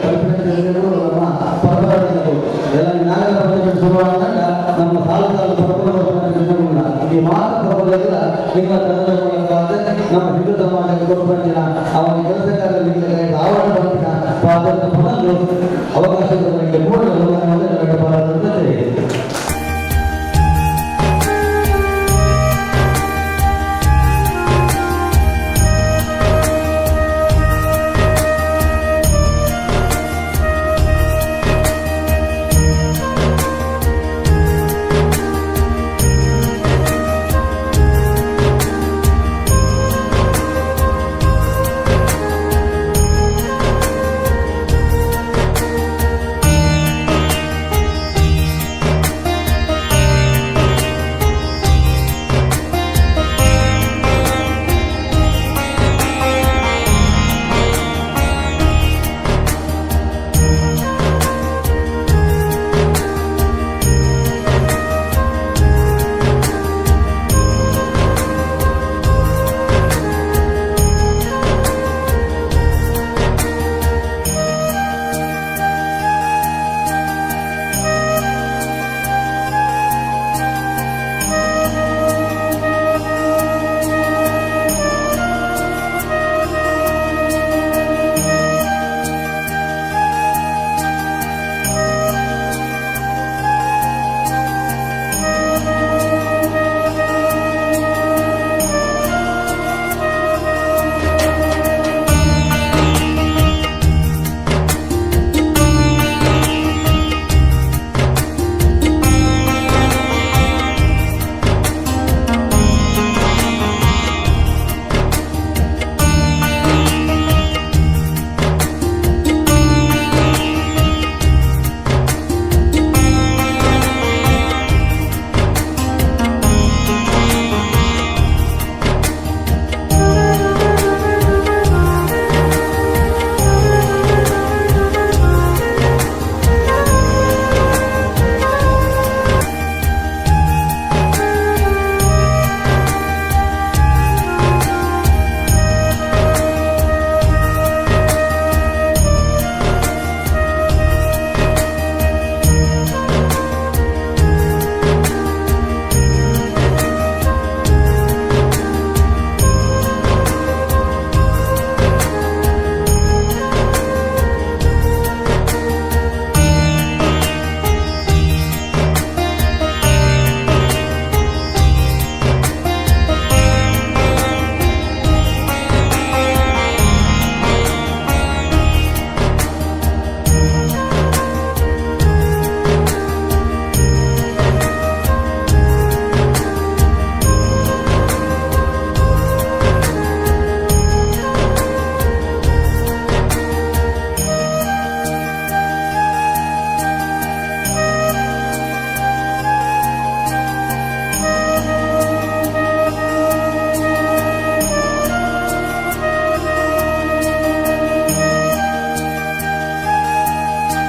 ಕಲ್ಪನೆ ನಮ್ಮ ಪರಂಪರೆ ಎಲ್ಲ ನಾಗರ ಶುರುವಾದಾಗ ನಮ್ಮ ಸಾಲು ಸಾಲು ಪರಂಪರೆ ಈ ಮಾತ್ರ ಪರಂಪರೆಗಳ ನಿಮ್ಮ ತಂಡದ ಮೂಲಕವಾದ ನಮ್ಮ ಹಿಂದೂ ಸಮಾಜಕ್ಕೆ ಕೊರ್ಪಂಚಿನ ಅವನ ಕೆಲಸಗಾರರಿಗೆ ಆವರಣ ಪನ್ಪಿನ ಪಾತ್ರ ಪನೊಂದು ಅವಕಾಶ ಮೂಲ.